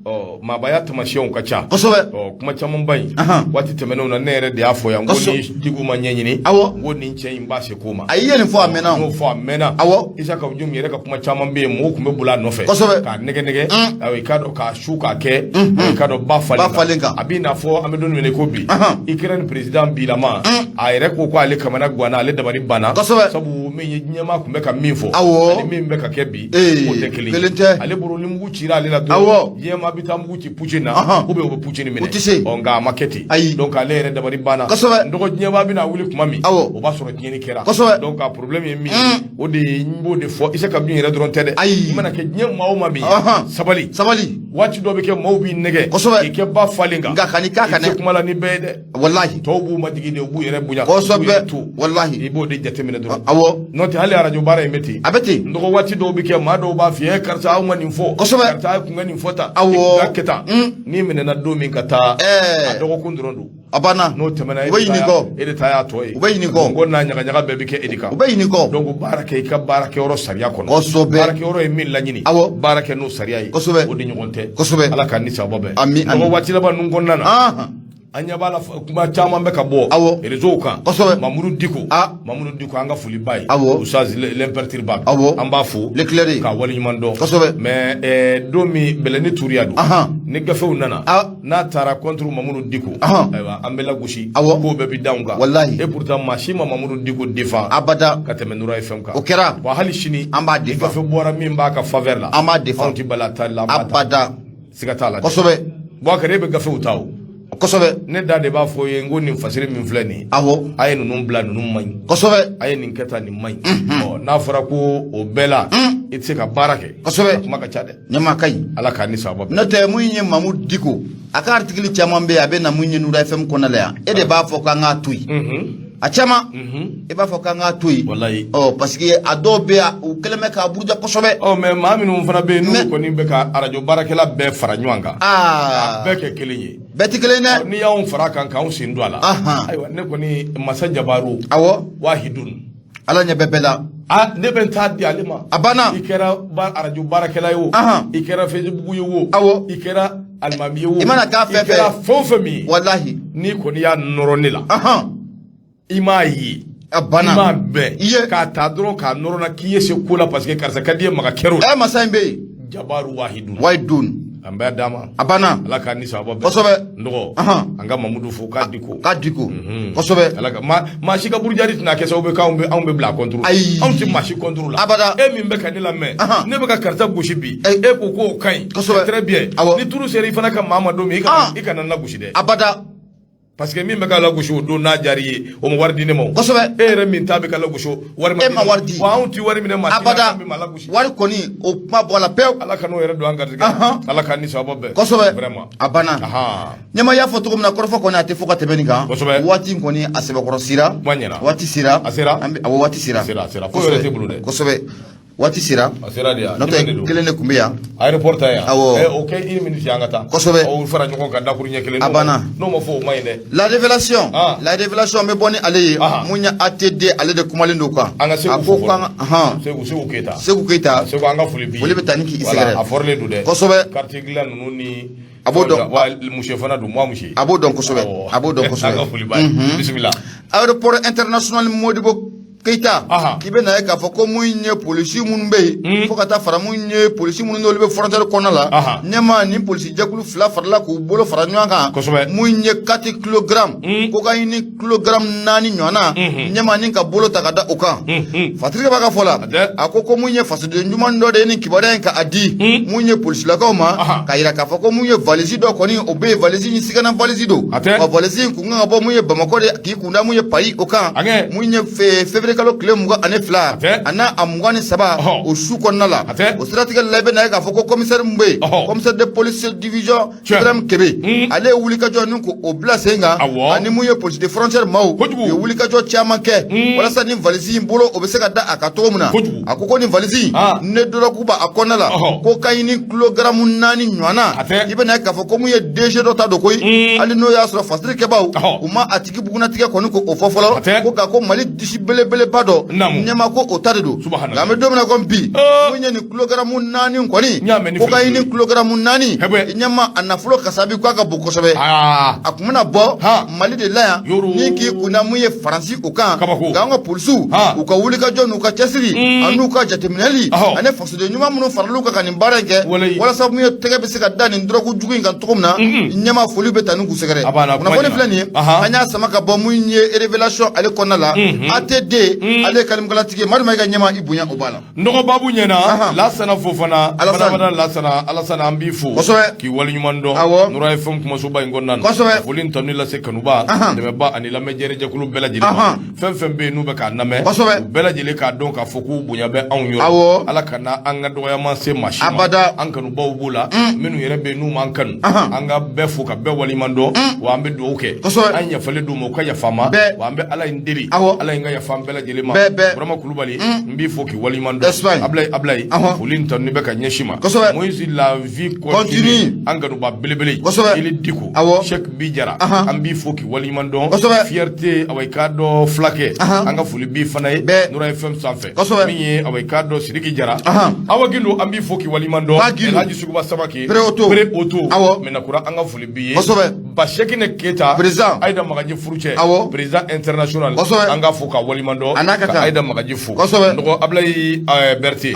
Ɔ, maabaya tamasiyɛnw ka ca. Ɔ, kuma camanba in, waati tɛmɛnenw na, ne yɛrɛ de y'a fɔ yan ko ni Dicko ma ɲɛɲini, n ko nin cɛ in b'a se ko ma. A ye nin fɔ a mɛnna. N y'o fɔ a mɛnna. Isa Kawu Jim yɛrɛ ka kuma caman bɛ yen, mɔgɔw tun bɛ boli a nɔfɛ k'a nɛgɛ nɛgɛ, ayiwa, i k'a dɔn k'a su k'a kɛ, i k'a dɔn ba falen kan. A b'i n'a fɔ an bɛ don min na i ko bi, Ukraine président bilama, a yɛrɛ ko ko ale kamana ganna, ale dabali banna. Sabu min ye diɲɛmaa tun bɛ ka min fɔ ani min bɛ ka kɛ bi, o tɛ kelen ye. Ale bolo ni mugu cira ale la dɔrɔn, diɲɛmaa bɛ taa mugu ci Poutine na ou bien u bɛ Poutine minɛ. U tɛ se. Ɔ, nka a ma kɛ ten. Ayi. Donc ale yɛrɛ dabali banna. N dɔgɔ, diɲɛmaa bɛna wuli tuma min, o b'a sɔrɔ tiɲɛni kɛra. Donc a problème ye min ye, o de ye, n b'o de fɔ, Isa Kawu Jim yɛrɛ dɔrɔn tɛ dɛ. Ayi. I mana kɛ diɲɛ maa o maa min ye, sabali. Sabali. Waati dɔ bɛ kɛ, maaw b'i nɛgɛ k'i kɛ ba falen kan. Nka kan'i k'a kan dɛ. I tɛ kuma la ni bɛɛ ye dɛ. Walahi. Tɔw b'u majigin de, u b'u yɛrɛ bonya. To. Walahi. I b'o de jateminɛ dɔrɔn. Awɔ. N'o tɛ, hali arajo baara in bɛ ten. A bɛ ten. N dɔgɔ, waati dɔw bɛ kɛ, maa dɔw b'a f'i ye: karisa, aw ma nin fɔ. Karisa, a kun ka nin fɔ tan. I kun ka kɛ tan. N'i minɛna don min ka taa, a dɔgɔkun dɔrɔn don. A banna. N'o tɛmɛna, u bɛ ɲin'i kɔ. E de ta y'a tɔ ye. U bɛ ɲin'i kɔ. Ko n'a ɲagaɲaga bɛɛ bɛ kɛ e de kan. U bɛ ɲin'i kɔ. Donc baara kɛ i ka baarakɛyɔrɔ sariya kɔnɔ. Baarakɛyɔrɔ ye min laɲini. Baara kɛ n'o sariya ye. O de ɲɔgɔn tɛ. Ala k'an ni sababa bɛn. Ami, ami. Dɔgɔ, waati laban ninnu kɔnɔna na, an ɲɛ b'a la, kuma caman bɛ ka bɔ réseau kan. Mamudu Diko, Mamudu Diko, an ka foli b'a ye. Oustaz l'imperturbable. An b'a fo. L'éclairé. K'a waleɲuman dɔn. Mais don min bɛlɛni turiya don, ni gafew nana, n'a taara contre Mamudu Diko, ayiwa, an bɛ lagosi. K'o bɛɛ bi d'anw kan. Walahi. Et pourtant, maa si ma Mamudu Diko défend abada ka tɛmɛ Nura FM kan. O kɛra. Wa hali sini, an b'a défend. Gafe bɔra min b'a ka faveur la, an b'a défend. Anw ti bala tali la, an b'a ta. Abada. Siga t'a la. Boubacar, e bɛ gafew ta o. Ne da de b'a fɔ ye, n ko nin fasiri min filɛ nin ye. A ye ninnu bila, ninnu man ɲi. A ye nin kɛ tan, nin man ɲi. Ɔ, n'a fɔra ko o bɛɛ la, i tɛ se ka baara kɛ. A kuma ka ca dɛ. Ɲama ka ɲi. Ala k'an ni sababa bɛn. N'o tɛ, mun ye Mamudu Diko, a ka article caman bɛ yen, a bɛ na mun ye Nura FM kɔnɔna la yan, e de b'a fɔ k'an k'a to yen. A caman, i b'a fɔ k'an k'a to yen. Walayi. Ɔ, parce que a dɔw bɛ yan, u kɛlen bɛ k'a buruja kosɛbɛ. Ɔ, mais maa minnu fana bɛ yen, n'u kɔni bɛ ka arajo baarakɛla bɛɛ fara ɲɔgɔn kan, k'a bɛɛ kɛ kelen ye. Bɛɛ tɛ kelen dɛ. N'i y'anw fara kan, k'anw sen don a la. Ayiwa, ne kɔni, masa jabaru. Wahidun. Ala ɲɛ bɛ bɛɛ la. A, ne bɛ n ta di ale ma. A banna. I kɛra arajo baarakɛla ye o. I kɛra Facebook ye o. I kɛra alimami ye o. I mana k'a fɛn fɛn. I kɛra fɛn o fɛn min ye. Walahi. N'i kɔni y'a nɔrɔ ne la. I m'a ye. A banna. I m'a bɛn. K'a ta dɔrɔn k'a nɔrɔ na k'i ye se ko la, parce que karisa ka di ye, maga kɛr'o la. Ɛ, masa in bɛ yen. Jabaru wahidun. Wahidun. An b'a d'a ma. A banna. Ala k'an ni sababa bɛn. Kosɛbɛ. N dɔgɔ. An ka Mamudu fo k'a Diko. K'a Diko. Kosɛbɛ. Ala ka maa si ka burujali tɛna kɛ sababu ye k'anw bɛ anw bɛ bila a contre la. Ayi. Anw tɛ maa si contre la. Abada. E min bɛ ka ne lamɛn. Ne bɛ ka karisa gosi bi. E ko k'o ka ɲi. Kosɛbɛ. Très bien. Ni turu sera i fana ka maa ma don min, i kana n lagosi dɛ. Abada. Parce que min bɛ ka lagosi o don, n'a diyara i ye, o ma wari di ne ma o. Kosɛbɛ. E yɛrɛ min ta bɛ ka lagosi o wari ma E ma wari di. Wa anw ti wari minɛ maa si la. Abada. An bɛ maa lagosi. Wari kɔni, o kuma bɔ a la pewu. Ala ka n'o yɛrɛ don an garijɛgɛ. Ala k'an ni sababa bɛn. Kosɛbɛ. Vraiment. A banna. Ɲɛma y'a fɔ cogo min na, kɔrɔfɔ kɔni a tɛ fɔ ka tɛmɛ nin kan. Kosɛbɛ. Waati in kɔni, a sɛbɛkɔrɔ sera. Kuma ɲɛna. Waati sera. A sera. An bɛ, awɔ, waati sera. A sera, a sera. Ko yɛrɛ tɛ bolo dɛ. Kosɛbɛ. Waati sera. A sera de yan. N'o tɛ, kelen de tun bɛ yan. Aéroport ta yan. Awɔ. O kɛ une minute, an ka taa. Kosɛbɛ. Aw fara ɲɔgɔn kan dakuru ɲɛ kelen. A banna. N'o ma fɔ, o ma ɲi dɛ. La révélation. Ah. La révélation bɛ bɔ ni ale ye. Ah. Mun ye ATD, ale de kumalen don kan. An ka Segu A ko fo k'an fɔlɔ. ahan. Segu Keyita. Segu Keyita. Segu, an ka foli b'i ye. Foli bɛ taa ni k'i Voilà, sɛgɛrɛ. a fɔrilen don dɛ. Kosɛbɛ. Quartier dilan ninnu ni. A b'o dɔn. Wa monsieur fana don, moi monsieur. A b'o dɔn kosɛbɛ. Awɔ. A b'o dɔn kosɛbɛ. An ka foli b'a ye. Bisimila. Aéroport international Modibo Keyita. K'i bɛ na ye k'a fɔ ko mun ye polisi minnu bɛ yen, fo ka taa fara mun ye polisi minnu n'olu bɛ frontière kɔnɔna la, ɲɛma ni polisi jɛkulu fila farala k'u bolo fara ɲɔgɔn kan. Mun ye 4 kilogramme cocaïne, kilogramme 4 ɲɔgɔnna, ɲɛma ni ka bolo ta ka da o kan. Fatirikɛ b'a ka fɔ la, a ko ko mun ye fasoden ɲuman dɔ de ye nin kibaruya in ka a di mun ye polisilakaw ma, ka yira k'a fɔ ko mun ye valise dɔ kɔni o bɛ yen, valise in sigana valise don. Wa valise in kun kan ka bɔ mun ye Bamakɔ de k'i kunda mun ye Paris o kan, mun ye février kalo tile 22 a n'a a 23, o su kɔnɔna la. O siratigɛ la, i bɛ na ye k'a fɔ ko commissaire min bɛ yen, commissaire de police division Ibrahim Kebe, ale ye wulikajɔ ni k'o bila sen kan, ani mun ye police de frontière maaw u ye wulikajɔ caman kɛ walasa ni valise in bolo o bɛ se ka da a kan cogo min na. A ko ko nin valise in ne dɔrɔgu b'a kɔnɔna la, cocaïne kilogramme 4 ɲɔgɔnna. I bɛ na ye k'a fɔ ko mun ye DG dɔ ta don koyi, hali n'o y'a sɔrɔ fasiri kɛbaw u ma a tigi bugunnatigɛ kɔni ko o fɔ fɔlɔ, ko nka ko Mali disi belebeleba dɔ ɲɛma ko o ta de don. Nka an bɛ don min na komi bi, mun ye nin kilogramme 4 kɔni, cocaïne kilogramme 4 ɲɛma, a nafolo kasabi k'a ka bon kosɛbɛ. A kun bɛna bɔ Mali de la yan ni k'i kunda mun ye Faransi o kan. Nka an ka polisiw u ka wulikajɔ n'u ka cɛsiri ani n'u ka jateminɛli ani fasoden ɲuman minnu faral'u kan ka nin baara in kɛ walasa mun ye tɛgɛ bɛ se ka da nin dɔrɔgu jugu in kan cogo min na, ɲɛma foli bɛ taa ni k'u sɛgɛrɛ. Kunnafoni filɛ nin ye, an y'a sama ka bɔ mun ye révélation ale kɔnɔna la. ATD, ale ye kalimakalatigi ye. Madu ma, i ka ɲɛma i bonya o b'a la. Nɔgɔ babu ɲɛna Lasana Fofana. Badabada Lasana, Alasana, an b'i fo k'i waleɲuman dɔn. Nura FM kumasoba in kɔnɔna na, foli ni tanu lase kanuba, dɛmɛba ani lamɛnjɛrɛjɛkulu bɛɛ lajɛlen ma. Fɛn fɛn bɛ yen n'u bɛ k'a lamɛn, u bɛɛ lajɛlen k'a dɔn k'a fɔ k'u bonya bɛ anw yɔrɔ. Ala kana an ka dɔgɔyama se maa si ma. An kanubaw b'o la, minnu yɛrɛ bɛ yen n'u m'an kanu, an ka bɛɛ fo ka bɛɛ waleɲuman dɔn. Wa an bɛ dugawu kɛ, an yafalen d'u ma, u ka yafa ma. Wa an bɛ Ala in deli, Ala in ka yafa an bɛɛ lajɛlen ma. Burama Kulubali, n b'i fo k'i waleɲuman dɔn. Ablaye, Ablaye, foli ni tanu bɛ ka ɲɛsin ma. Moïse, la vie continue, an kanuba belebele Ili Diko, Cheikh Bi Jara, an b'i fo k'i waleɲuman dɔn. Fierté, awa i k'a dɔn fulakɛ, an ka foli b'i fana ye Nura FM sanfɛ. Min ye awa i k'a dɔn Sidiki Jara, Awa Gindo, an b'i fo k'i waleɲuman dɔn. Elhaji Suguba Samake, Pere Oto, Pere Oto, Minakura, an ka foli b'i ye. Basɛkinɛ Keyita, président Ayida Magaji furucɛ, président international, an ka fo ka waleɲuman dɔn, ka Ayida Magaji fo. Nɔgɔ Ablaye Berete,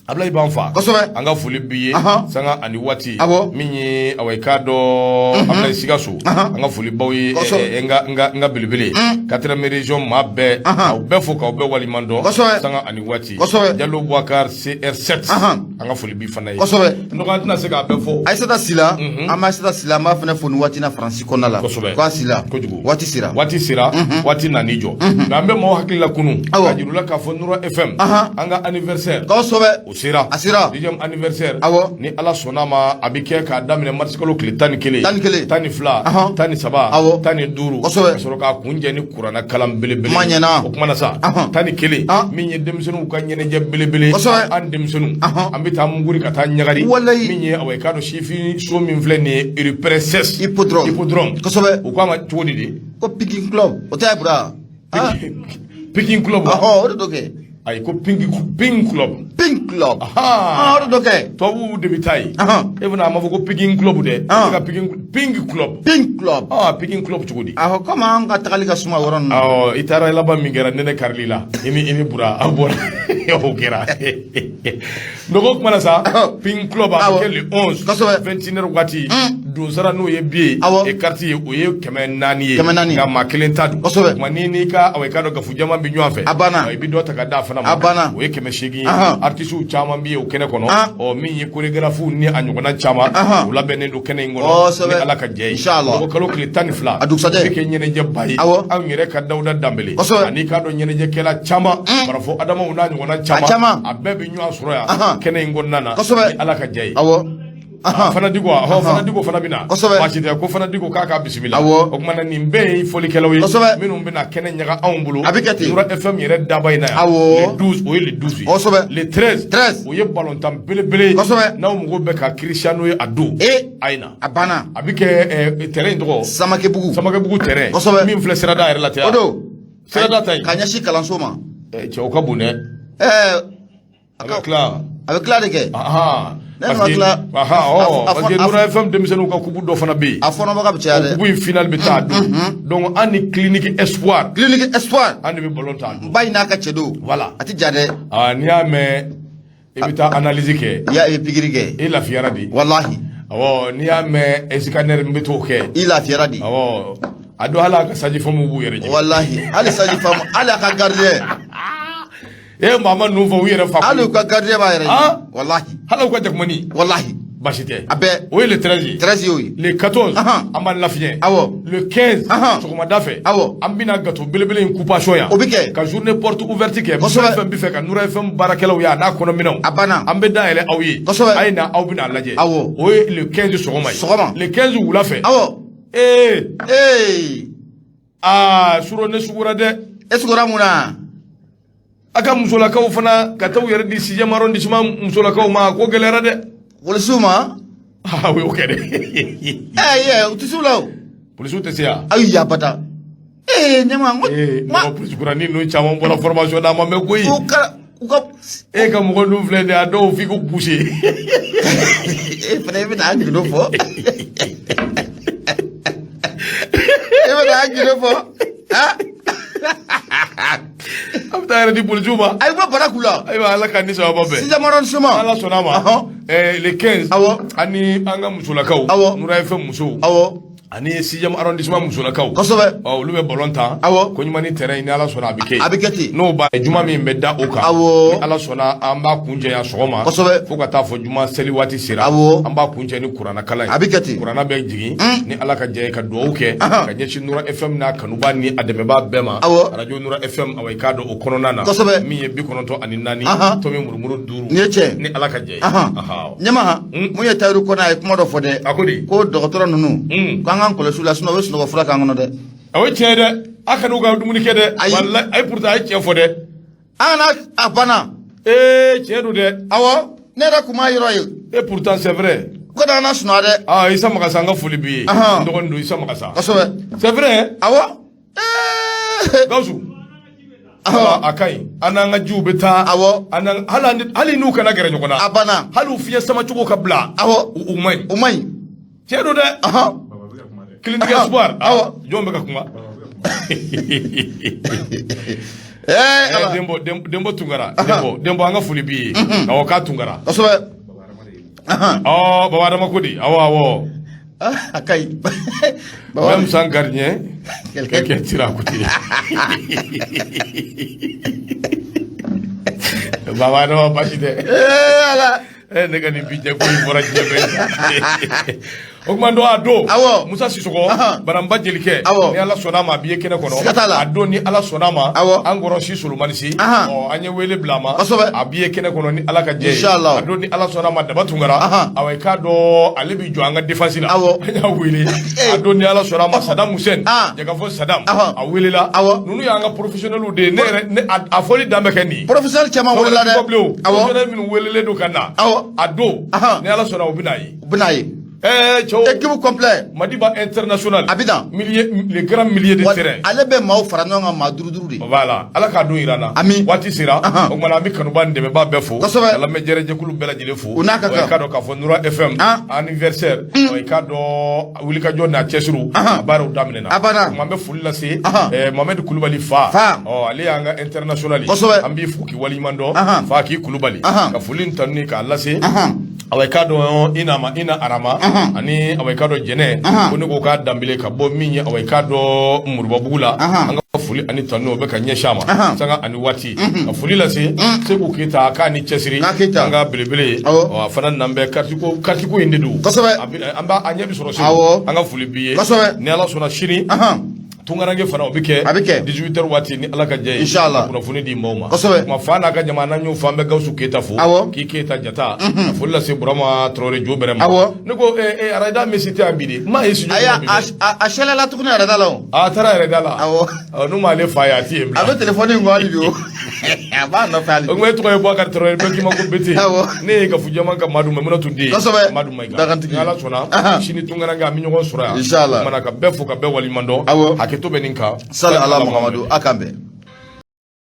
Ablaye b'an fa, an ka foli b'i ye sanga ani waati. Min ye awa i k'a dɔn Ablaye Sikaso, an ka foli baw ye, n ka belebele quatrième région maa bɛɛ, k'aw bɛɛ fo k'aw bɛɛ waleɲuman dɔn sanga ani waati. Jalo Boubacar CR7, an ka foli b'i fana ye. Nɔgɔ, an tɛna se k'a bɛɛ fɔ. Ayisata Sila, an bɛ Ayisata Sila, an b'a fana fo nin waati na Faransi kɔnɔna la. K'a Sila. Kojugu. Waati sera. Waati sera, waati nan'i jɔ. Mais an bɛ maaw hakili la kunun k'a jira u la k'a fɔ Nura FM, an ka anniversaire o sera. A sera. Dixième anniversaire. Ni Ala sɔnna ma, a bɛ kɛ k'a daminɛ mars kalo tile 11. 11. 12. 13. 15. Ka sɔrɔ k'a kun jɛ ni kuranna kalan belebele. Kuma ɲɛna. O kuma na sa. 11. Min ye denmisɛnninw ka ɲɛnajɛ belebele. An denmisɛnninw. An bɛ taa Muguri ka taa ɲagari. Min ye awa i k'a dɔn sifin so min filɛ nin ye rue Princesse. Hippodrome. Hippodrome. U k'a ma cogo di de? Ko Pikin Club. O tɛ Bura. Pikin Club. O de don kɛ. Ayi, ko Pink Club. Pink Club. O de don kɛ. Tubabuw de bɛ taa yen. E fana a ma fɔ ko Pikin Club dɛ. E ka Pink Club. Pink Club. Pikin Club cogo di? Komi an ka tagali ka suma yɔrɔ ninnu. Awɔ, i taara laban min kɛra nɛnɛ karili la. I ni Bura aw bɔra o kɛra. Donc o kuma na sa, Pink Club a bɛ kɛ le 11. 21h waati. Donsara n'o ye billet ye, et carte ye, o ye 400 ye. 400. Nka maa kelen ta don. Tuma ni n'i ka awa i k'a dɔn gafu jama bɛ ɲɔgɔn fɛ. A banna. I bɛ dɔ ta ka d'a fana ma. A banna. O ye 800 ye. Artistes caman bɛ yen o kɛnɛ kɔnɔ. Ɔ min ye chorégraphe ni a ɲɔgɔnna caman. U labɛnnen don kɛnɛ in kɔnɔ. Ni Ala ka jɛ ye. Inchallah. O kalo tile 12. A dugusajɛ. O bɛ kɛ ɲɛnajɛba ye. Anw yɛrɛ ka Dawuda Danbele. Ani k'a dɔn ɲɛnajɛkɛla caman. Marafo Adamaw n'a ɲɔgɔnna caman. A caman. A bɛɛ bɛ ɲɔgɔn sɔrɔ yan. Kɛnɛ in kɔnɔna na. Ni Ala ka jɛ ye. Fana Diko, ɔhɔ, Fana Diko fana bɛ na. Baasi tɛ, ko Fana Diko k'a ka bisimila. O tuma na nin bɛɛ ye fɔlikɛlaw ye minnu bɛna kɛnɛ ɲaga anw bolo. A bɛ kɛ ten. Nura FM yɛrɛ daba in na yan. Le 12, o ye le 12 ye. Le 13, 13, o ye balontan belebele ye. N'aw mago bɛ ka Cristiano ye a don. A ye na. A banna. A bɛ kɛ terrain in tɔgɔ. Samakebugu. Samakebugu terrain. Min filɛ sirada yɛrɛ la ten. O don. Sirada ta yen. Ka ɲɛsin kalanso ma. Cɛw ka bon dɛ. A bɛ tila. A bɛ tila de kɛ. Parce que parce que Nura FM denmisɛnninw ka coupe dɔ fana bɛ yen. A fɔnɔbaga bɛ caya dɛ. O coupe in finale bɛ taa don. Donc an ni Clinique Espoir. Clinique Espoir. An de bɛ ballon ta don. Ba in n'a ka cɛ don. Voilà. A tɛ ja dɛ. N'i y'a mɛn i bɛ taa analyse kɛ. I y'a ye pikiri kɛ. I lafiyara de. Walahi. Awɔ, n'i y'a mɛn scanner n bɛ t'o kɛ. I lafiyara de. Awɔ, a don hali a ka sage-femme b'u yɛrɛ jɛ. Walahi, hali sage-femme, hali a ka gardien. E maa ma ninnu fɔ u yɛrɛ fa. Hali u ka gardien b'a yɛrɛ ye. Walahi. Hali u ka jakumani. Walahi. Baasi tɛ. A bɛɛ. O ye le 13 ye. 13 y'o ye. Le 14. An b'an lafiɲɛ. Awɔ. Le 15. Sɔgɔmada fɛ. Awɔ. An bɛna gâteau belebele in coupation yan. O bɛ kɛ. Ka journée porte ouverte kɛ. Fɛn fɛn bɛ fɛ ka Nura FM baarakɛlaw ye a n'a kɔnɔminɛnw. A banna. An bɛ da yɛlɛ aw ye. A ye na, aw bɛna a lajɛ. Awɔ. O ye le 15 sɔgɔma ye. Sɔgɔma. Le 15 wula fɛ. Awɔ. Ee. Ee. Aa, suro ne sugora dɛ. E sugora mun na? A ka musolakaw fana ka taa u yɛrɛ di 6e arrondissement musolakaw ma, ko gɛlɛyara dɛ. Polisiw ma? Ah, o y'o kɛ dɛ. Ɛɛ, u tɛ se u la o. Polisiw tɛ se yan. Ayi, yabada. Ee, ɲɛma n ko. Ee, mɔgɔ polisi kuranin ninnu caman bɔra formation na, a ma mɛn koyi. U ka u ka. E ka mɔgɔ ninnu filɛ nin ye, a dɔw f'i ko boucher. E fana, i bɛna an gindo fɔ. E bɛna an gindo fɔ. An bɛ taa yɛrɛ di polisiw ma. Ayi, u bɛ bara k'u la. Ayiwa, Ala ka ni sababa bɛn. 6e arrondissement. Ala sɔnna a ma. Le 15. Awɔ. Ani an ka musolakaw. Awɔ. Nura FM musow. Awɔ. Ani 6e arrondissement musolakaw. Kosɛbɛ. Ɔ, olu bɛ ballon tan. Awɔ. Ko ɲuman ni terrain, ni Ala sɔnna a bɛ kɛ. A bɛ kɛ ten. N'o ba juma min bɛ da o kan. Awɔ. Ni Ala sɔnna, an b'a kuncɛ yan sɔgɔma. Kosɛbɛ. Fo ka taa fɔ juma seli waati sera. Awɔ. An b'a kuncɛ ni kuranna kalan ye. A bɛ kɛ ten. Kuranna bɛ jigin. Ni Ala ka jɛ ye, ka dugawu kɛ. Ka ɲɛsin Nura FM n'a kanuba ni a dɛmɛbaa bɛɛ ma. Awɔ. Radio Nura FM, awa i k'a dɔn o kɔnɔna na. Kosɛbɛ. Min ye 94 tomi murumuru 5. Nin ye tiɲɛ. Ni Ala ka jɛ ye. Ɲɛma, mun ye Tayiru Kɔnɛ, a ye kuma dɔ fɔ dɛ. A ko di? Ko dɔgɔtɔrɔ ninnu, k'an k'an kɔlɔsi u la, sinon u bɛ sunɔgɔ fura k'an kɔnɔ dɛ. O ye tiɲɛ ye dɛ. A kan'u ka dumuni kɛ dɛ. Ayi. Walayi, ayi, pourtant a ye tiɲɛ fɔ dɛ. An kana a banna. Ee, tiɲɛ don dɛ. Awɔ, ne yɛrɛ kun m'a yɔrɔ ye. Et pourtant c'est vrai. Ko n'an na sunɔgɔ dɛ. Ah, Isa Magasa, an ka foli b'i ye. N dɔgɔnin don Isa Magasa. Kosɛbɛ. C'est vrai. Awɔ. Gawusu. A ka ɲi. An n'an ka jiw bɛ taa. Awɔ. An n'an hali n'u kana gɛrɛ ɲɔgɔn na. A banna. Hali u fiɲɛ sama cogo ka bila. Awɔ. U man ɲi. U man ɲi. Tiɲɛ don dɛ. Clinique Espoir. Awɔ. Jɔn bɛ ka kuma? Denbo, Denbo Tunkara. Denbo, Denbo, an ka foli b'i ye. Awɔ, k'a Tunkara. Kosɛbɛ. Ɔ, Baba Adama ko di? Awɔ, awɔ. A ka ɲi. Même sans gardien, quelqu'un tire à côté. Baba Adama, baasi tɛ. Ala. Ne ka nin bi jɛ ko in bɔra diɲɛ bɛɛ. O tuma don a don. Awɔ. Musa Sisɔkɔ. Bananba jelikɛ. Awɔ. Ni Ala sɔnna a ma, a b'i ye kɛnɛ kɔnɔ. Siga t'a la. A don ni Ala sɔnna a ma. Awɔ. An kɔrɔ si Solomani si. Ɔ, an ye wele bila a ma. Kosɛbɛ. A b'i ye kɛnɛ kɔnɔ ni Ala ka jɛ ye. Inshallah. A don ni Ala sɔnna a ma, Daba Tunkara. Awɔ, i k'a dɔn ale b'i jɔ an ka défense la. Awɔ. An y'a wele. A don ni Ala sɔnna a ma, Sadam Hussein. Jɛkafɔ Sadam. A welela. Awɔ. Ninnu y'an ka professionnels de ye. Ne yɛrɛ ne a fɔli dan bɛ kɛ nin ye. Professionnel caman welela dɛ. Awɔ. Professionnel minnu welelen don ka na. Awɔ. A don. Ni Ala sɔnna, u bɛ n'a ye. U bɛ n'a ye. Cɛw. Équipe complète. Madiba international. A bɛ na. Milieu, le grand milieu de terrain. Ale bɛ maaw fara ɲɔgɔn kan maa duuru duuru de. Voilà. Ala k'a don yira n na. Ami. Waati sera. O tuma na an bɛ kanuba ni dɛmɛbaa bɛɛ fo. Kosɛbɛ. Ka lamɛnjɛrɛjɛkulu bɛɛ lajɛlen fo. U n'a ka kan. I k'a dɔn k'a fɔ Nura FM. Anniversaire. I k'a dɔn wulikajɔ n'a cɛsiriw. A baaraw daminɛna. A banna. O tuma an bɛ foli lase. Mohamed Kulubali fa. Fa. Ɔ, ale y'an ka international ye. Kosɛbɛ. An b'i fo k'i waleɲuman dɔn. Fa k'i Kulubali. Ka foli ni tanuni k'a lase. Awa, i k'a dɔn i n'a ma i na arama ani awa i k'a dɔn jɛnɛ ko ne ko k'a danbele ka bɔ min ye, awa i k'a dɔn Murubabugu la, an ka foli ani tanu o bɛ ka ɲɛsin a ma sanga ani waati. Ka foli lase Seku Keyita, k'a ni cɛsiri, an ka belebele ye. A fana nan bɛ carte ko in de don. Kosɛbɛ. An b'a a ɲɛ bɛ sɔrɔ Segu. An ka foli b'i ye. Kosɛbɛ. Ni Ala sɔnna sini. Tunkaranke fana o bɛ kɛ a bɛ kɛ 18 heures waati ni Ala ka jɛ ye Inchallah kunnafoni di maaw ma kosɛbɛ kuma fa n'a ka jama n'an y'o fɔ an bɛ Gawusu Keyita fo awɔ k'i Keyita jata ka foli lase Burama Tarawele jo bɛrɛ ma awɔ ne ko arada Messi tɛ yan bi de n m'a ye studio ayi kɔnɔ bi dɛ. a sɛlɛla tuguni arada la o a taara yɛrɛ da la awɔ n'u m'ale fa ye a ti yen a bɛ telefɔni in kɔ hali bi o a b'a nɔfɛ hali bi o kuma e tɔgɔ ye Bubakari Tarawele bɛɛ k'i ma ko Bete awɔ ne ye Gafu Jama ka Madu Mamunatu den ye kosɛbɛ Madu Mayiga dagantigi ni Ala sɔnna sini tunkaranke an bɛ ɲɔgɔn sɔrɔ yan Inchallah o kumana ka bɛɛ fo ka bɛɛ waleɲuman dɔn awɔ hakɛto bɛ nin kan sali ala Muhamadu a kan bɛn.